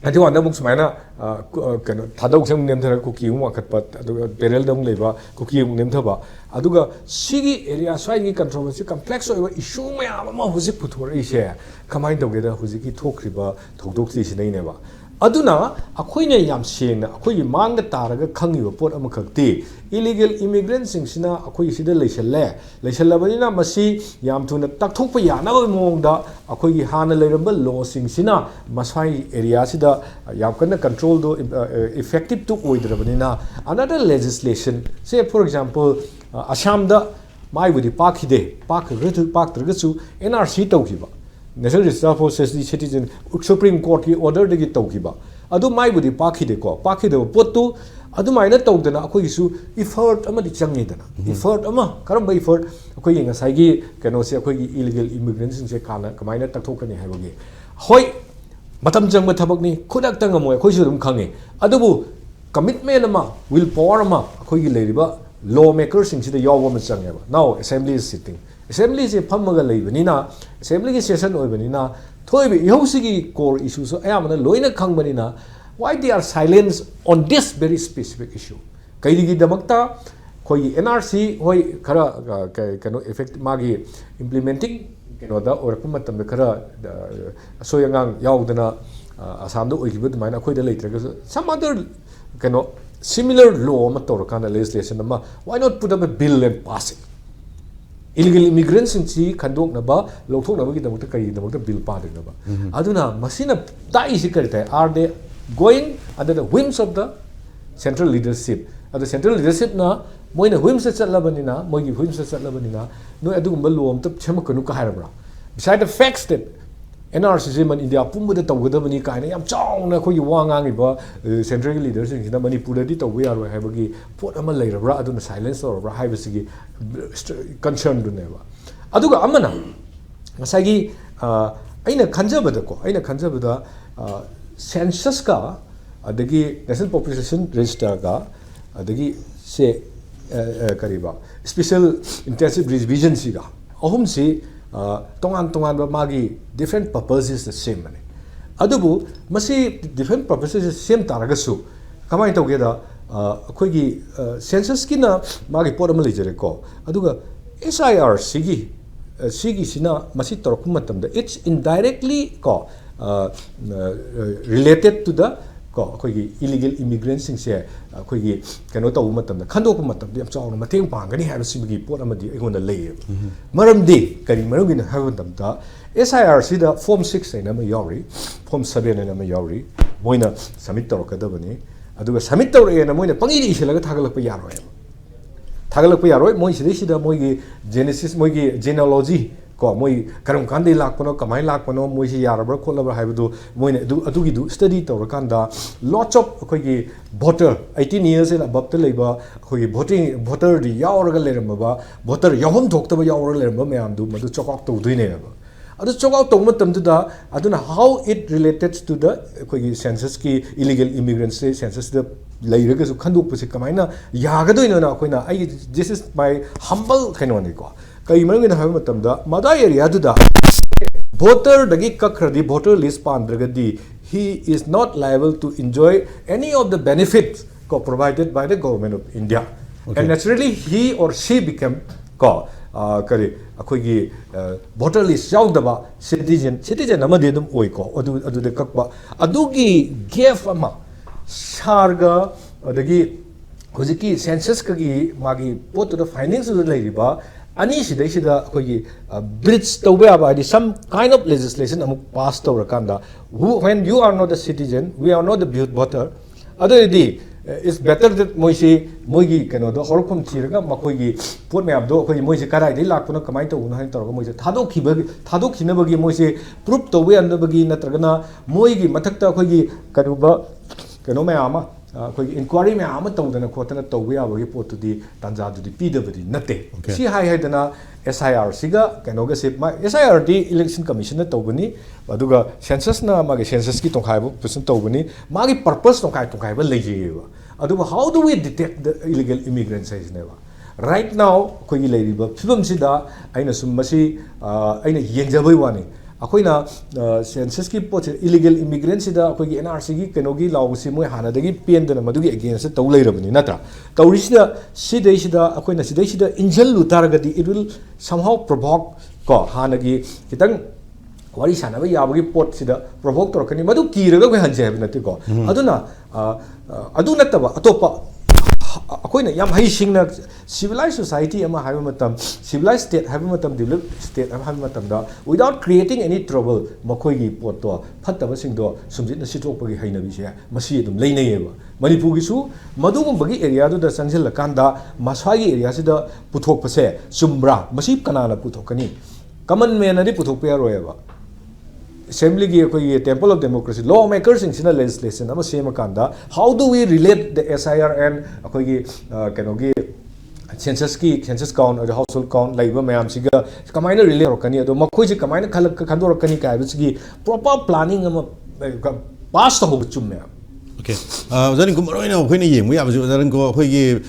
ꯑꯩꯠꯇꯤ ꯋꯥꯟꯗ ꯑꯃꯨꯛ ꯁꯨꯃꯥꯏꯅ, ꯑ, ꯀꯨ-, ꯑ, ꯀꯩꯅꯣ, ꯊꯥꯗꯧꯁꯦ ꯑꯃꯨꯛ ꯅꯦꯝꯊꯔꯒ ꯀꯨꯀꯤ ꯑꯃꯨꯛ ꯋꯥꯡꯈꯠꯄ, ꯑꯗꯨꯒ ꯄꯦꯔꯦꯜꯗ ꯑꯃꯨꯛ ꯂꯩꯕ ꯀꯨꯀꯤ ꯑꯃꯨꯛ ꯅꯦꯝꯊꯕ, ꯑꯗꯨꯒ ꯁꯤꯒꯤ ꯑꯦꯔꯤꯌꯥ ꯁ꯭ꯋꯥꯏꯒꯤ ꯀꯟꯇ꯭ꯔꯣꯚꯔꯁꯤ, ꯀꯝꯄ꯭ꯂꯦꯛꯁ ꯑꯣꯏꯕ ꯏꯁꯨ ꯃꯌꯥꯝ ꯑꯃ ꯍꯧꯖꯤꯛ ꯄꯨꯊꯣꯔꯛꯏꯁꯦ ꯀꯃꯥꯏꯅ ꯇꯧꯒꯦꯗ, ꯍꯧꯖꯤꯛꯀꯤ ꯊꯣꯛꯈ꯭ꯔꯤꯕ ꯊꯧꯗꯣꯛꯁꯤꯡꯁꯤꯅꯩꯅꯦꯕ꯫ ꯑꯗꯨꯅ ꯑꯩꯈꯣꯏꯅ ꯌꯥꯝ ꯁꯦꯡꯅ ꯑꯩꯈꯣꯏꯒꯤ ꯃꯥꯡꯗ ꯇꯥꯔꯒ ꯈꯪꯉꯤꯕ ꯄꯣꯠ ꯑꯃꯈꯛꯇꯤ, ꯏꯂꯤꯒꯦꯜ ꯏꯃꯤꯒ꯭ꯔꯦꯟꯁꯤꯡꯁꯤꯅ ꯑꯩꯈꯣꯏꯒꯤ ꯁꯤꯗ ꯂꯩꯁꯜꯂꯦ, ꯂꯩꯁꯜꯂꯕꯅꯤꯅ ꯃꯁꯤ ꯌꯥꯝ ꯊꯨꯅ ꯇꯥꯛꯊꯣꯛꯄ ꯌꯥꯅꯕ ꯃꯑꯣꯡꯗ ꯑꯩꯈꯣꯏꯒꯤ ꯍꯥꯟꯅ ꯂꯩꯔꯝꯕ ꯂꯣꯁꯤꯡꯁꯤꯅ ꯃꯁꯥꯒꯤ ꯑꯦꯔꯤꯌꯥꯁꯤꯗ ꯌꯥꯝ ꯀꯟꯅ ꯀꯟꯇ꯭ꯔꯣꯜꯗꯣ, ꯑ, ꯑ, ꯏꯐꯦꯛꯇꯤꯞꯇꯨ ꯑꯣꯏꯗ꯭ꯔꯕꯅꯤꯅ, another legislation, say, for example, ꯑ, ꯑꯁꯥꯝꯗ ꯃꯥꯏꯕꯨꯗꯤ ꯄꯥꯛꯈꯤꯗꯦ, ꯄꯥꯛꯈ꯭ꯔꯒꯁꯨ, ꯄꯥꯛꯇ꯭ꯔꯒꯁꯨ ꯑꯦꯟ ꯑꯥꯔ ꯁꯤ ꯇꯧꯈꯤꯕ, National Register for Citizen, supreme ꯀꯣꯔꯠꯀꯤ ꯑꯣꯔꯗꯔꯗꯒꯤ ꯇꯧꯈꯤꯕ, ꯑꯗꯨ ꯃꯥꯏꯕꯨꯗꯤ ꯄꯥꯛꯈꯤꯗꯦꯀꯣ, ꯄꯥꯛꯈꯤꯗꯕ ꯄꯣꯠꯇꯨ ꯑꯗꯨꯃꯥꯏꯅ ꯇꯧꯗꯅ ꯑꯩꯈꯣꯏꯒꯤꯁꯨ effort ꯑꯃꯗꯤ ꯆꯪꯉꯤꯗꯅ꯫ Effort ꯑꯃ, ꯀꯔꯝꯕ effort? ꯑꯩꯈꯣꯏꯒꯤ ꯉꯁꯥꯏꯒꯤ ꯀꯩꯅꯣꯁꯦ, ꯑꯩꯈꯣꯏꯒꯤ illegal immigrantꯁꯤꯡꯁꯦ ꯀꯥꯟꯅ ꯀꯃꯥꯏꯅ ꯇꯛꯊꯣꯛꯀꯅꯤ ꯍꯥꯏꯕꯒꯤ꯫ ꯍꯣꯏ, ꯃꯇꯝ ꯆꯪꯕ ꯊꯕꯛꯅꯤ, ꯈꯨꯗꯛꯇ ꯉꯝꯃꯣꯏ, ꯑꯩꯈꯣꯏꯁꯨ ꯑꯗꯨꯝ ꯈꯪꯉꯤ꯫ ꯑꯗꯨꯕꯨ commitment ꯑꯃ, will power ꯑꯃ ꯑꯩꯈꯣꯏꯒꯤ ꯂꯩꯔꯤꯕ law makerꯁꯤꯡꯁꯤꯗ ꯌꯥꯎꯕ ꯑꯃ ꯆꯪꯉꯦꯕ꯫ Now assembly is sitting, assemblyꯁꯦ ꯐꯝꯃꯒ ꯂꯩꯕꯅꯤꯅ, assemblyꯒꯤ session ꯑꯣꯏꯕꯅꯤꯅ, ꯊꯣꯛꯏꯕ ꯏꯍꯧꯁꯤꯒꯤ core issueꯁꯨ ꯑꯌꯥꯝꯕꯅ ꯂꯣꯏꯅ ꯈꯪꯕꯅꯤꯅ, why they are silent on this very specific issue? ꯀꯩꯒꯤꯗꯃꯛꯇ ꯑꯩꯈꯣꯏꯒꯤ NRC, ꯍꯣꯏ, ꯈꯔ, ꯑ, ꯀ-, ꯀꯩꯅꯣ effect, ꯃꯥꯒꯤ implementing ꯀꯩꯅꯣꯗ ꯑꯣꯏꯔꯛꯄ ꯃꯇꯝꯗ ꯈꯔ, ꯑ, ꯑꯁꯣꯏ ꯑꯉꯥꯡ ꯌꯥꯎꯗꯅ, ꯑ, ꯑꯁꯥꯝꯗ ꯑꯣꯏꯈꯤꯕ ꯑꯗꯨꯃꯥꯏꯅ ꯑꯩꯈꯣꯏꯗ ꯂꯩꯇ꯭ꯔꯒꯁꯨ, some other ꯀꯩꯅꯣ similar law ꯑꯃ ꯇꯧꯔꯀꯥꯟꯗ, legislation ꯑꯃ, why not put up a bill and pass it? Illegal immigrantꯁꯤꯡꯁꯤ ꯈꯟꯗꯣꯛꯅꯕ, ꯂꯧꯊꯣꯛꯅꯕꯒꯤꯗꯃꯛꯇ ꯀꯔꯤꯒꯤꯗꯃꯛꯇ bill ꯄꯥꯗꯣꯏꯅꯣꯕ? ꯑꯗꯨꯅ ꯃꯁꯤꯅ ꯇꯥꯛꯏꯁꯤ ꯀꯔꯤ ꯇꯥꯏ? Are they going under the whims of the central leadership? ꯑꯗꯣ central leadershipꯅ ꯃꯣꯏꯅ whimsꯇ ꯆꯠꯂꯕꯅꯤꯅ, ꯃꯣꯏꯒꯤ whimsꯇ ꯆꯠꯂꯕꯅꯤꯅ, ꯅꯣꯏ ꯑꯗꯨꯒꯨꯝꯕ law ꯑꯝꯇ ꯁꯦꯝꯃꯛꯀꯅꯨ ꯀ ꯍꯥꯏꯔꯕ꯭ꯔꯥ? Beside the facts that NRCꯁꯦ ꯃꯅꯤ-, ꯏꯟꯗꯤꯌꯥ ꯄꯨꯝꯕꯗ ꯇꯧꯒꯗꯕꯅꯤ ꯀꯥꯏꯅ ꯌꯥꯝ ꯆꯥꯎꯅ ꯑꯩꯈꯣꯏꯒꯤ ꯋꯥ ꯉꯥꯡꯉꯤꯕ, ꯑ, centralꯒꯤ leaderꯁꯤꯡꯁꯤꯅ ꯃꯅꯤꯄꯨꯔꯗꯗꯤ ꯇꯧꯕ ꯌꯥꯔꯣꯏ ꯍꯥꯏꯕꯒꯤ ꯄꯣꯠ ꯑꯃ ꯂꯩꯔꯕ꯭ꯔꯥ, ꯑꯗꯨꯅ silence ꯇꯧꯔꯕ꯭ꯔꯥ ꯍꯥꯏꯕꯁꯤꯒꯤ concernꯗꯨꯅꯦꯕ꯫ ꯑꯗꯨꯒ ꯑꯃꯅ ꯉꯁꯥꯏꯒꯤ, ꯑ, ꯑꯩꯅ ꯈꯟꯖꯕꯗꯀꯣ, ꯑꯩꯅ ꯈꯟꯖꯕꯗ, ꯑ, censusꯀ ꯑꯗꯒꯤ National Population Registerꯒ ꯑꯗꯒꯤ ꯁꯦ, ꯑ, ꯑ, ꯀꯔꯤꯕ, Special Intensive Revisionꯁꯤꯒ ꯑꯍꯨꯝꯁꯤ, ꯑ, ꯇꯣꯉꯥꯟ ꯇꯣꯉꯥꯟꯕ ꯃꯥꯒꯤ different purposesꯇ ꯁꯦꯝꯕꯅꯤ꯫ ꯑꯗꯨꯕꯨ ꯃꯁꯤ different purposesꯇ ꯁꯦꯝ ꯇꯥꯔꯒꯁꯨ ꯀꯃꯥꯏꯅ ꯇꯧꯒꯦꯗ, ꯑ, ꯑꯩꯈꯣꯏꯒꯤ, ꯑ, censusꯀꯤꯅ ꯃꯥꯒꯤ ꯄꯣꯠ ꯑꯃ ꯂꯩꯖꯔꯦꯀꯣ, ꯑꯗꯨꯒ SIRꯁꯤꯒꯤ, ꯑ, ꯁꯤꯒꯤꯁꯤꯅ ꯃꯁꯤ ꯇꯧꯔꯛꯄ ꯃꯇꯝꯗ it's indirectly ꯀꯣ, ꯑ, ꯑ, related to the ꯀꯣ, ꯑꯩꯈꯣꯏꯒꯤ illegal immigrantꯁꯤꯡꯁꯦ ꯑꯩꯈꯣꯏꯒꯤ ꯀꯩꯅꯣ ꯇꯧꯕ ꯃꯇꯝꯗ, ꯈꯟꯗꯣꯛꯄ ꯃꯇꯝꯗ ꯌꯥꯝ ꯆꯥꯎꯅ ꯃꯇꯦꯡ ꯄꯥꯡꯒꯅꯤ ꯍꯥꯏꯕꯁꯤꯒꯤ ꯄꯣꯠ ꯑꯃꯗꯤ ꯑꯩꯉꯣꯟꯗ ꯂꯩꯌꯦꯕ꯫ ꯃꯔꯝꯗꯤ ꯀꯔꯤ ꯃꯔꯝꯒꯤꯅꯣ ꯍꯥꯏꯕ ꯃꯇꯝꯗ, SIRꯁꯤꯗ form six ꯍꯥꯏꯅ ꯑꯃ ꯌꯥꯎꯔꯤ, form seven ꯍꯥꯏꯅ ꯑꯃ ꯌꯥꯎꯔꯤ, ꯃꯣꯏꯅ submit ꯇꯧꯔꯛꯀꯗꯕꯅꯤ꯫ ꯑꯗꯨꯒ submit ꯇꯧꯔꯛꯑꯦꯅ ꯃꯣꯏꯅ ꯄꯪꯏꯗ ꯏꯁꯤꯜꯂꯒ ꯊꯥꯒꯠꯂꯛꯄ ꯌꯥꯔꯣꯏꯕ꯫ ꯊꯥꯒꯠꯂꯛꯄ ꯌꯥꯔꯣꯏ꯫ ꯃꯣꯏ ꯁꯤꯗꯩꯁꯤꯗ ꯃꯣꯏꯒꯤ genesis, ꯃꯣꯏꯒꯤ genealogy, ꯀꯣ, ꯃꯣꯏ ꯀꯔꯝ ꯀꯥꯟꯗꯩ ꯂꯥꯛꯄꯅꯣ, ꯀꯃꯥꯏꯅ ꯂꯥꯛꯄꯅꯣ, ꯃꯣꯏꯁꯤ ꯌꯥꯔꯕ꯭ꯔꯥ ꯈꯣꯠꯂꯕ꯭ꯔꯥ ꯍꯥꯏꯕꯗꯨ ꯃꯣꯏꯅ ꯑꯗꯨ, ꯑꯗꯨꯒꯤꯗꯨ study ꯇꯧꯔꯀꯥꯟꯗ lots of ꯑꯩꯈꯣꯏꯒꯤ voter, eighteen years and aboveꯇ ꯂꯩꯕ ꯑꯩꯈꯣꯏꯒꯤ voting, voterꯗꯤ ꯌꯥꯎꯔꯒ ꯂꯩꯔꯝꯃꯕ, voter ꯌꯥꯎꯐꯝ ꯊꯣꯛꯇꯕ ꯌꯥꯎꯔꯒ ꯂꯩꯔꯝꯕ ꯃꯌꯥꯝꯗꯨ ꯃꯗꯨ check out ꯇꯧꯗꯣꯏꯅꯦꯕ꯫ ꯑꯗꯨ check out ꯇꯧꯕ ꯃꯇꯝꯗꯨꯗ, ꯑꯗꯨꯅ how it related to the ꯑꯩꯈꯣꯏꯒꯤ censusꯀꯤ illegal immigrants censusꯇ ꯂꯩꯔꯒꯁꯨ ꯈꯟꯗꯣꯛꯄꯁꯦ ꯀꯃꯥꯏꯅ ꯌꯥꯒꯗꯣꯏꯅꯣꯅ ꯑꯩꯈꯣꯏꯅ, ꯑꯩꯒꯤ, this is my humble ꯀꯩꯅꯣꯅꯤꯀꯣ, ꯀꯔꯤ ꯃꯔꯝꯒꯤꯅꯣ ꯍꯥꯏꯕ ꯃꯇꯝꯗ, ꯃꯗꯥꯏ areaꯗꯨꯗ voterꯗꯒꯤ ꯀꯛꯈ꯭ꯔꯗꯤ, voter list ꯄꯥꯟꯗ꯭ꯔꯒꯗꯤ, he is not liable to enjoy any of the benefits, ꯀꯣ, provided by the government of India. Okay. And naturally, he or she became, ꯀꯣ, ꯑ, ꯀꯔꯤ, ꯑꯩꯈꯣꯏꯒꯤ, ꯑ, voter list ꯌꯥꯎꯗꯕ citizen, citizen ꯑꯃꯗꯤ ꯑꯗꯨꯝ ꯑꯣꯏꯀꯣ, ꯑꯗꯨ, ꯑꯗꯨꯗ ꯀꯛꯄ꯫ ꯑꯗꯨꯒꯤ gap ꯑꯃ ꯁꯥꯔꯒ, ꯑꯗꯒꯤ ꯍꯧꯖꯤꯛꯀꯤ censusꯀꯒꯤ ꯃꯥꯒꯤ ꯄꯣꯠꯇꯨꯗ, findingꯁꯇꯨꯗ ꯂꯩꯔꯤꯕ ꯑꯅꯤꯁꯤꯗꯩꯁꯤꯗ ꯑꯩꯈꯣꯏꯒꯤ, ꯑ, bridge ꯇꯧꯕ ꯌꯥꯕ, ꯍꯥꯏꯗꯤ some kind of legislation ꯑꯃꯨꯛ pass ꯇꯧꯔꯀꯥꯟꯗ, who, when you are not a citizen, we are not a voter, ꯑꯗꯨ ꯑꯣꯏꯔꯗꯤ, it's better that ꯃꯣꯏꯁꯤ ꯃꯣꯏꯒꯤ ꯀꯩꯅꯣꯗꯣ, ꯍꯧꯔꯛꯐꯝ ꯊꯤꯔꯒ ꯃꯈꯣꯏꯒꯤ ꯄꯣꯠ ꯃꯌꯥꯝꯗꯣ, ꯑꯩꯈꯣꯏꯒꯤ ꯃꯣꯏꯁꯦ ꯀꯗꯥꯏꯗꯒꯤ ꯂꯥꯛꯄꯅꯣ, ꯀꯃꯥꯏꯅ ꯇꯧꯕꯅꯣ ꯍꯥꯏꯅ ꯇꯧꯔꯒ ꯃꯣꯏꯁꯦ ꯊꯥꯗꯣꯛꯈꯤꯕ, ꯊꯥꯗꯣꯛꯈꯤꯅꯕꯒꯤ, ꯃꯣꯏꯁꯦ proof ꯇꯧꯕ ꯌꯥꯅꯕꯒꯤ, ꯅꯠꯇ꯭ꯔꯒꯅ ꯃꯣꯏꯒꯤ ꯃꯊꯛꯇ ꯑꯩꯈꯣꯏꯒꯤ ꯀꯩꯅꯣꯕ, ꯀꯩꯅꯣ ꯃꯌꯥꯝ ꯑꯃ, ꯑꯩꯈꯣꯏꯒꯤ inquiry ꯃꯌꯥꯝ ꯑꯃ ꯇꯧꯗꯅ ꯈꯣꯠꯇꯅ ꯇꯧꯕ ꯌꯥꯕꯒꯤ ꯄꯣꯠꯇꯨꯗꯤ, ꯇꯥꯟꯖꯥꯗꯨꯗꯤ ꯄꯤꯗꯕꯗꯤ ꯅꯠꯇꯦ꯫ Okay. ꯁꯤ ꯍꯥꯏ ꯍꯥꯏꯗꯅ SIRꯁꯤꯒ ꯀꯩꯅꯣꯒꯁꯦ, ꯃꯥ, SIRꯗꯤ Election Commissionꯅ ꯇꯧꯕꯅꯤ, ꯑꯗꯨꯒ censusꯅ ꯃꯥꯒꯤ censusꯀꯤ ꯇꯣꯈꯥꯏꯕ ꯄꯨꯁꯟ ꯇꯧꯕꯅꯤ꯫ ꯃꯥꯒꯤ purpose ꯇꯣꯈꯥꯏ ꯇꯣꯈꯥꯏꯕ ꯂꯩꯖꯩꯌꯦꯕ꯫ ꯑꯗꯨꯕꯨ how do we detect the illegal immigrants ꯍꯥꯏꯁꯤꯅꯦꯕ꯫ Right now ꯑꯩꯈꯣꯏꯒꯤ ꯂꯩꯔꯤꯕ ꯐꯤꯕꯝꯁꯤꯗ ꯑꯩꯅ ꯁꯨꯝ ꯃꯁꯤ, ꯑ, ꯑꯩꯅ ꯌꯦꯡꯖꯕꯩ ꯋꯥꯅꯤ꯫ ꯑꯩꯈꯣꯏꯅ, ꯑ, censusꯀꯤ ꯄꯣꯠꯁꯦ, illegal immigrantꯁꯤꯗ ꯑꯩꯈꯣꯏꯒꯤ NRCꯒꯤ ꯀꯩꯅꯣꯒꯤ ꯂꯥꯎꯕꯁꯤ ꯃꯣꯏ ꯍꯥꯟꯅꯗꯒꯤ ꯄꯦꯟꯗꯅ ꯃꯗꯨꯒꯤ againstꯇ ꯇꯧ ꯂꯩꯔꯕꯅꯤ, ꯅꯠꯇ꯭ꯔꯥ? ꯇꯧꯔꯤꯁꯤꯗ, ꯁꯤꯗꯩꯁꯤꯗ ꯑꯩꯈꯣꯏꯅ ꯁꯤꯗꯩꯁꯤꯗ ꯏꯟꯁꯤꯜꯂꯨ ꯇꯥꯔꯒꯗꯤ, it will somehow provoke, ꯀꯣ, ꯍꯥꯟꯅꯒꯤ ꯈꯤꯇꯪ ꯋꯥꯔꯤ ꯁꯥꯟꯅꯕ ꯌꯥꯕꯒꯤ ꯄꯣꯠꯁꯤꯗ provoke ꯇꯧꯔꯛꯀꯅꯤ꯫ ꯃꯗꯨ ꯀꯤꯔꯒ ꯑꯩꯈꯣꯏ ꯍꯟꯖꯩ ꯍꯥꯏꯕ ꯅꯠꯇꯦꯀꯣ꯫ ꯎꯝ꯫ ꯑꯗꯨꯅ, ꯑ, ꯑ, ꯑꯗꯨ ꯅꯠꯇꯕ ꯑꯇꯣꯞꯄ, ꯑꯩꯈꯣꯏꯅ ꯌꯥꯝ ꯍꯩꯁꯤꯡꯅ civilized society ꯑꯃ ꯍꯥꯏꯕ ꯃꯇꯝ, civilized state ꯍꯥꯏꯕ ꯃꯇꯝ, developed state ꯑꯃ ꯍꯥꯏꯕ ꯃꯇꯝꯗ, without creating any trouble, ꯃꯈꯣꯏꯒꯤ ꯄꯣꯠꯇꯣ, ꯐꯠꯇꯕꯁꯤꯡꯗꯣ ꯁꯨꯝꯖꯤꯠꯅ ꯁꯤꯠꯇꯣꯛꯄꯒꯤ ꯍꯩꯅꯕꯤꯁꯦ ꯃꯁꯤ ꯑꯗꯨꯝ ꯂꯩꯅꯩꯌꯦꯕ꯫ ꯃꯅꯤꯄꯨꯔꯒꯤꯁꯨ ꯃꯗꯨꯒꯨꯝꯕꯒꯤ areaꯗꯨꯗ ꯆꯪꯁꯤꯜꯂꯀꯥꯟꯗ ꯃꯁꯥꯒꯤ areaꯁꯤꯗ ꯄꯨꯊꯣꯛꯄꯁꯦ ꯆꯨꯝꯕ꯭ꯔꯥ? ꯃꯁꯤ ꯀꯅꯥꯅ ꯄꯨꯊꯣꯛꯀꯅꯤ? Common manꯅꯗꯤ ꯄꯨꯊꯣꯛꯄ ꯌꯥꯔꯣꯏꯌꯦꯕ꯫ Assemblyꯒꯤ, ꯑꯩꯈꯣꯏꯒꯤ temple of democracy, law makerꯁꯤꯡꯁꯤꯅ legislation ꯑꯃ ꯁꯦꯝꯃꯀꯥꯟꯗ, how do we relate the S I R and ꯑꯩꯈꯣꯏꯒꯤ, ꯑ, ꯀꯩꯅꯣꯒꯤ censusꯀꯤ, census count ꯑꯗ household count ꯂꯩꯕ ꯃꯌꯥꯝꯁꯤꯒ ꯀꯃꯥꯏꯅ relate ꯇꯧꯔꯛꯀꯅꯤ, ꯑꯗꯣ ꯃꯈꯣꯏꯁꯦ ꯀꯃꯥꯏꯅ ꯈꯜꯂꯛ-, ꯈꯟꯗꯣꯔꯛꯀꯅꯤ ꯀꯥꯏ ꯍꯥꯏꯕꯁꯤꯒꯤ proper planning ꯑꯃ, ꯑ, pass ꯇꯧꯍꯧꯕ ꯆꯨꯝꯃꯦ꯫ Okay. ꯑ, ꯑꯣꯖꯥ ꯔꯤꯡꯀꯨ, ꯃꯔꯨ ꯑꯣꯏꯅ ꯑꯩꯈꯣꯏꯅ ꯌꯦꯡꯕ ꯌꯥꯕꯁꯤ, ꯑꯣꯖꯥ ꯔꯤꯡꯀꯨ, ꯑꯩꯈꯣꯏꯒꯤ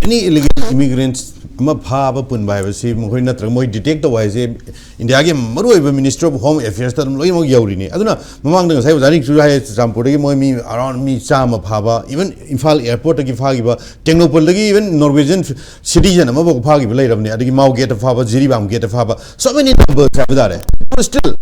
any illegal immigrants ꯑꯃ ꯐꯥꯕ ꯄꯨꯟꯕ ꯍꯥꯏꯕꯁꯤ ꯃꯈꯣꯏ ꯅꯠꯇ꯭ꯔꯒ ꯃꯣꯏ detect ꯇꯧꯕ ꯍꯥꯏꯁꯦ ꯏꯟꯗꯤꯌꯥꯒꯤ ꯃꯔꯨꯑꯣꯏꯕ Ministry of Home Affairsꯇ ꯑꯗꯨꯝ ꯂꯣꯏꯅꯃꯛ ꯌꯧꯔꯤꯅꯤ꯫ ꯑꯗꯨꯅ ꯃꯃꯥꯡꯗ ꯉꯁꯥꯏ ꯑꯣꯖꯥ ꯔꯤꯡꯀꯨꯁꯨ ꯍꯥꯏ, ꯆꯨꯔꯆꯥꯟꯄꯨꯔꯗꯒꯤ ꯃꯣꯏ ꯃꯤ around ꯃꯤ ꯆꯥꯝꯃ ꯐꯥꯕ, even Imphal airportꯇꯒꯤ ꯐꯥꯈꯤꯕ, ꯇꯦꯡꯅꯧꯄꯜꯗꯒꯤ even Norwegian citizen ꯑꯃꯐꯥꯎ ꯐꯥꯈꯤꯕ ꯂꯩꯔꯕꯅꯤ, ꯑꯗꯒꯤ ꯃꯥꯎ gateꯇ ꯐꯥꯕ, ꯖꯤꯔꯤꯕꯥꯝ gateꯇ ꯐꯥꯕ, so many numbers ꯍꯥꯏꯕ ꯇꯥꯔꯦ꯫ But still,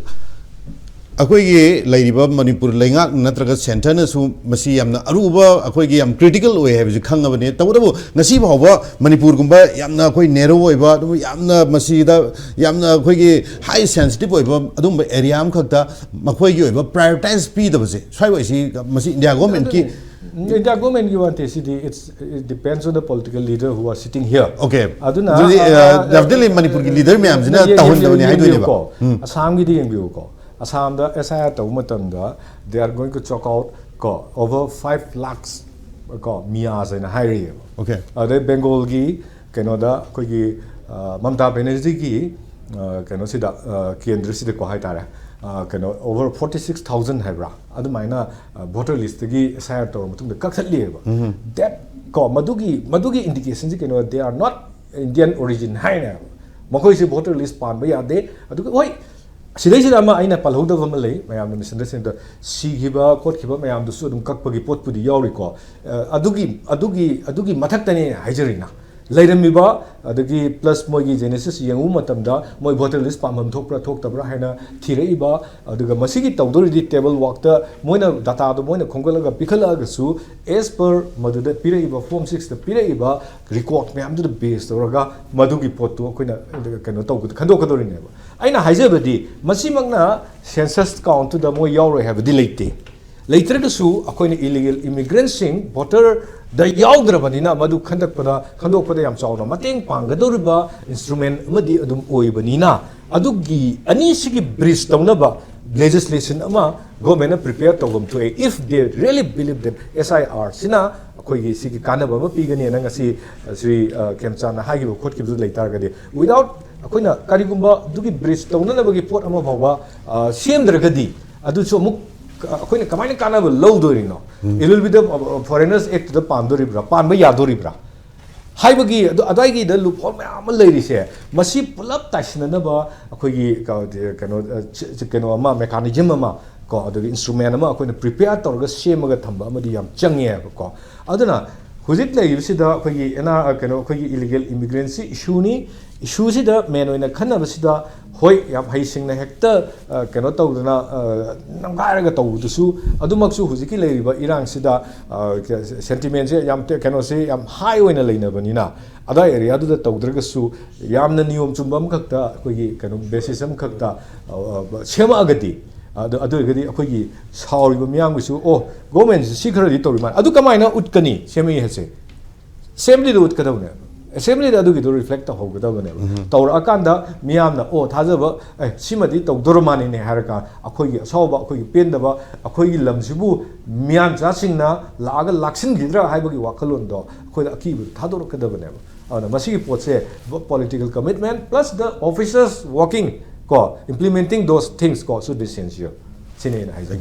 ꯑꯩꯈꯣꯏꯒꯤ ꯂꯩꯔꯤꯕ ꯃꯅꯤꯄꯨꯔ ꯂꯩꯉꯥꯛ ꯅꯠꯇ꯭ꯔꯒ centreꯅꯁꯨ ꯃꯁꯤ ꯌꯥꯝꯅ ꯑꯔꯨꯕ, ꯑꯩꯈꯣꯏꯒꯤ ꯌꯥꯝ critical ꯑꯣꯏ ꯍꯥꯏꯕꯁꯤ ꯈꯪꯉꯕꯅꯤ꯫ ꯇꯧꯕꯇꯕꯨ ꯉꯁꯤ ꯐꯥꯎꯕ ꯃꯅꯤꯄꯨꯔꯒꯨꯝꯕ ꯌꯥꯝꯅ ꯑꯩꯈꯣꯏ narrow ꯑꯣꯏꯕ, ꯑꯗꯨꯕꯨ ꯌꯥꯝꯅ ꯃꯁꯤꯗ ꯌꯥꯝꯅ ꯑꯩꯈꯣꯏꯒꯤ high sensitive ꯑꯣꯏꯕ ꯑꯗꯨꯒꯨꯝꯕ area ꯑꯃꯈꯛꯇ ꯃꯈꯣꯏꯒꯤ ꯑꯣꯏꯕ prioritize ꯄꯤꯗꯕꯁꯦ, ꯁ꯭ꯋꯥꯏ ꯑꯣꯏꯁꯤ ꯃꯁꯤ ꯏꯟꯗꯤꯌꯥ governmentꯀꯤ ꯏꯟꯗꯤꯌꯥ governmentꯀꯤ ꯋꯥ ꯅꯠꯇꯦ ꯁꯤꯗꯤ, it's, it depends on the political leader who are sitting here. Okay. ꯑꯗꯨꯅ, ꯑꯗꯨꯗꯤ, ꯑ, ꯑ, ꯑ, definitely ꯃꯅꯤꯄꯨꯔꯒꯤ leader ꯃꯌꯥꯝꯁꯤꯅ ꯌꯦꯡ-, ꯇꯧꯍꯟꯗꯕꯅꯤ ꯌꯦꯡ-, ꯍꯥꯏꯗꯣꯏꯅꯦꯕ꯫ ꯌꯦꯡꯕꯤꯌꯨꯀꯣ꯫ ꯑꯁꯥꯝꯒꯤꯗꯤ ꯌꯦꯡꯕꯤꯌꯨꯀꯣ꯫ ꯑꯁꯥꯝꯗ S I R ꯇꯧꯕ ꯃꯇꯝꯗ they are going to chalk out ꯀꯣ, over five lakhs ꯀꯣ, Miyas ꯍꯥꯏꯅ ꯍꯥꯏꯔꯤꯑꯕ꯫ Okay. ꯑꯗꯩ Bengalꯒꯤ ꯀꯩꯅꯣꯗ ꯑꯩꯈꯣꯏꯒꯤ, ꯑ, ꯃꯃꯇꯥ ꯕꯦꯅꯔꯖꯤꯒꯤ, ꯑ, ꯀꯩꯅꯣꯁꯤꯗ, ꯑ, ꯀꯦꯟꯗ꯭ꯔꯁꯤꯗꯀꯣ ꯍꯥꯏꯇꯥꯔꯦ, ꯑ, ꯀꯩꯅꯣ over forty six thousand ꯍꯥꯏꯕ꯭ꯔꯥ, ꯑꯗꯨꯃꯥꯏꯅ, ꯑ, voter listꯇꯒꯤ S I R ꯇꯧꯔ ꯃꯇꯨꯡꯗ ꯀꯛꯊꯠꯂꯤꯑꯕ꯫ That ꯀꯣ, ꯃꯗꯨꯒꯤ, ꯃꯗꯨꯒꯤ indicationꯁꯤ ꯀꯩꯅꯣ, they are not Indian origin ꯍꯥꯏꯅꯦꯕ꯫ ꯃꯈꯣꯏꯁꯤ voter list ꯄꯥꯟꯕ ꯌꯥꯗꯦ꯫ ꯑꯗꯨꯒ ꯍꯣꯏ, ꯁꯤꯗꯩꯁꯤꯗ ꯑꯃ ꯑꯩꯅ ꯄꯜꯍꯧꯗꯕ ꯑꯃ ꯂꯩ, ꯃꯌꯥꯝꯅ misunderstanding, ꯁꯤꯈꯤꯕ ꯈꯣꯠꯈꯤꯕ ꯃꯌꯥꯝꯗꯨꯁꯨ ꯑꯗꯨꯝ ꯀꯛꯄꯒꯤ ꯄꯣꯠꯄꯨꯗꯤ ꯌꯥꯎꯔꯤꯀꯣ꯫ ꯑ, ꯑꯗꯨꯒꯤ, ꯑꯗꯨꯒꯤ, ꯑꯗꯨꯒꯤ ꯃꯊꯛꯇꯅꯦ ꯍꯥꯏꯖꯔꯤꯅ, ꯂꯩꯔꯝꯃꯤꯕ, ꯑꯗꯒꯤ plus ꯃꯣꯏꯒꯤ genesis ꯌꯦꯡꯉꯨꯕ ꯃꯇꯝꯗ ꯃꯣꯏ voter list ꯄꯥꯟꯐꯝ ꯊꯣꯛꯄ꯭ꯔꯥ ꯊꯣꯛꯇꯕ꯭ꯔꯥ ꯍꯥꯏꯅ ꯊꯤꯔꯛꯏꯕ, ꯑꯗꯨꯒ ꯃꯁꯤꯒꯤ ꯇꯧꯗꯣꯔꯤꯗꯤ table workꯇ ꯃꯣꯏꯅ dataꯗꯣ ꯃꯣꯏꯅ ꯈꯣꯝꯒꯠꯂꯒ ꯄꯤꯈꯠꯂꯛꯑꯒꯁꯨ, as per ꯃꯗꯨꯗ ꯄꯤꯔꯛꯏꯕ form sixꯇ ꯄꯤꯔꯛꯏꯕ record ꯃꯌꯥꯝꯗꯨꯗ base ꯇꯧꯔꯒ ꯃꯗꯨꯒꯤ ꯄꯣꯠꯇꯨ ꯑꯩꯈꯣꯏꯅ ꯀꯩꯅꯣ ꯇꯧꯕꯗ ꯈꯟꯗꯣꯛꯀꯗꯧꯔꯤꯅꯦꯕ꯫ ꯑꯩꯅ ꯍꯥꯏꯖꯕꯗꯤ ꯃꯁꯤꯃꯛꯅ census countꯇꯨꯗ ꯃꯣꯏ ꯌꯥꯎꯔꯣꯏ ꯍꯥꯏꯕꯗꯤ ꯂꯩꯇꯦ꯫ ꯂꯩꯇ꯭ꯔꯒꯁꯨ ꯑꯩꯈꯣꯏꯅ illegal immigrantꯁꯤꯡ voterꯗ ꯌꯥꯎꯗ꯭ꯔꯕꯅꯤꯅ ꯃꯗꯨ ꯈꯟꯗꯣꯛꯄꯗ ꯈꯟꯗꯣꯛꯄꯗ ꯌꯥꯝ ꯆꯥꯎꯅ ꯃꯇꯦꯡ ꯄꯥꯡꯒꯗꯧꯔꯤꯕ instrument ꯑꯃꯗꯤ ꯑꯗꯨꯝ ꯑꯣꯏꯕꯅꯤꯅ, ꯑꯗꯨꯒꯤ ꯑꯅꯤꯁꯤꯒꯤ bridge ꯇꯧꯅꯕ legislation ꯑꯃ governmentꯅ prepare ꯇꯧꯐꯝ ꯊꯣꯛꯑꯦ, if they really believe that SIRꯁꯤꯅ ꯑꯩꯈꯣꯏꯒꯤ ꯁꯤꯒꯤ ꯀꯥꯟꯅꯕ ꯑꯃ ꯄꯤꯒꯅꯤꯅ ꯉꯁꯤ ꯁ꯭ꯔꯤ ꯈꯦꯝꯆꯥꯟꯅ ꯍꯥꯏꯈꯤꯕ ꯈꯣꯠꯈꯤꯕꯗꯨ ꯂꯩꯇꯥꯔꯒꯗꯤ, without ꯑꯩꯈꯣꯏꯅ ꯀꯔꯤꯒꯨꯝꯕ ꯑꯗꯨꯒꯤ bridge ꯇꯧꯅꯅꯕꯒꯤ ꯄꯣꯠ ꯑꯃ ꯐꯥꯎꯕ ꯁꯦꯝꯗ꯭ꯔꯒꯗꯤ, ꯑꯗꯨꯁꯨ ꯑꯃꯨꯛ ꯑꯩꯈꯣꯏꯅ ꯀꯃꯥꯏꯅ ꯀꯥꯟꯅꯕ ꯂꯧꯗꯣꯔꯤꯅꯣ? It will be the Foreigners Actꯗ ꯄꯥꯟꯗꯣꯔꯤꯕ꯭ꯔꯥ, ꯄꯥꯟꯕ ꯌꯥꯗꯣꯔꯤꯕ꯭ꯔꯥ ꯍꯥꯏꯕꯒꯤ, ꯑꯗꯨ ꯑꯗꯥꯏꯒꯤꯗ loophole ꯃꯌꯥꯝ ꯑꯃ ꯂꯩꯔꯤꯁꯦ, ꯃꯁꯤ ꯄꯨꯂꯞ ꯇꯥꯏꯁꯤꯟꯅꯅꯕ ꯑꯩꯈꯣꯏꯒꯤ ꯀ-, ꯀꯩꯅꯣ, ꯑ, ꯁ-, ꯀꯩꯅꯣ ꯑꯃ, mechanism ꯑꯃ ꯀꯣ, ꯑꯗꯨꯒ instrument ꯑꯃ ꯑꯩꯈꯣꯏꯅ prepare ꯇꯧꯔꯒ ꯁꯦꯝꯃꯒ ꯊꯝꯕ ꯑꯃꯗꯤ ꯌꯥꯝ ꯆꯪꯉꯦꯕꯀꯣ꯫ ꯑꯗꯨꯅ ꯍꯧꯖꯤꯛ ꯂꯩꯔꯤꯕꯁꯤꯗ ꯑꯩꯈꯣꯏꯒꯤ ꯑꯦꯟ ꯑꯥꯔ, ꯀꯩꯅꯣ, ꯑꯩꯈꯣꯏꯒꯤ illegal immigrantꯁꯤ issueꯅꯤ꯫ Issueꯁꯤꯗ main ꯑꯣꯏꯅ ꯈꯟꯅꯕꯁꯤꯗ, ꯍꯣꯏ, ꯌꯥꯝ ꯍꯩꯁꯤꯡꯅ ꯍꯦꯛꯇ, ꯑ, ꯀꯩꯅꯣ ꯇꯧꯗꯅ, ꯑ, ꯅꯝꯒꯥꯏꯔꯒ ꯇꯧꯕꯗꯨꯁꯨ, ꯑꯗꯨꯃꯛꯁꯨ ꯍꯧꯖꯤꯛꯀꯤ ꯂꯩꯔꯤꯕ ꯏꯔꯥꯡꯁꯤꯗ, ꯑ, ꯀ-, sentimentꯁꯦ ꯌꯥꯝ ꯇꯦ-, ꯀꯩꯅꯣꯁꯦ ꯌꯥꯝ high ꯑꯣꯏꯅ ꯂꯩꯅꯕꯅꯤꯅ, ꯑꯗꯥꯏ areaꯗꯨꯗ ꯇꯧꯗ꯭ꯔꯒꯁꯨ ꯌꯥꯝꯅ ꯅꯤꯌꯣꯝ ꯆꯨꯝꯕ ꯑꯃꯈꯛꯇ, ꯑꯩꯈꯣꯏꯒꯤ ꯀꯩꯅꯣ basis ꯑꯃꯈꯛꯇ, ꯑ, ꯑ, ꯁꯦꯝꯃꯛꯑꯒꯗꯤ, ꯑꯗꯨ, ꯑꯗꯨ ꯑꯣꯏꯔꯒꯗꯤ ꯑꯩꯈꯣꯏꯒꯤ ꯁꯥꯎꯔꯤꯕ ꯃꯤꯌꯥꯝꯒꯤꯁꯨ, "ꯑꯣ, governmentꯁꯤ ꯁꯤ ꯈꯔꯗꯤ ꯇꯧꯔꯤ ꯃꯥꯜꯂꯦ"꯫ ꯑꯗꯨ ꯀꯃꯥꯏꯅ ꯎꯠꯀꯅꯤ ꯁꯦꯝꯃꯛꯏ ꯍꯥꯏꯁꯦ? Assemblyꯗ ꯎꯠꯀꯗꯕꯅꯦꯕ꯫ Assemblyꯗ ꯑꯗꯨꯒꯤꯗꯣ reflect ꯇꯧꯍꯧꯒꯗꯕꯅꯦꯕ꯫ ꯇꯧꯔꯛꯑꯀꯥꯟꯗ ꯃꯤꯌꯥꯝꯅ, "ꯑꯣ, ꯊꯥꯖꯕ, ꯑꯦ, ꯁꯤꯃꯗꯤ ꯇꯧꯗꯣꯔ ꯃꯥꯜꯂꯤꯅꯦ" ꯍꯥꯏꯔꯒ, ꯑꯩꯈꯣꯏꯒꯤ ꯑꯁꯥꯎꯕ, ꯑꯩꯈꯣꯏꯒꯤ ꯄꯦꯟꯗꯕ, ꯑꯩꯈꯣꯏꯒꯤ ꯂꯝꯁꯤꯕꯨ ꯃꯤꯌꯥꯟꯆꯥꯁꯤꯡꯅ ꯂꯥꯛꯑꯒ ꯂꯥꯛꯁꯤꯟꯈꯤꯗ꯭ꯔꯥ ꯍꯥꯏꯕꯒꯤ ꯋꯥꯈꯜꯂꯣꯟꯗꯣ ꯑꯩꯈꯣꯏꯗ ꯑꯀꯤꯕꯗꯣ ꯊꯥꯗꯣꯔꯛꯀꯗꯕꯅꯦꯕ꯫ ꯑꯗꯨꯅ ꯃꯁꯤꯒꯤ ꯄꯣꯠꯁꯦ, political commitment plus the officers working ꯀꯣ, implementing those things ꯀꯣ, should be sincere꯫ ꯁꯤꯅꯤ ꯑꯩꯅ ꯍꯥꯏꯖꯅꯤꯡꯕ꯫